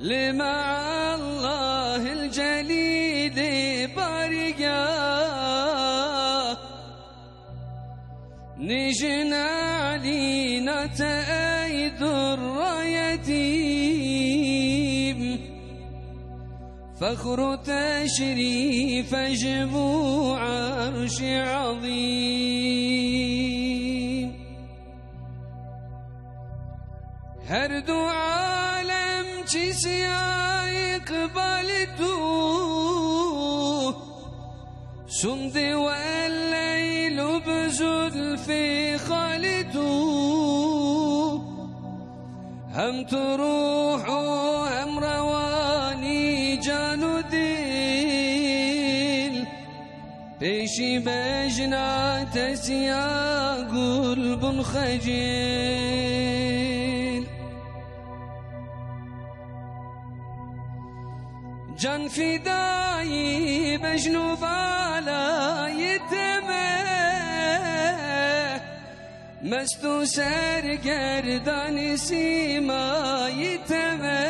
Lê me'allahil celîlê barîga. Nêjin Elîna te ey durra yetîm. Fexr û teşrîfe ji bo erşê ezîm. Her du alem çîsiya îqbalê tu. Sundê we leyl û bi zulfê xalê tu. Hem tu ruh û hem rewanî, can û dil. Pêşî bejna te siya gul bûn xecil. Can fidayî bejn û balayê te me. Mest û sergerdanî sîmayî te me.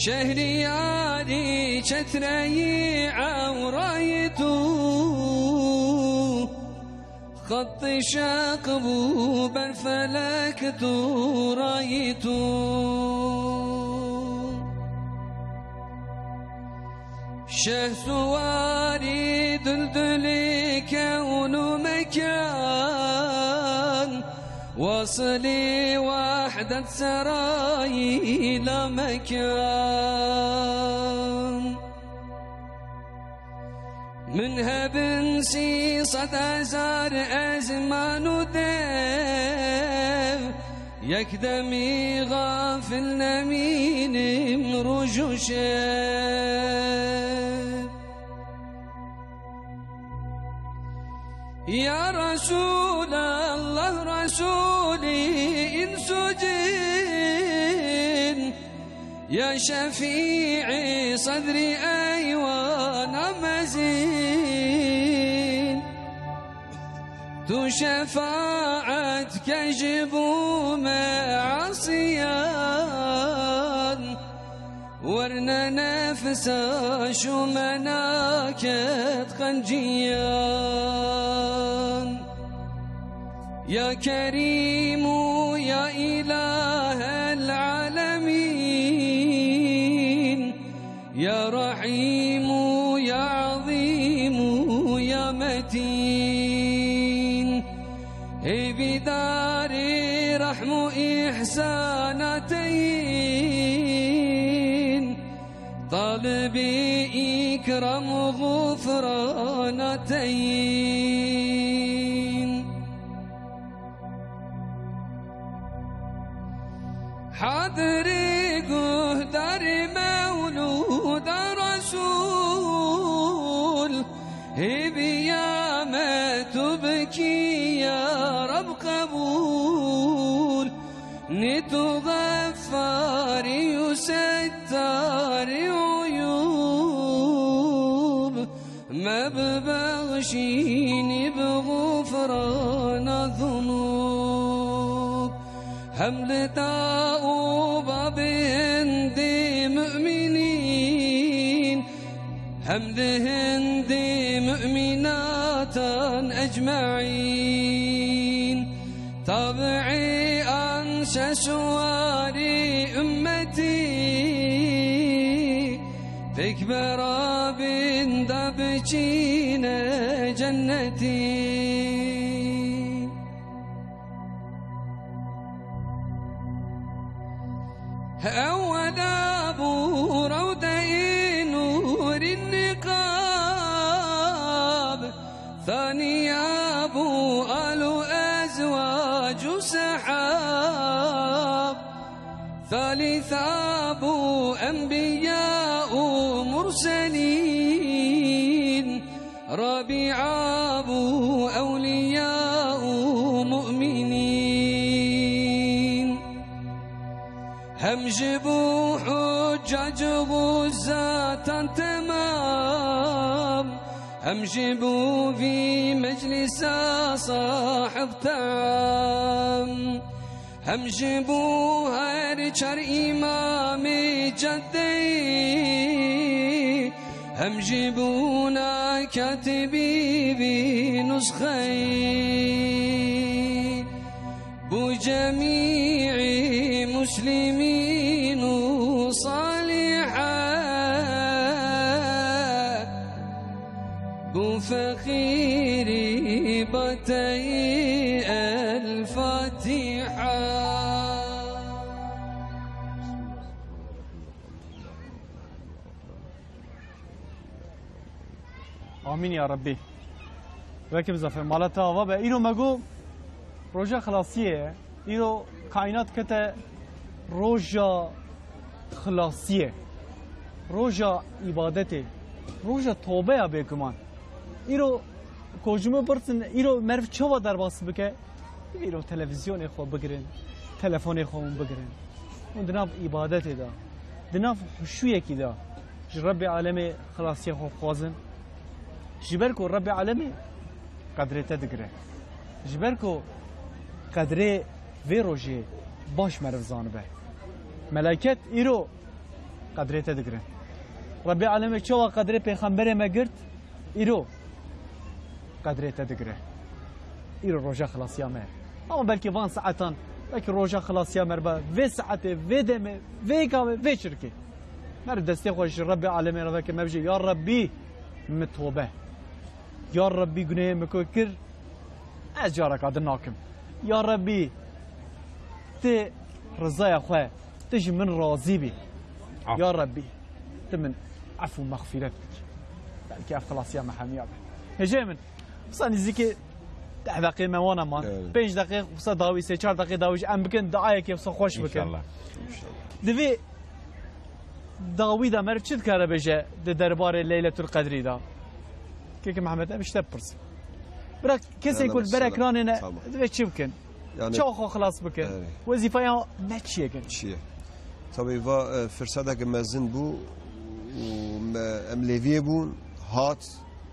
Şehriyarî çetreyî ewrayî tu. Xettî şeq bû ber felek tu rayî tu. Şehsuwarî duldulî kewn û mekan, wasilî wehdet serayî lamekan. Min hebin sî sed hezar ezman û dev, yek demî xafil nemînim roj û şev. Ya Resûlallah, Resûlî îns û cin, ya şefîî sedrî eywana mezin, tu şefaet ke ji bo me asiyan. Werne nefsa şûmena ket qenciyan. Ya Kerîm û ya Îlahel Alemîn, ya Rehîm û ya Ezîm û ya Metîn. Hêvîdarê rehm û îhsana te yîn, talibê îkram û xufrana te yîn. Hadirî guhdarî mewlûda Resûl, hêviya me tu bikî ya Reb qebûl. Nê tu Xeffarî û Settarî uyûb, me bibexşînî bi xufrana zunûb. Hem li ta û babê hindê mu'minîn, hem li hindê mu'minatan ecmaîn. Tabiî an şeşwarî ummetî, pêk berabin da biçîne cennetî. Ewwela bû rewdeyê nûrî niqab, thaniya bû al û ezwac û sehab, thalitha bû enbiya û murselîn. Rabîa bû ewliya û mu'minîn. Hem ji bo huccac û xuzzatan temam, hem ji bo vî meclisa sahib team. Hem ji bo her çar îmamê caddeyê, hem ji bo na katibî vî nusxeyê, bo cemîî muslimîn û salîhe. Bo feqîrî bateyî El Fatiha. Amîn ya Rebbî. Weke bi zafê mala te ava be. Îro me got roja xilasiyê ye. Îro kaînat kete roja xilasiyê, roja îbadetê, roja tobeya bêguman. Îro ku ji min pirsin, îro meriv çawa derbas bike? Îro televîzyonê xwe bigirin, telefonê xwe hûn bigirin. Hûn di nav îbadetê de, di nav huşûyekî de ji Rebbê Alemê xilasiya xwe xwazin. Ji ber ku Rebbê Alemê qedrê te digire. Ji ber ku qedrê vê rojê baş meriv zanibe. Melaiket îro qedrê te digirin. Rebbê Alemê çawa qedrê pêxemberê me girt, îro qedrê te digire. Îro roja xilasiya me. Ama belkî van saetan, belkî roja xilasiya me be, vê saetê, vê demê, vê gavê, vê çirkê. Meriv destê xwe ji Rebbê Alemê re veke, mebijê, ya Rebbî, min tobe. Ya Rebbî, gunehê min ku kir, ez careka din nakim. Ya Rebbî, tu rizaya xwe, tu ji min razî bî. Af. Ya Rebbî, tu min ef û mexfîret bikî. Ke ev xilasiya me hemiya be. Hêjayê min, wisa nîzîkî deh deqê me wana man. Evet. Pênc deqê wisa dawî, sê çar deqê dawî jî em bikin, duayekê wisa xweş bikin. İnşallah. Di vî dawî de meriv çi dikare bêje di derbarê Leyletul Qedrî de? Keke Mehmet, em ji te bipirsin. Bira kesên ku li ber ekranê ne, divê çi bikin? Yani, çawa xwe xilas bikin? Evet. Wezîfeya me çi ye? Çi ye? Tabii va, e, firseteke mezin bû û me, em lêviyê bûn, hat,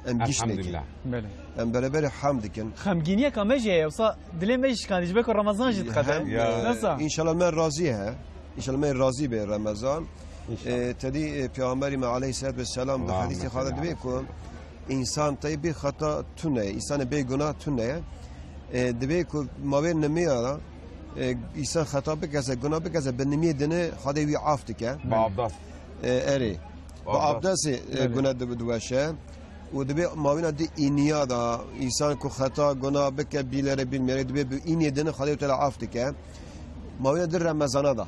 em giş nekin. Elhamdülillah. Belê. Em bereberê hem dikin. Xemgîniyeka me jî heye, wisa dilê me jî şikandî, ji ber ku Remezan jî dikete. Hem, e, înşallah me razî he. Înşallah me razî be Remezan. Înşallah. E, tedî, e, Peyxamberî me aleyhisselatu vesselam di hadîsê xwe de dibê ku însan tey bê xeta tune ye, însanê bê guna tune ye. E, dibê ku mavê nimêya da, e, însan xeta bikese, guna bikese, bi nimiyê dini Xwedê wî af dike. Bi abdest. E, erê. Bi abdestê, e, guna di-, diweşe. Û dibê mavîna di îniya da, însan ku xeta guna bike, bîlere bîlmêre, dibê bi îniyê dini Xwedê Teala af dike. Mavîna di Remezana da.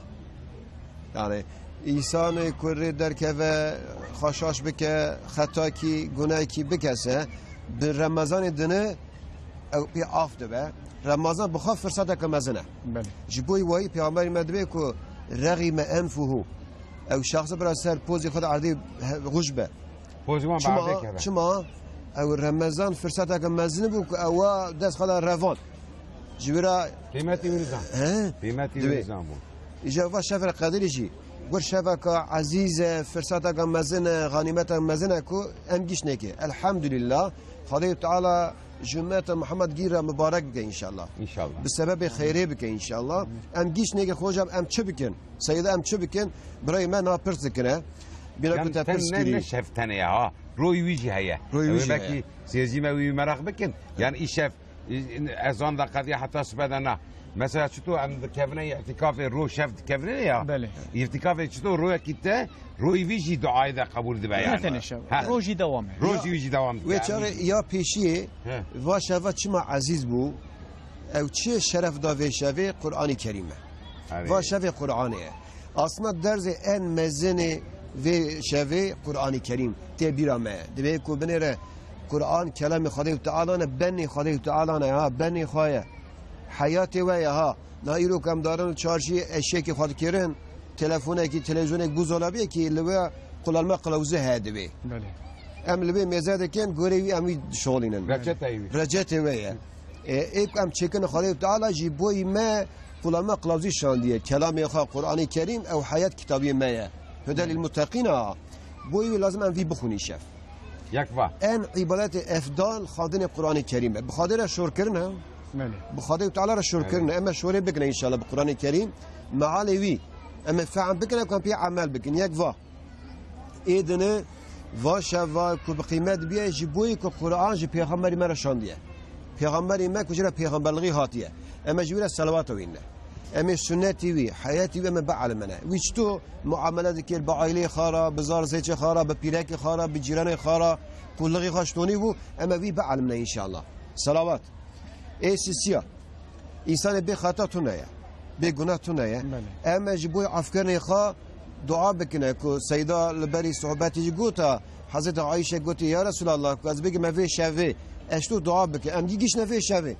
Yani, însanê ku rê derkeve, xwe şaş bike, xetakî, gunekî bikese, bi Remezanê dini ew pê af dibe. Remezan bi xwe firseteke mezin e. Belê. Ji bo wayî Peyxamberî me dibê ku rexîme enfuhu. Ew şexse bira ser pozê xwe de erdê he-, xweş be. Pozê wan bi erdê keve. Çima? Ew Remezan firseteke mezin bû ku ewa dest xwe de revand. Ji wira qîmetî wî nizan. He? Qîmetî wî nizan bû. Îja va şevre qedirî jî. Gur şeveka ezîz e, firseteka mezin e, xanîmeteka mezin e ku em giş neke. Elhamdülillah. Xwedê Teala ji ummeta Muhammed gîra mibarek bike înşallah. Înşallah. Bi sebebê xeyrê bike înşallah. Em giş neke xocam em çi bikin? Seyda em çi bikin? Birayê me na pirs dikine. Bîra ku te pirs kirî. Ne şev tenê ya ha. Royî wî jî heye. Royî wî jî heye. Belkî sêzî me wî meraq bikin. Yan îşev, ezan da qediya heta sibe de na. Mesela çito em dikevine îtîkafê, ro şev dikevine ya. Belê. Îtîkafê çito royekî te, royî wî jî duayê de qebûl dibe yani. Ne tenê şev. Ha. Rojî dewam e. Rojî wî jî dewam dibe. Wê çare ya pêşiyê va şeva çima ezîz bû? Ew çi şeref da vê şevê? Qur'anî Kerîm e. Erê. Va şevê Qur'anê ye. Aslında derzê en mezinê vê şevê Qur'anî Kerîm tê bîra me ye. Dibê ku binêre Qur'an kelamê Xwedê Teala ne, benê Xwedê Teala ne ha, benê xwe ye. Heyatê we ye ha. Na îro ku em darin çarşî eşyekê xwe dikirin, telefonekî, televîzyonek, buzdolabiyekî li we kullanma kılavuzu heye dibê. Belê. Em li wê mêze dikin, gorê wî em wî dişolînin. Reçeteyê wî. Reçetê we ye. E, ê ku em çêkin Xwedê Teala jî boyî me kullanma kılavuzu şandiye. Kelamê xwe Qur'anê Kerîm ew heyat kitabiyê me ye. Huden lil muttaqîn a. Boyî wî lazim em vî bixwînin şev. Yek va. En îbadetê efdal xwendinê Qur'anê Kerîm e. Bi Xwedê re şor kirin e. Belê. Bi Xwedê Teala re şor kirin e. Em ê şorê bikin înşallah bi Qur'anê Kerîm. Mealê wî. Em ê fehm bikin, em kan pê emel bikin. Yek va. Ê dine va şeva ku bi qîmet bûye ji boyî ku Qur'an ji Pêxemberî me re şandiye. Pêxemberî me ku ji re pêxemberlixî hatiye. Em ê ji wî re selawata wî ne. Em ê sunnetî wî, heyetî wî em ê bielmene. Wî çito muamele dikir bi aîleyê xwe re, bi zar zêçê xwe re, bi pîrekê xwe re, bi cîranê xwe re, ku lixî xwe ji tonî bû, em ê wî bielmine înşallah. Selawat. Ê sisiya. Însanê bê xeta tune ye. Bê guna tune ye. Belê. Em ê ji bo afkirinê xwe dua bikine ku Seyda li berî sohbetê jî gota, Hezreti Ayşe gotî, "Ya Resulallah, ku ez bigime vê şevê, ez çito dua bikim." Em gî gişne vê şevê.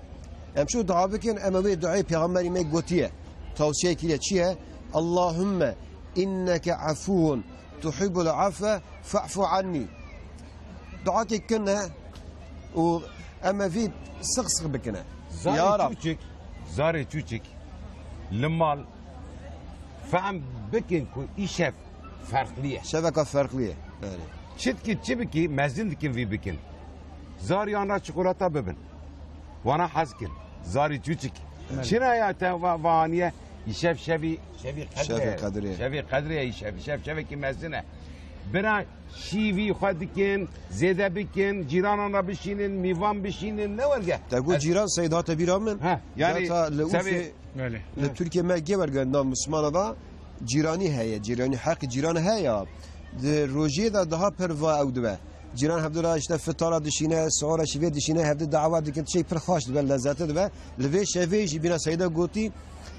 Em çito dua bikin, em ê wê duayê Pêxemberî me gotiye. Tawsiye kiriye çi ye? "Allahümme inneke afuvun tuhibbul afwe fa'fu anni." Duakê kine û em ê vî six six bikine. Ya Rab. Zarê çûçik, zarê çûçik li mal fehm bikin ku îşev ferqlî ye. Şeveka ferqlî ye. Belê. Çi dikî, çi bikî, mezin dikin vî bikin. Zariyan re çikolata bibin. Wana hez kin. Zarî çûçik. Belê. Çira ya te va-, vaniye? Îşev şevî, şevî qedre. Şevê qedrê. Şevê qedrê ye îşev. Îşev şevekî mezin e. Bira şîvî xwe dikin, zêde bikin, cîranan re bişînin, mîvan bişînin, ne werge. Te got cîran Seyda te bîra min. Ha, yani, li Urfê, li Tirkiye me gê werge na Mismana da cîranî heye, cîranî heqî cîran heye. Di rojiyê de daha pir va ew dibe. Cîran hevdû re işte fitara dişîne, sihora şîvê dişîne, hevdû dawa dikin, tiştê pir xweş dibe, lezzetli dibe. Li vê şevê jî bîna Seyda gotî,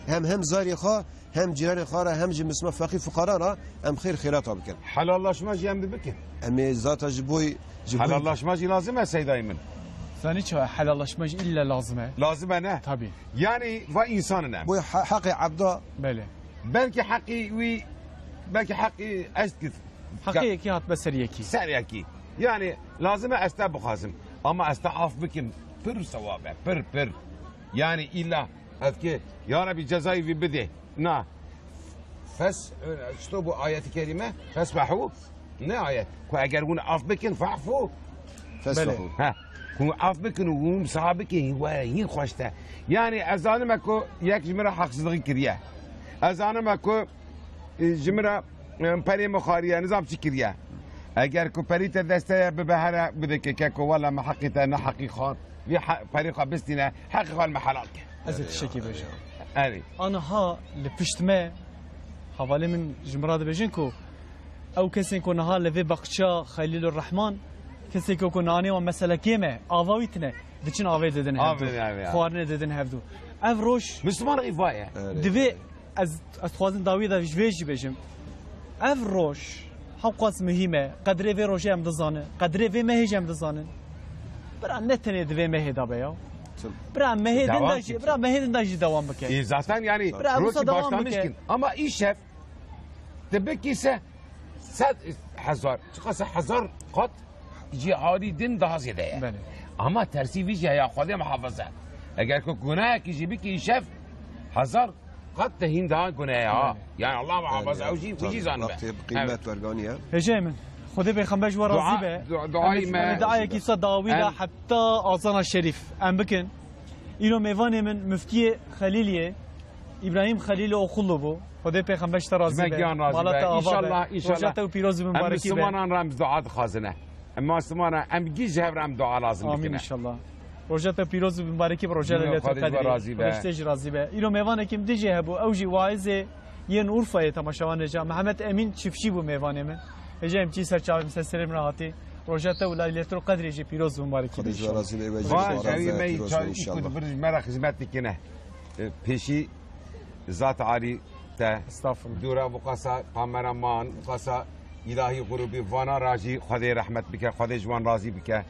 hem hem zarê xwe, hem cîranê xwe re, hem ji misma feqîr fuqara re em xêr xêrata bikin. Helallaşma jî em dibikin. Em ê zata ji boy, ji boy Helallaşma jî lazim e Seydayê min. Zanî çawa helallaşma jî îlle lazim e. Lazim e ne? Tabii. Yani va insanin em. Boy ha-, heqê ebda. Belê. Belkî heqî wî, belkî heqî ez dikir. Heqê yekî hatbe ser yekî. Ser yekî. Yani lazim e ez te bixwazim. Ama ez te af bikim. Pir sewab e. Pir, pir. Yani illa ez ki, ya Rabbi cezayê vî bidê. Na. Fes, çito bu ayeti kerîme? Fesfehu. Ne ayet? Ku eger hûn af bikin, fa'fu. Fesfehu. Belê. Ha. Ku af bikin û hûn saha bikin, we hîn xweş te. Yani ez zanime ku yek ji min re heqsizlixî kiriye. Ez zanime ku e, ji min re, e, perê min xwariye, nizam çi kiriye. Eger ku perî te dest te ye, bibe here, bide ke, ke ku wela me heqî te, ne heqî xwar. Vî he-, perê xwe bistîne, heqî xwe li me helal ke. Ez ê tiştekî bêjim. Erê. Aniha li pişt me, hevalê min ji min re dibêjin ku ew kesên ku niha li vê baxça Xelîlur Rehman, kesên ku, ku nanê wan meselekê me, ava wî tine, diçin avê didin hevdû. Avê, avê, avê. Xwarinê didin hevdû. Ev roj Misliman îva ye. Erê. Divê ez, ez dixwazim dawî de ji vê jî bêjim. Ev roj hewqas muhîm e. Qedrê vê rojê em dizanin. Qedrê vê mehê jî em dizanin. Bira ne tenê di vê mehê de be ya. Tim. Bira mehê din Devam de jî, bikin. Bira mehê din de jî dewam bike. E, zaten yani Bira rojî wisa dewam başlamış bike. Kin. Ama îşev te bikî se sed hezar, çiqasa hezar qat cî alî din daha zêde ye. Belê. Ama tersî vî jî heya Xwedê muhafaza. Eger ku gunahekî jî bikî îşev, hezar qat te hîn daha guneh ya. Belê. Yani Allah muhafaza, Belê. Ew jî, Tabii, jî zanibe. Wextê bi qîmet Evet. werganiye. Hêjayê min, Xwedê Pêxember ji we Dua, razî be. dua, duayê Em me. Em dua yekî sa dawî de Em heta azana şerîf em bikin. Îro mêvanê min Muftiyê Xelîliyê, Îbrahîm Xelîl Oxullu bû. Xwedê Pêxember ji te razî Ji me be. Giyan razî Mala be. te ava be. İnşallah, inşallah. Roja te û pîroz û Em mibarekî be. Mislimanan re em dua dixwazine. Em Mislimanan em gî ji hev re em dua lazim Amin dikine. inşallah. Roja te pîroz û mibarekî be. Roja Leyletul Xwedê ji we Qedrî. razî be. Xwedê ji te jî razî be. Îro mêvanekî min dijî hebû. Ew jî waizê yên Urfayê temaşevanê ca. Mehmet Emîn Çiftçî bû mêvanê min. Hêja em çî ser çavê min ser serê min re hatî. Roja te û Leyletul Qedrê jî pîroz û mibarekî be Xwedê ji we inşallah. razî be, we jî Van ji we razî be, evî me pîroz be çar inşallah. Û bir ji me re xizmet dikine. E, pêşî Zat Alî te Estağfurullah. dûra bu qasa kameraman, bu qasa îlahî grûbî vana ra jî Xwedê rehmet bike, Xwedê ji wan razî bike.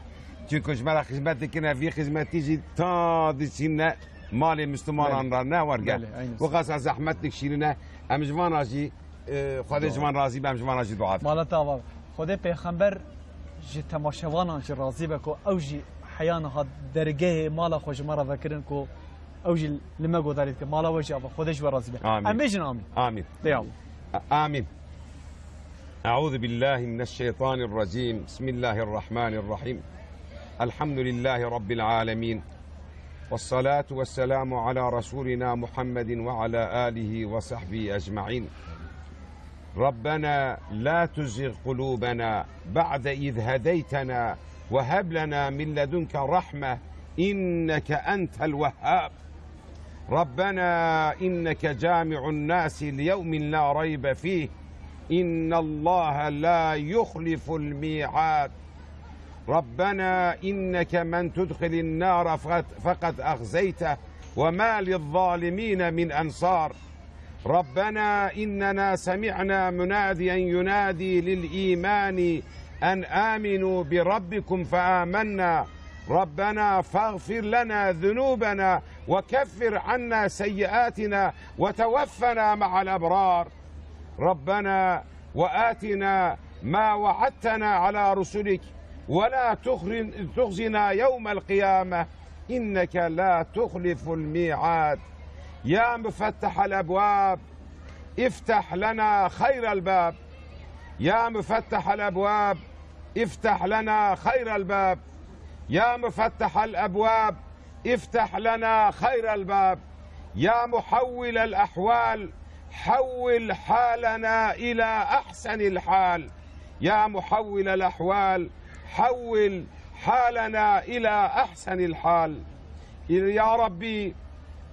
Çunku ji me re xizmet dikine, vî xizmetî jî ta diçîne malê Mislimanan Belê. re ne werge. Belê, aynı. Bu qasa zehmet dikşînine, em ji van ra jî, e, Xwedê ji Dua. van razî be, em ji van ra jî dua dikin. Mala te ava. Xwedê Pêxember ji temaşevanan jî razî be ku ew jî heya niha dergehê mala xwe ji me re vekirin ku Ew jî li me godarî dike. Mala we jî ava. Xwedê ji we razî be. Amîn. Em bêjin amîn. Amîn. Lê ya. Amîn. أعوذ بالله من الشيطان الرجيم. بسم الله الرحمن الرحيم. الحمد لله رب العالمين. والصلاة والسلام على رسولنا محمد وعلى آله وصحبه أجمعين. ربنا لا تزغ قلوبنا بعد إذ هديتنا وهب لنا من لدنك رحمة إنك أنت الوهاب. ربنا إنك جامع الناس ليوم لا ريب فيه إن الله لا يخلف الميعاد. ربنا إنك من تدخل النار فقد، فقد أخزيته وما للظالمين من أنصار. ربنا إننا سمعنا مناديا ينادي للإيمان أن آمنوا بربكم فآمنا. ربنا فاغفر لنا ذنوبنا وكفر عنا سيئاتنا وتوفنا مع الأبرار. ربنا وآتنا ما وعدتنا على رسلك ولا تخر-، تخزنا يوم القيامة إنك لا تخلف الميعاد. يا مفتح الأبواب، افتح لنا خير الباب. يا مفتح الأبواب، افتح لنا خير الباب. يا مفتح الأبواب، افتح لنا خير الباب. يا محول الأحوال، حول حالنا إلى أحسن الحال. يا محول الأحوال، حول حالنا إلى أحسن الحال. Ya Rabbî,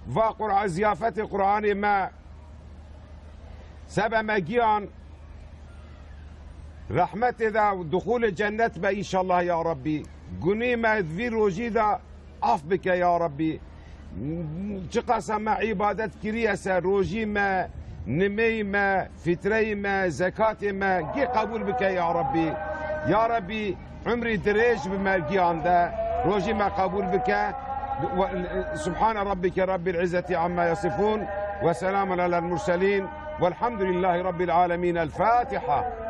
va Qur'a-, ziyafetê Qur'anê me, sebe me giyan, Rehmetê de, duxulê cennet be înşallah ya Rabbî. Gunî me di vî rojî de af bike ya Rabbî. Çiqasa me îbadet kiriye se, rojî me, nimeyî me, fitreyî me, zekatê me gî qebûl bike ya Rabbî. Ya Rabbî, umrî dirêj bi me giyan de, rojî me qebûl bike. Subhane rabbike rabbil izzeti amma yasifun ve selamun alel murselin velhamdülillahi rabbil alemin. El Fatiha.